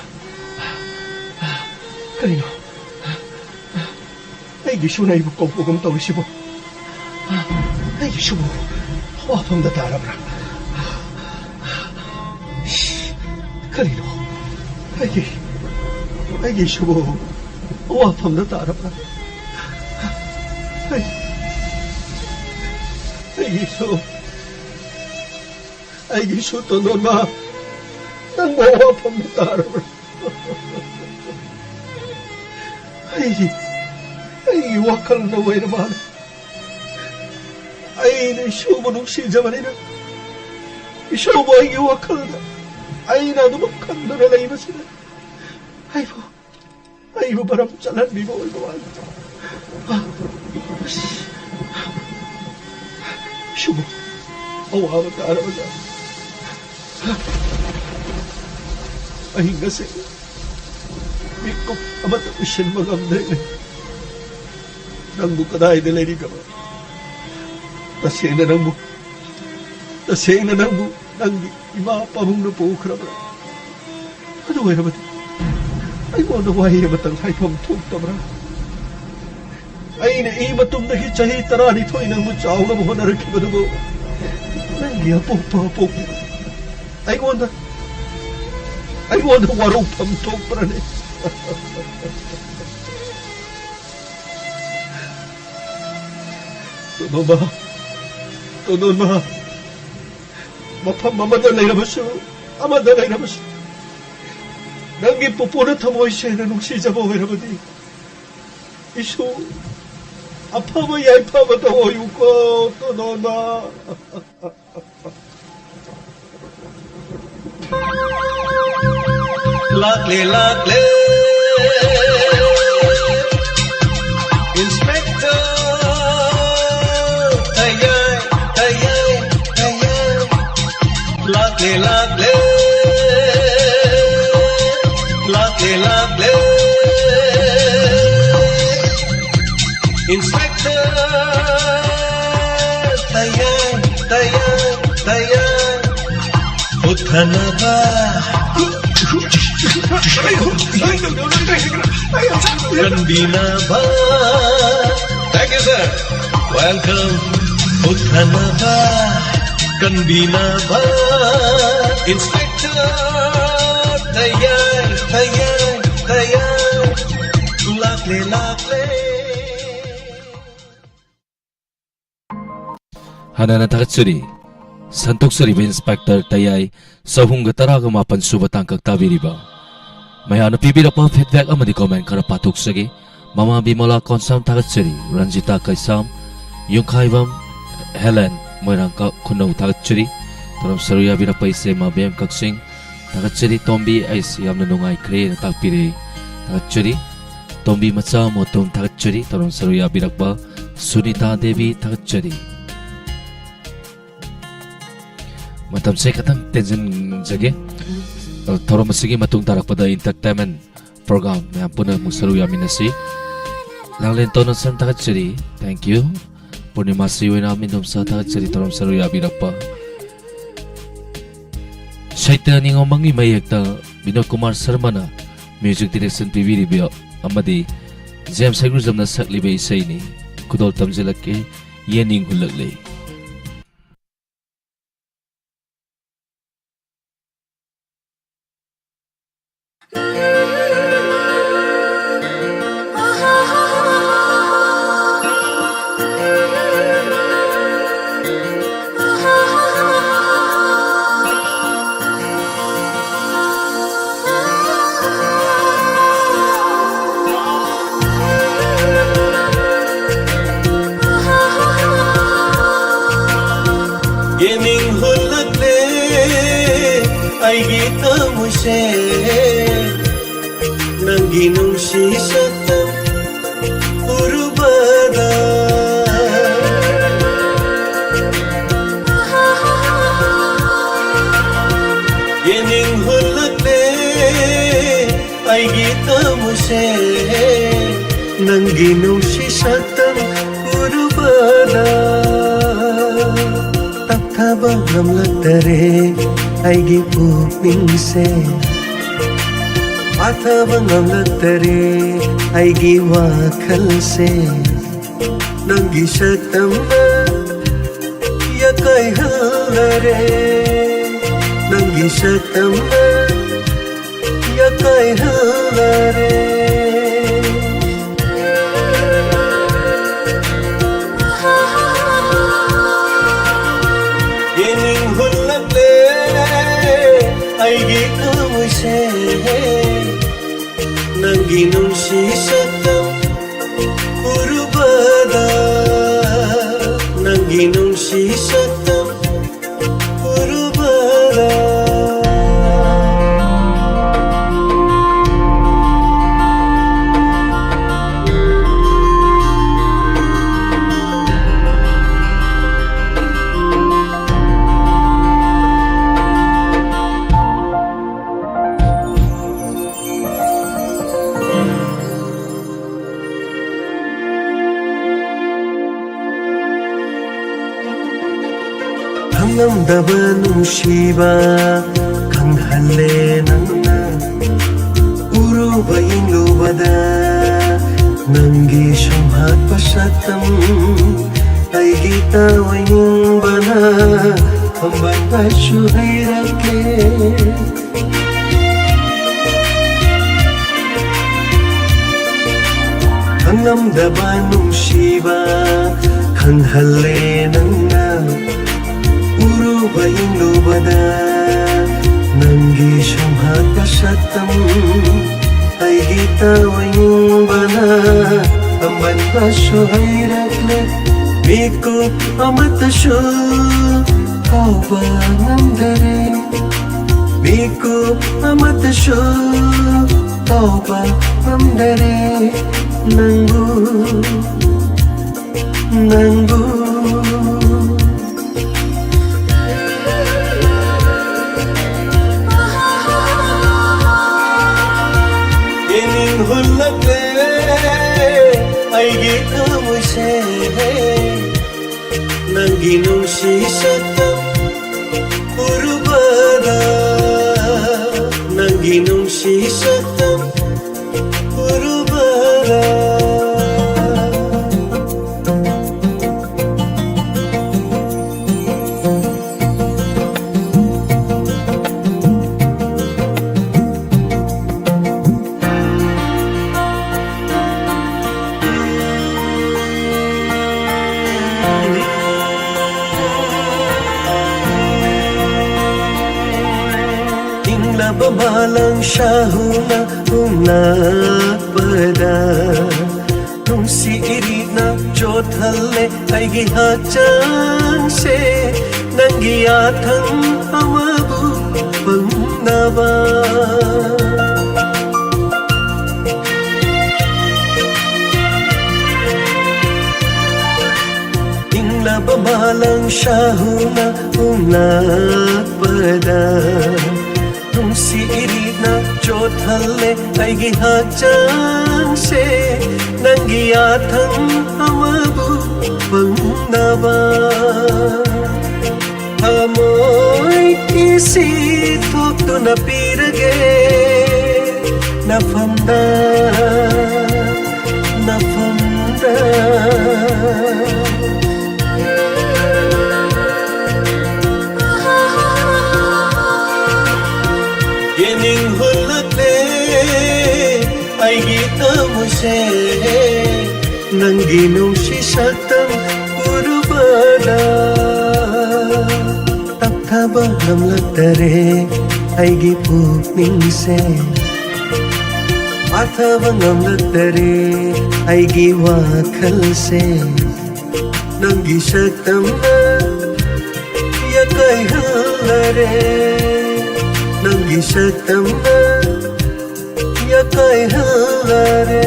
ꯀꯔꯤꯅꯣ? ꯑꯩꯒꯤ ꯏꯁꯨꯅ ꯑꯩꯕꯨ ꯀꯧꯕꯒꯨꯝ ꯇꯧꯔꯤꯁꯤꯕꯨ꯫ ꯑꯩꯒꯤ ꯏꯁꯨꯕꯨ ꯋꯥꯐꯝꯗ ꯇꯥꯔꯕ꯭ꯔꯥ? ꯀꯔꯤꯅꯣ? ꯑꯩꯒꯤ, ꯑꯩꯒꯤ ꯏꯁꯨꯕꯨ ꯑꯋꯥꯐꯝꯗ ꯇꯥꯔꯕ꯭ꯔꯥ? ꯑꯩ, ꯑꯩꯒꯤ ꯏꯁꯨ, ꯑꯩꯒꯤ ꯏꯁꯨ ꯇꯣꯟꯗꯣꯟꯕ, ꯅꯪꯕꯨ ꯑꯋꯥꯐꯝꯗ ꯇꯥꯔꯕ꯭ꯔꯥ? ꯑꯩꯒꯤ, ꯑꯩꯒꯤ ꯋꯥꯈꯜꯅ ꯑꯣꯏꯔ ꯃꯥꯜꯂꯦ꯫ ꯑꯩꯅ ꯏꯁꯨꯕꯨ ꯅꯨꯡꯁꯤꯖꯕꯅꯤꯅ, ꯏꯁꯨꯕꯨ ꯑꯩꯒꯤ ꯋꯥꯈꯜꯗ ꯑꯩꯅ ꯑꯗꯨꯃꯛ ꯈꯟꯗꯨꯅ ꯂꯩꯕꯁꯤꯗ, ꯑꯩꯕꯨ, ꯑꯩꯕꯨ ꯃꯔꯝ ꯆꯠꯍꯟꯕꯤꯕ ꯑꯣꯏꯕ ꯃꯥꯜꯂꯤ꯫ ꯑ, ꯑꯁ, ꯏꯁꯨꯕꯨ ꯑꯋꯥꯕ ꯇꯥꯔꯕꯗ ꯑꯍꯤꯡ ꯑꯁꯦ ꯃꯤꯀꯨꯞ ꯑꯃꯠꯇ ꯎꯏꯁꯤꯟꯕ ꯉꯝꯗ꯭ꯔꯦꯅꯦ꯫ ꯅꯪꯕꯨ ꯀꯗꯥꯏꯗ ꯂꯩꯔꯤꯒꯕ? ꯇꯁꯦꯡꯅ ꯅꯪꯕꯨ, ꯇꯁꯦꯡꯅ ꯅꯪꯕꯨ ꯅꯪꯒꯤ ꯏꯃꯥ ꯄꯥꯕꯨꯡꯅ ꯄꯨꯈ꯭ꯔꯕ꯭ꯔꯥ? ꯑꯗꯨ ꯑꯣꯏꯔꯕꯗꯤ ꯑꯩꯉꯣꯟꯗ ꯋꯥꯍꯩ ꯑꯃꯇꯪ ꯍꯥꯏꯐꯝ ꯊꯣꯛꯇꯕ꯭ꯔꯥ? ꯑꯩꯅ ꯏ ꯃꯇꯨꯡꯗꯒꯤ ꯆꯍꯤ ꯇꯔꯥꯅꯤꯊꯣꯏ ꯅꯪꯕꯨ ꯆꯥꯎꯅꯕ ꯍꯣꯠꯅꯔꯛꯈꯤꯕꯗꯨꯕꯨ ꯅꯪꯒꯤ ꯑꯄꯣꯛꯄ ꯑꯄꯣꯛꯄꯤ ꯑꯩꯉꯣꯟꯗ, ꯑꯩꯉꯣꯟꯗ ꯋꯥꯔꯧꯐꯝ ꯊꯣꯛꯄ꯭ꯔꯅꯦ? ꯇꯣꯟꯗꯣꯟꯕ, ꯇꯣꯟꯗꯣꯟꯕ, ꯃꯐꯝ ꯑꯃꯗ ꯂꯩꯔꯕꯁꯨ, ꯑꯃꯗ ꯂꯩꯔꯕꯁꯨ, ꯅꯪꯒꯤ ꯄꯨꯄꯨꯅ ꯊꯃꯣꯏ ꯁꯦꯡꯅ ꯅꯨꯡꯁꯤꯖꯕ ꯑꯣꯏꯔꯕꯗꯤ, ꯏꯁꯨ ꯑꯐꯕ ꯌꯥꯏꯐꯕꯗ ꯑꯣꯏꯌꯨꯀꯣ, ꯇꯣꯟꯗꯣꯟꯕ꯫ ꯂꯥꯛꯂꯦ, ꯂꯥꯛꯂꯦ꯫ Inspector ꯇꯌꯥꯏ, ꯇꯌꯥꯏ, ꯇꯌꯥꯏ꯫ ꯂꯥꯛꯂꯦ, ꯂꯥꯛꯂꯦ꯫ ꯂꯥꯛꯂꯦ, ꯂꯥꯛꯂꯦ꯫ Inspector ꯇꯌꯥꯏ, ꯇꯌꯥꯏ, ꯇꯌꯥꯏ꯫ ꯍꯨꯠꯊꯅꯕ, ꯀꯟꯕꯤꯅꯕ꯫ Thank you, sir. Welcome. ꯍꯨꯠꯊꯅꯕ, ꯀꯟꯕꯤꯅꯕ꯫ Inspector ꯇꯌꯥꯏ, ꯇꯌꯥꯏ, ꯇꯌꯥꯏ, ꯂꯥꯛꯂꯦ, ꯂꯥꯛꯂꯦ꯫ ꯍꯥꯟꯅꯅ ꯊꯥꯒꯠꯆꯔꯤ꯫ ꯁꯟꯇꯣꯛꯆꯔꯤꯕ ꯏꯟꯁꯄꯦꯛꯇꯔ ꯇꯌꯥꯏ ꯆꯍꯨꯝꯒ ꯇꯔꯥꯒ ꯃꯥꯄꯟ ꯁꯨꯕ ꯇꯥꯡꯀꯛ ꯇꯥꯕꯤꯔꯤꯕ꯫ ꯃꯌꯥꯝꯅ ꯄꯤꯕꯤꯔꯛꯄ feedback ꯑꯃꯗꯤ comment ꯈꯔ ꯄꯥꯊꯣꯛꯆꯒꯦ꯫ ꯃꯃꯥ ꯕꯤꯃꯣꯂꯥ ꯀꯣꯟꯁꯥꯝ ꯊꯥꯒꯠꯆꯔꯤ꯫ ꯔꯟꯖꯤꯇꯥ ꯀꯩꯁꯥꯝ, ꯌꯨꯝꯈꯥꯏꯕꯝ ꯍꯦꯂꯦꯟ ꯃꯣꯏꯔꯥꯡ ꯀ-, ꯈꯨꯅꯧ ꯊꯥꯒꯠꯆꯔꯤ꯫ ꯊꯧꯔꯝ ꯁꯔꯨꯛ ꯌꯥꯕꯤꯔꯛꯄ ꯏꯆꯦ ꯃꯥꯕꯦꯝ ꯀꯛꯆꯤꯡ ꯊꯥꯒꯠꯆꯔꯤ꯫ ꯇꯣꯝꯕꯤ ꯑꯩꯁ ꯌꯥꯝꯅ ꯅꯨꯡꯉꯥꯏꯈ꯭ꯔꯦꯅ ꯇꯥꯛꯄꯤꯔꯦ꯫ ꯊꯥꯒꯠꯆꯔꯤ꯫ ꯇꯣꯝꯕꯤ ꯃꯆꯥ ꯃꯣꯇꯣꯝ ꯊꯥꯒꯠꯆꯔꯤ꯫ ꯊꯧꯔꯝ ꯁꯔꯨꯛ ꯌꯥꯕꯤꯔꯛꯄ ꯁꯨꯅꯤꯇꯥ ꯗꯦꯕꯤ ꯊꯥꯒꯠꯆꯔꯤ꯫ ꯃꯇꯝꯁꯦ ꯈꯤꯇꯪ ꯇꯦꯟꯖꯤꯟꯖꯒꯦ꯫ ꯊꯧꯔꯝ ꯑꯁꯤꯒꯤ ꯃꯇꯨꯡ ꯇꯥꯔꯛꯄꯗ entertainment program ꯃꯌꯥꯝ ꯄꯨꯟꯅ ꯑꯃꯨꯛ ꯁꯔꯨꯛ ꯌꯥꯃꯤꯟꯅꯁꯤ꯫ ꯂꯥꯡꯂꯦꯟ ꯇꯣꯅꯣꯁꯟ ꯊꯥꯒꯠꯆꯔꯤ꯫ Thank you꯫ ꯄꯨꯔꯅꯤꯃꯥ ꯁꯤꯋꯣꯏꯅꯥꯝ ꯏꯟꯗꯣꯝꯆꯥ ꯊꯥꯒꯠꯆꯔꯤ ꯊꯧꯔꯝ ꯁꯔꯨꯛ ꯌꯥꯕꯤꯔꯛꯄ꯫ ꯁꯩꯇ ꯅꯤꯉꯣꯝꯕꯝꯒꯤ ꯃꯌꯦꯛꯇ ꯕꯤꯅꯣꯗ ꯀꯨꯃꯥꯔ ꯁꯔꯃꯅ music direction ꯄꯤꯕꯤꯔꯤꯕ ꯑꯃꯗꯤ ꯖꯦꯝꯁ ꯁꯩꯒ꯭ꯔꯨꯖꯝꯅ ꯁꯛꯂꯤꯕ ꯏꯁꯩꯅꯤ꯫ ꯈꯨꯗꯣꯜ ꯇꯝꯖꯤꯜꯂꯛꯀꯦ, ꯌꯦꯅꯤꯡ ꯍꯨꯜꯂꯛꯂꯦ꯫ ꯌꯦꯅꯤꯡ ꯍꯨꯜꯂꯛꯂꯦ ꯑꯩꯒꯤ ꯊꯃꯣꯏꯁꯦ, ꯅꯪꯒꯤ ꯅꯨꯡꯁꯤ ꯁꯛꯇꯝ ꯎꯔꯨꯕꯗ꯫ ꯌꯦꯅꯤꯡ ꯍꯨꯜꯂꯛꯂꯦ ꯑꯩꯒꯤ ꯊꯃꯣꯏꯁꯦ, ꯅꯪꯒꯤ ꯅꯨꯡꯁꯤ ꯁꯛꯇꯝ ꯎꯔꯨꯕꯗ꯫ ꯇꯞꯊꯕ ꯉꯝꯂꯛꯇꯔꯦ ꯑꯩꯒꯤ ꯄꯨꯛꯅꯤꯡꯁꯦ, ꯐꯥꯊꯕ ꯉꯝꯂꯛꯇꯔꯦ ꯑꯩꯒꯤ ꯋꯥꯈꯜꯁꯦ꯫ ꯅꯪꯒꯤ ꯁꯛꯇꯝꯅ ꯌꯥꯀꯥꯏꯍꯜꯂꯔꯦ, ꯅꯪꯒꯤ ꯁꯛꯇꯝꯅ ꯂꯩꯍꯜꯂꯔꯦ꯫ ꯌꯦꯡꯅꯤꯡ ꯍꯨꯜꯂꯛꯂꯦ ꯑꯩꯒꯤ ꯊꯃꯣꯏꯁꯦ꯫ ꯅꯪꯒꯤ ꯅꯨꯡꯁꯤ ꯁꯛꯇꯝ ꯎꯔꯨꯕꯗ, ꯅꯪꯒꯤ ꯅꯨꯡꯁꯤ ꯁꯛꯇꯝ ꯎꯔꯨꯕꯗ꯫ ꯈꯪꯂꯝꯗꯕ ꯅꯨꯡꯁꯤꯕ ꯈꯪꯍꯜꯂꯦ ꯅꯪꯅ꯫ ꯎꯔꯨꯕ ꯌꯦꯡꯂꯨꯕꯗ ꯅꯪꯒꯤ ꯁꯨꯝꯍꯠꯄ ꯁꯛꯇꯝ ꯑꯩꯒꯤ ꯇꯥꯑꯣꯏꯅꯤꯡꯕꯅ ꯄꯥꯝꯕꯟꯕꯁꯨ ꯍꯩꯔꯛꯂꯦ꯫ ꯈꯪꯂꯝꯗꯕ ꯅꯨꯡꯁꯤꯕ ꯈꯪꯍꯜꯂꯦ ꯅꯪꯅ꯫ ꯎꯔꯨꯕ ꯌꯦꯡꯂꯨꯕꯗ ꯅꯪꯒꯤ ꯁꯨꯝꯍꯠꯄ ꯁꯛꯇꯝ ꯑꯩꯒꯤ ꯇꯥꯑꯣꯏꯅꯤꯡꯕꯅ ꯄꯥꯝꯕꯟꯕꯁꯨ ꯍꯩꯔꯛꯂꯦ꯫ ꯃꯤꯀꯨꯞ ꯑꯃꯠꯇꯁꯨ ꯀꯥꯎꯕ ꯉꯝꯗꯔꯦ꯫ ꯃꯤꯀꯨꯞ ꯑꯃꯠꯇꯁꯨ ꯀꯥꯎꯕ ꯉꯝꯗꯔꯦ ꯅꯪꯕꯨ, ꯅꯪꯕꯨ꯫ ꯌꯦꯡꯅꯤꯡ ꯍꯨꯜꯂꯛꯂꯦ ꯑꯩꯒꯤ ꯊꯃꯣꯏꯁꯦ꯫ ꯅꯪꯒꯤ ꯅꯨꯡꯁꯤ ꯁꯛꯇꯝ ꯎꯔꯨꯕꯗ, ꯅꯪꯒꯤ ꯅꯨꯡꯁꯤ ꯁꯛꯇꯝ ꯎꯔꯨꯕꯗ꯫ ꯑꯂꯪ ꯁꯥꯍꯨꯅ ꯍꯨꯝꯂꯛꯄꯗ ꯅꯨꯡꯁꯤ ꯏꯔꯤꯅ ꯆꯣꯠꯍꯜꯂꯦ ꯑꯩꯒꯤ ꯍꯛꯆꯥꯡꯁꯦ, ꯅꯪꯒꯤ ꯌꯥꯊꯪ ꯑꯃꯕꯨ ꯐꯪꯅꯕ꯫ ꯏꯪꯂꯕ ꯃꯥꯂꯪ ꯁꯥꯍꯨꯅ ꯍꯨꯝꯂꯛꯄꯗ ꯅꯨꯡꯁꯤ ꯏꯔꯤꯅ ꯆꯣꯠꯍꯜꯂꯦ ꯑꯩꯒꯤ ꯍꯛꯆꯥꯡꯁꯦ, ꯅꯪꯒꯤ ꯌꯥꯊꯪ ꯑꯃꯕꯨ ꯐꯪꯅꯕ꯫ ꯊꯃꯣꯏ ꯏꯁꯤ ꯊꯣꯛꯇꯨꯅ ꯄꯤꯔꯒꯦ ꯅꯐꯝꯗ, ꯅꯐꯝꯗ꯫ ꯌꯦꯅꯤꯡ ꯍꯨꯜꯂꯛꯂꯦ ꯑꯩꯒꯤ ꯊꯃꯣꯏꯁꯦ, ꯅꯪꯒꯤ ꯅꯨꯡꯁꯤ ꯁꯛꯇꯝ ꯎꯔꯨꯕꯗ꯫ ꯇꯞꯊꯕ ꯉꯝꯂꯛꯇꯔꯦ ꯑꯩꯒꯤ ꯄꯨꯛꯅꯤꯡꯁꯦ, ꯐꯥꯊꯕ ꯉꯝꯂꯛꯇꯔꯦ ꯑꯩꯒꯤ ꯋꯥꯈꯜꯁꯦ꯫ ꯅꯪꯒꯤ ꯁꯛꯇꯝꯅ ꯌꯥꯀꯥꯏꯍꯜꯂꯔꯦ, ꯅꯪꯒꯤ ꯁꯛꯇꯝꯅ ꯌꯥꯀꯥꯏꯍꯜꯂꯔꯦ꯫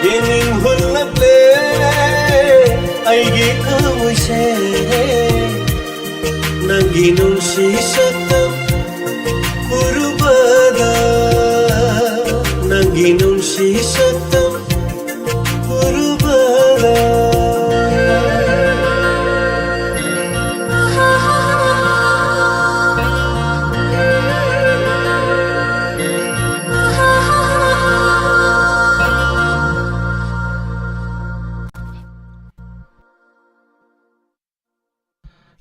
ꯌꯦꯅꯤꯡ ꯍꯨꯜꯂꯛꯂꯦ ꯑꯩꯒꯤ ꯊꯃꯣꯏꯁꯦ, ꯅꯪꯒꯤ ꯅꯨꯡꯁꯤ ꯁꯛꯇꯝ ꯎꯔꯨꯕꯗ, ꯅꯪꯒꯤ ꯅꯨꯡꯁꯤ ꯁꯛꯇꯝ ꯎꯔꯨꯕꯗ꯫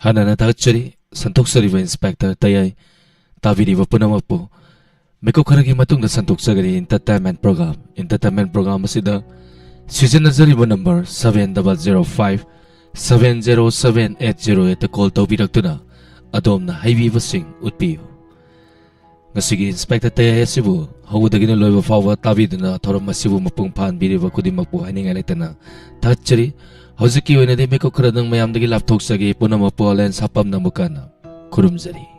ꯍꯥꯟꯅꯅ ꯊꯥꯒꯠꯆꯔꯤ, ꯁꯟꯗꯣꯛꯆꯔꯤꯕ ꯏꯟꯁꯄꯦꯛꯇꯔ ꯇꯌꯥꯏ, ꯇꯥꯕꯤꯔꯤꯕ ꯄꯨꯝꯅꯃꯛꯄꯨ꯫ ꯃꯤꯀꯨꯞ ꯈꯔꯒꯤ ꯃꯇꯨꯡꯗ ꯁꯟꯗꯣꯛꯆꯒꯅꯤ entertainment program꯫ Entertainment program ꯑꯁꯤꯗ ꯁꯤꯖꯤꯟꯅꯖꯔꯤꯕ number seven double zero five seven zero seven eight zero eight call ꯇꯧꯕꯤꯔꯛꯇꯨꯅ ꯑꯗꯣꯝꯅ ꯍꯩꯕꯤꯕꯁꯤꯡ ꯎꯠꯄꯤꯌꯨ꯫ ꯉꯁꯤꯒꯤ ꯏꯟꯁꯄꯦꯛꯇꯔ ꯇꯌꯥꯏ ꯑꯁꯤꯕꯨ ꯍꯧꯕꯗꯒꯤꯅ ꯂꯣꯏꯕ ꯐꯥꯎꯕ ꯇꯥꯕꯤꯗꯨꯅ ꯊꯧꯔꯝ ꯑꯁꯤꯕꯨ ꯃꯄꯨꯡ ꯐꯥꯍꯟꯕꯤꯔꯤꯕ ꯈꯨꯗꯤꯡꯃꯛꯄꯨ ꯍꯥꯏꯅꯤꯡꯉꯥꯏ ꯂꯩꯇꯅ ꯊꯥꯒꯠꯆꯔꯤ꯫ ꯍꯧꯖꯤꯛꯀꯤ ꯑꯣꯏꯅꯗꯤ ꯃꯤꯀꯨꯞ ꯈꯔꯗꯪ ꯃꯌꯥꯝꯗꯒꯤ ꯂꯥꯞꯊꯣꯛꯆꯒꯦ꯫ ꯄꯨꯝꯅꯃꯛꯄꯨ ꯑꯂꯦꯟ ꯁꯥꯄꯝ ꯅꯝꯕꯨꯀꯥꯟꯅ ꯈꯨꯔꯨꯝꯖꯔꯤ꯫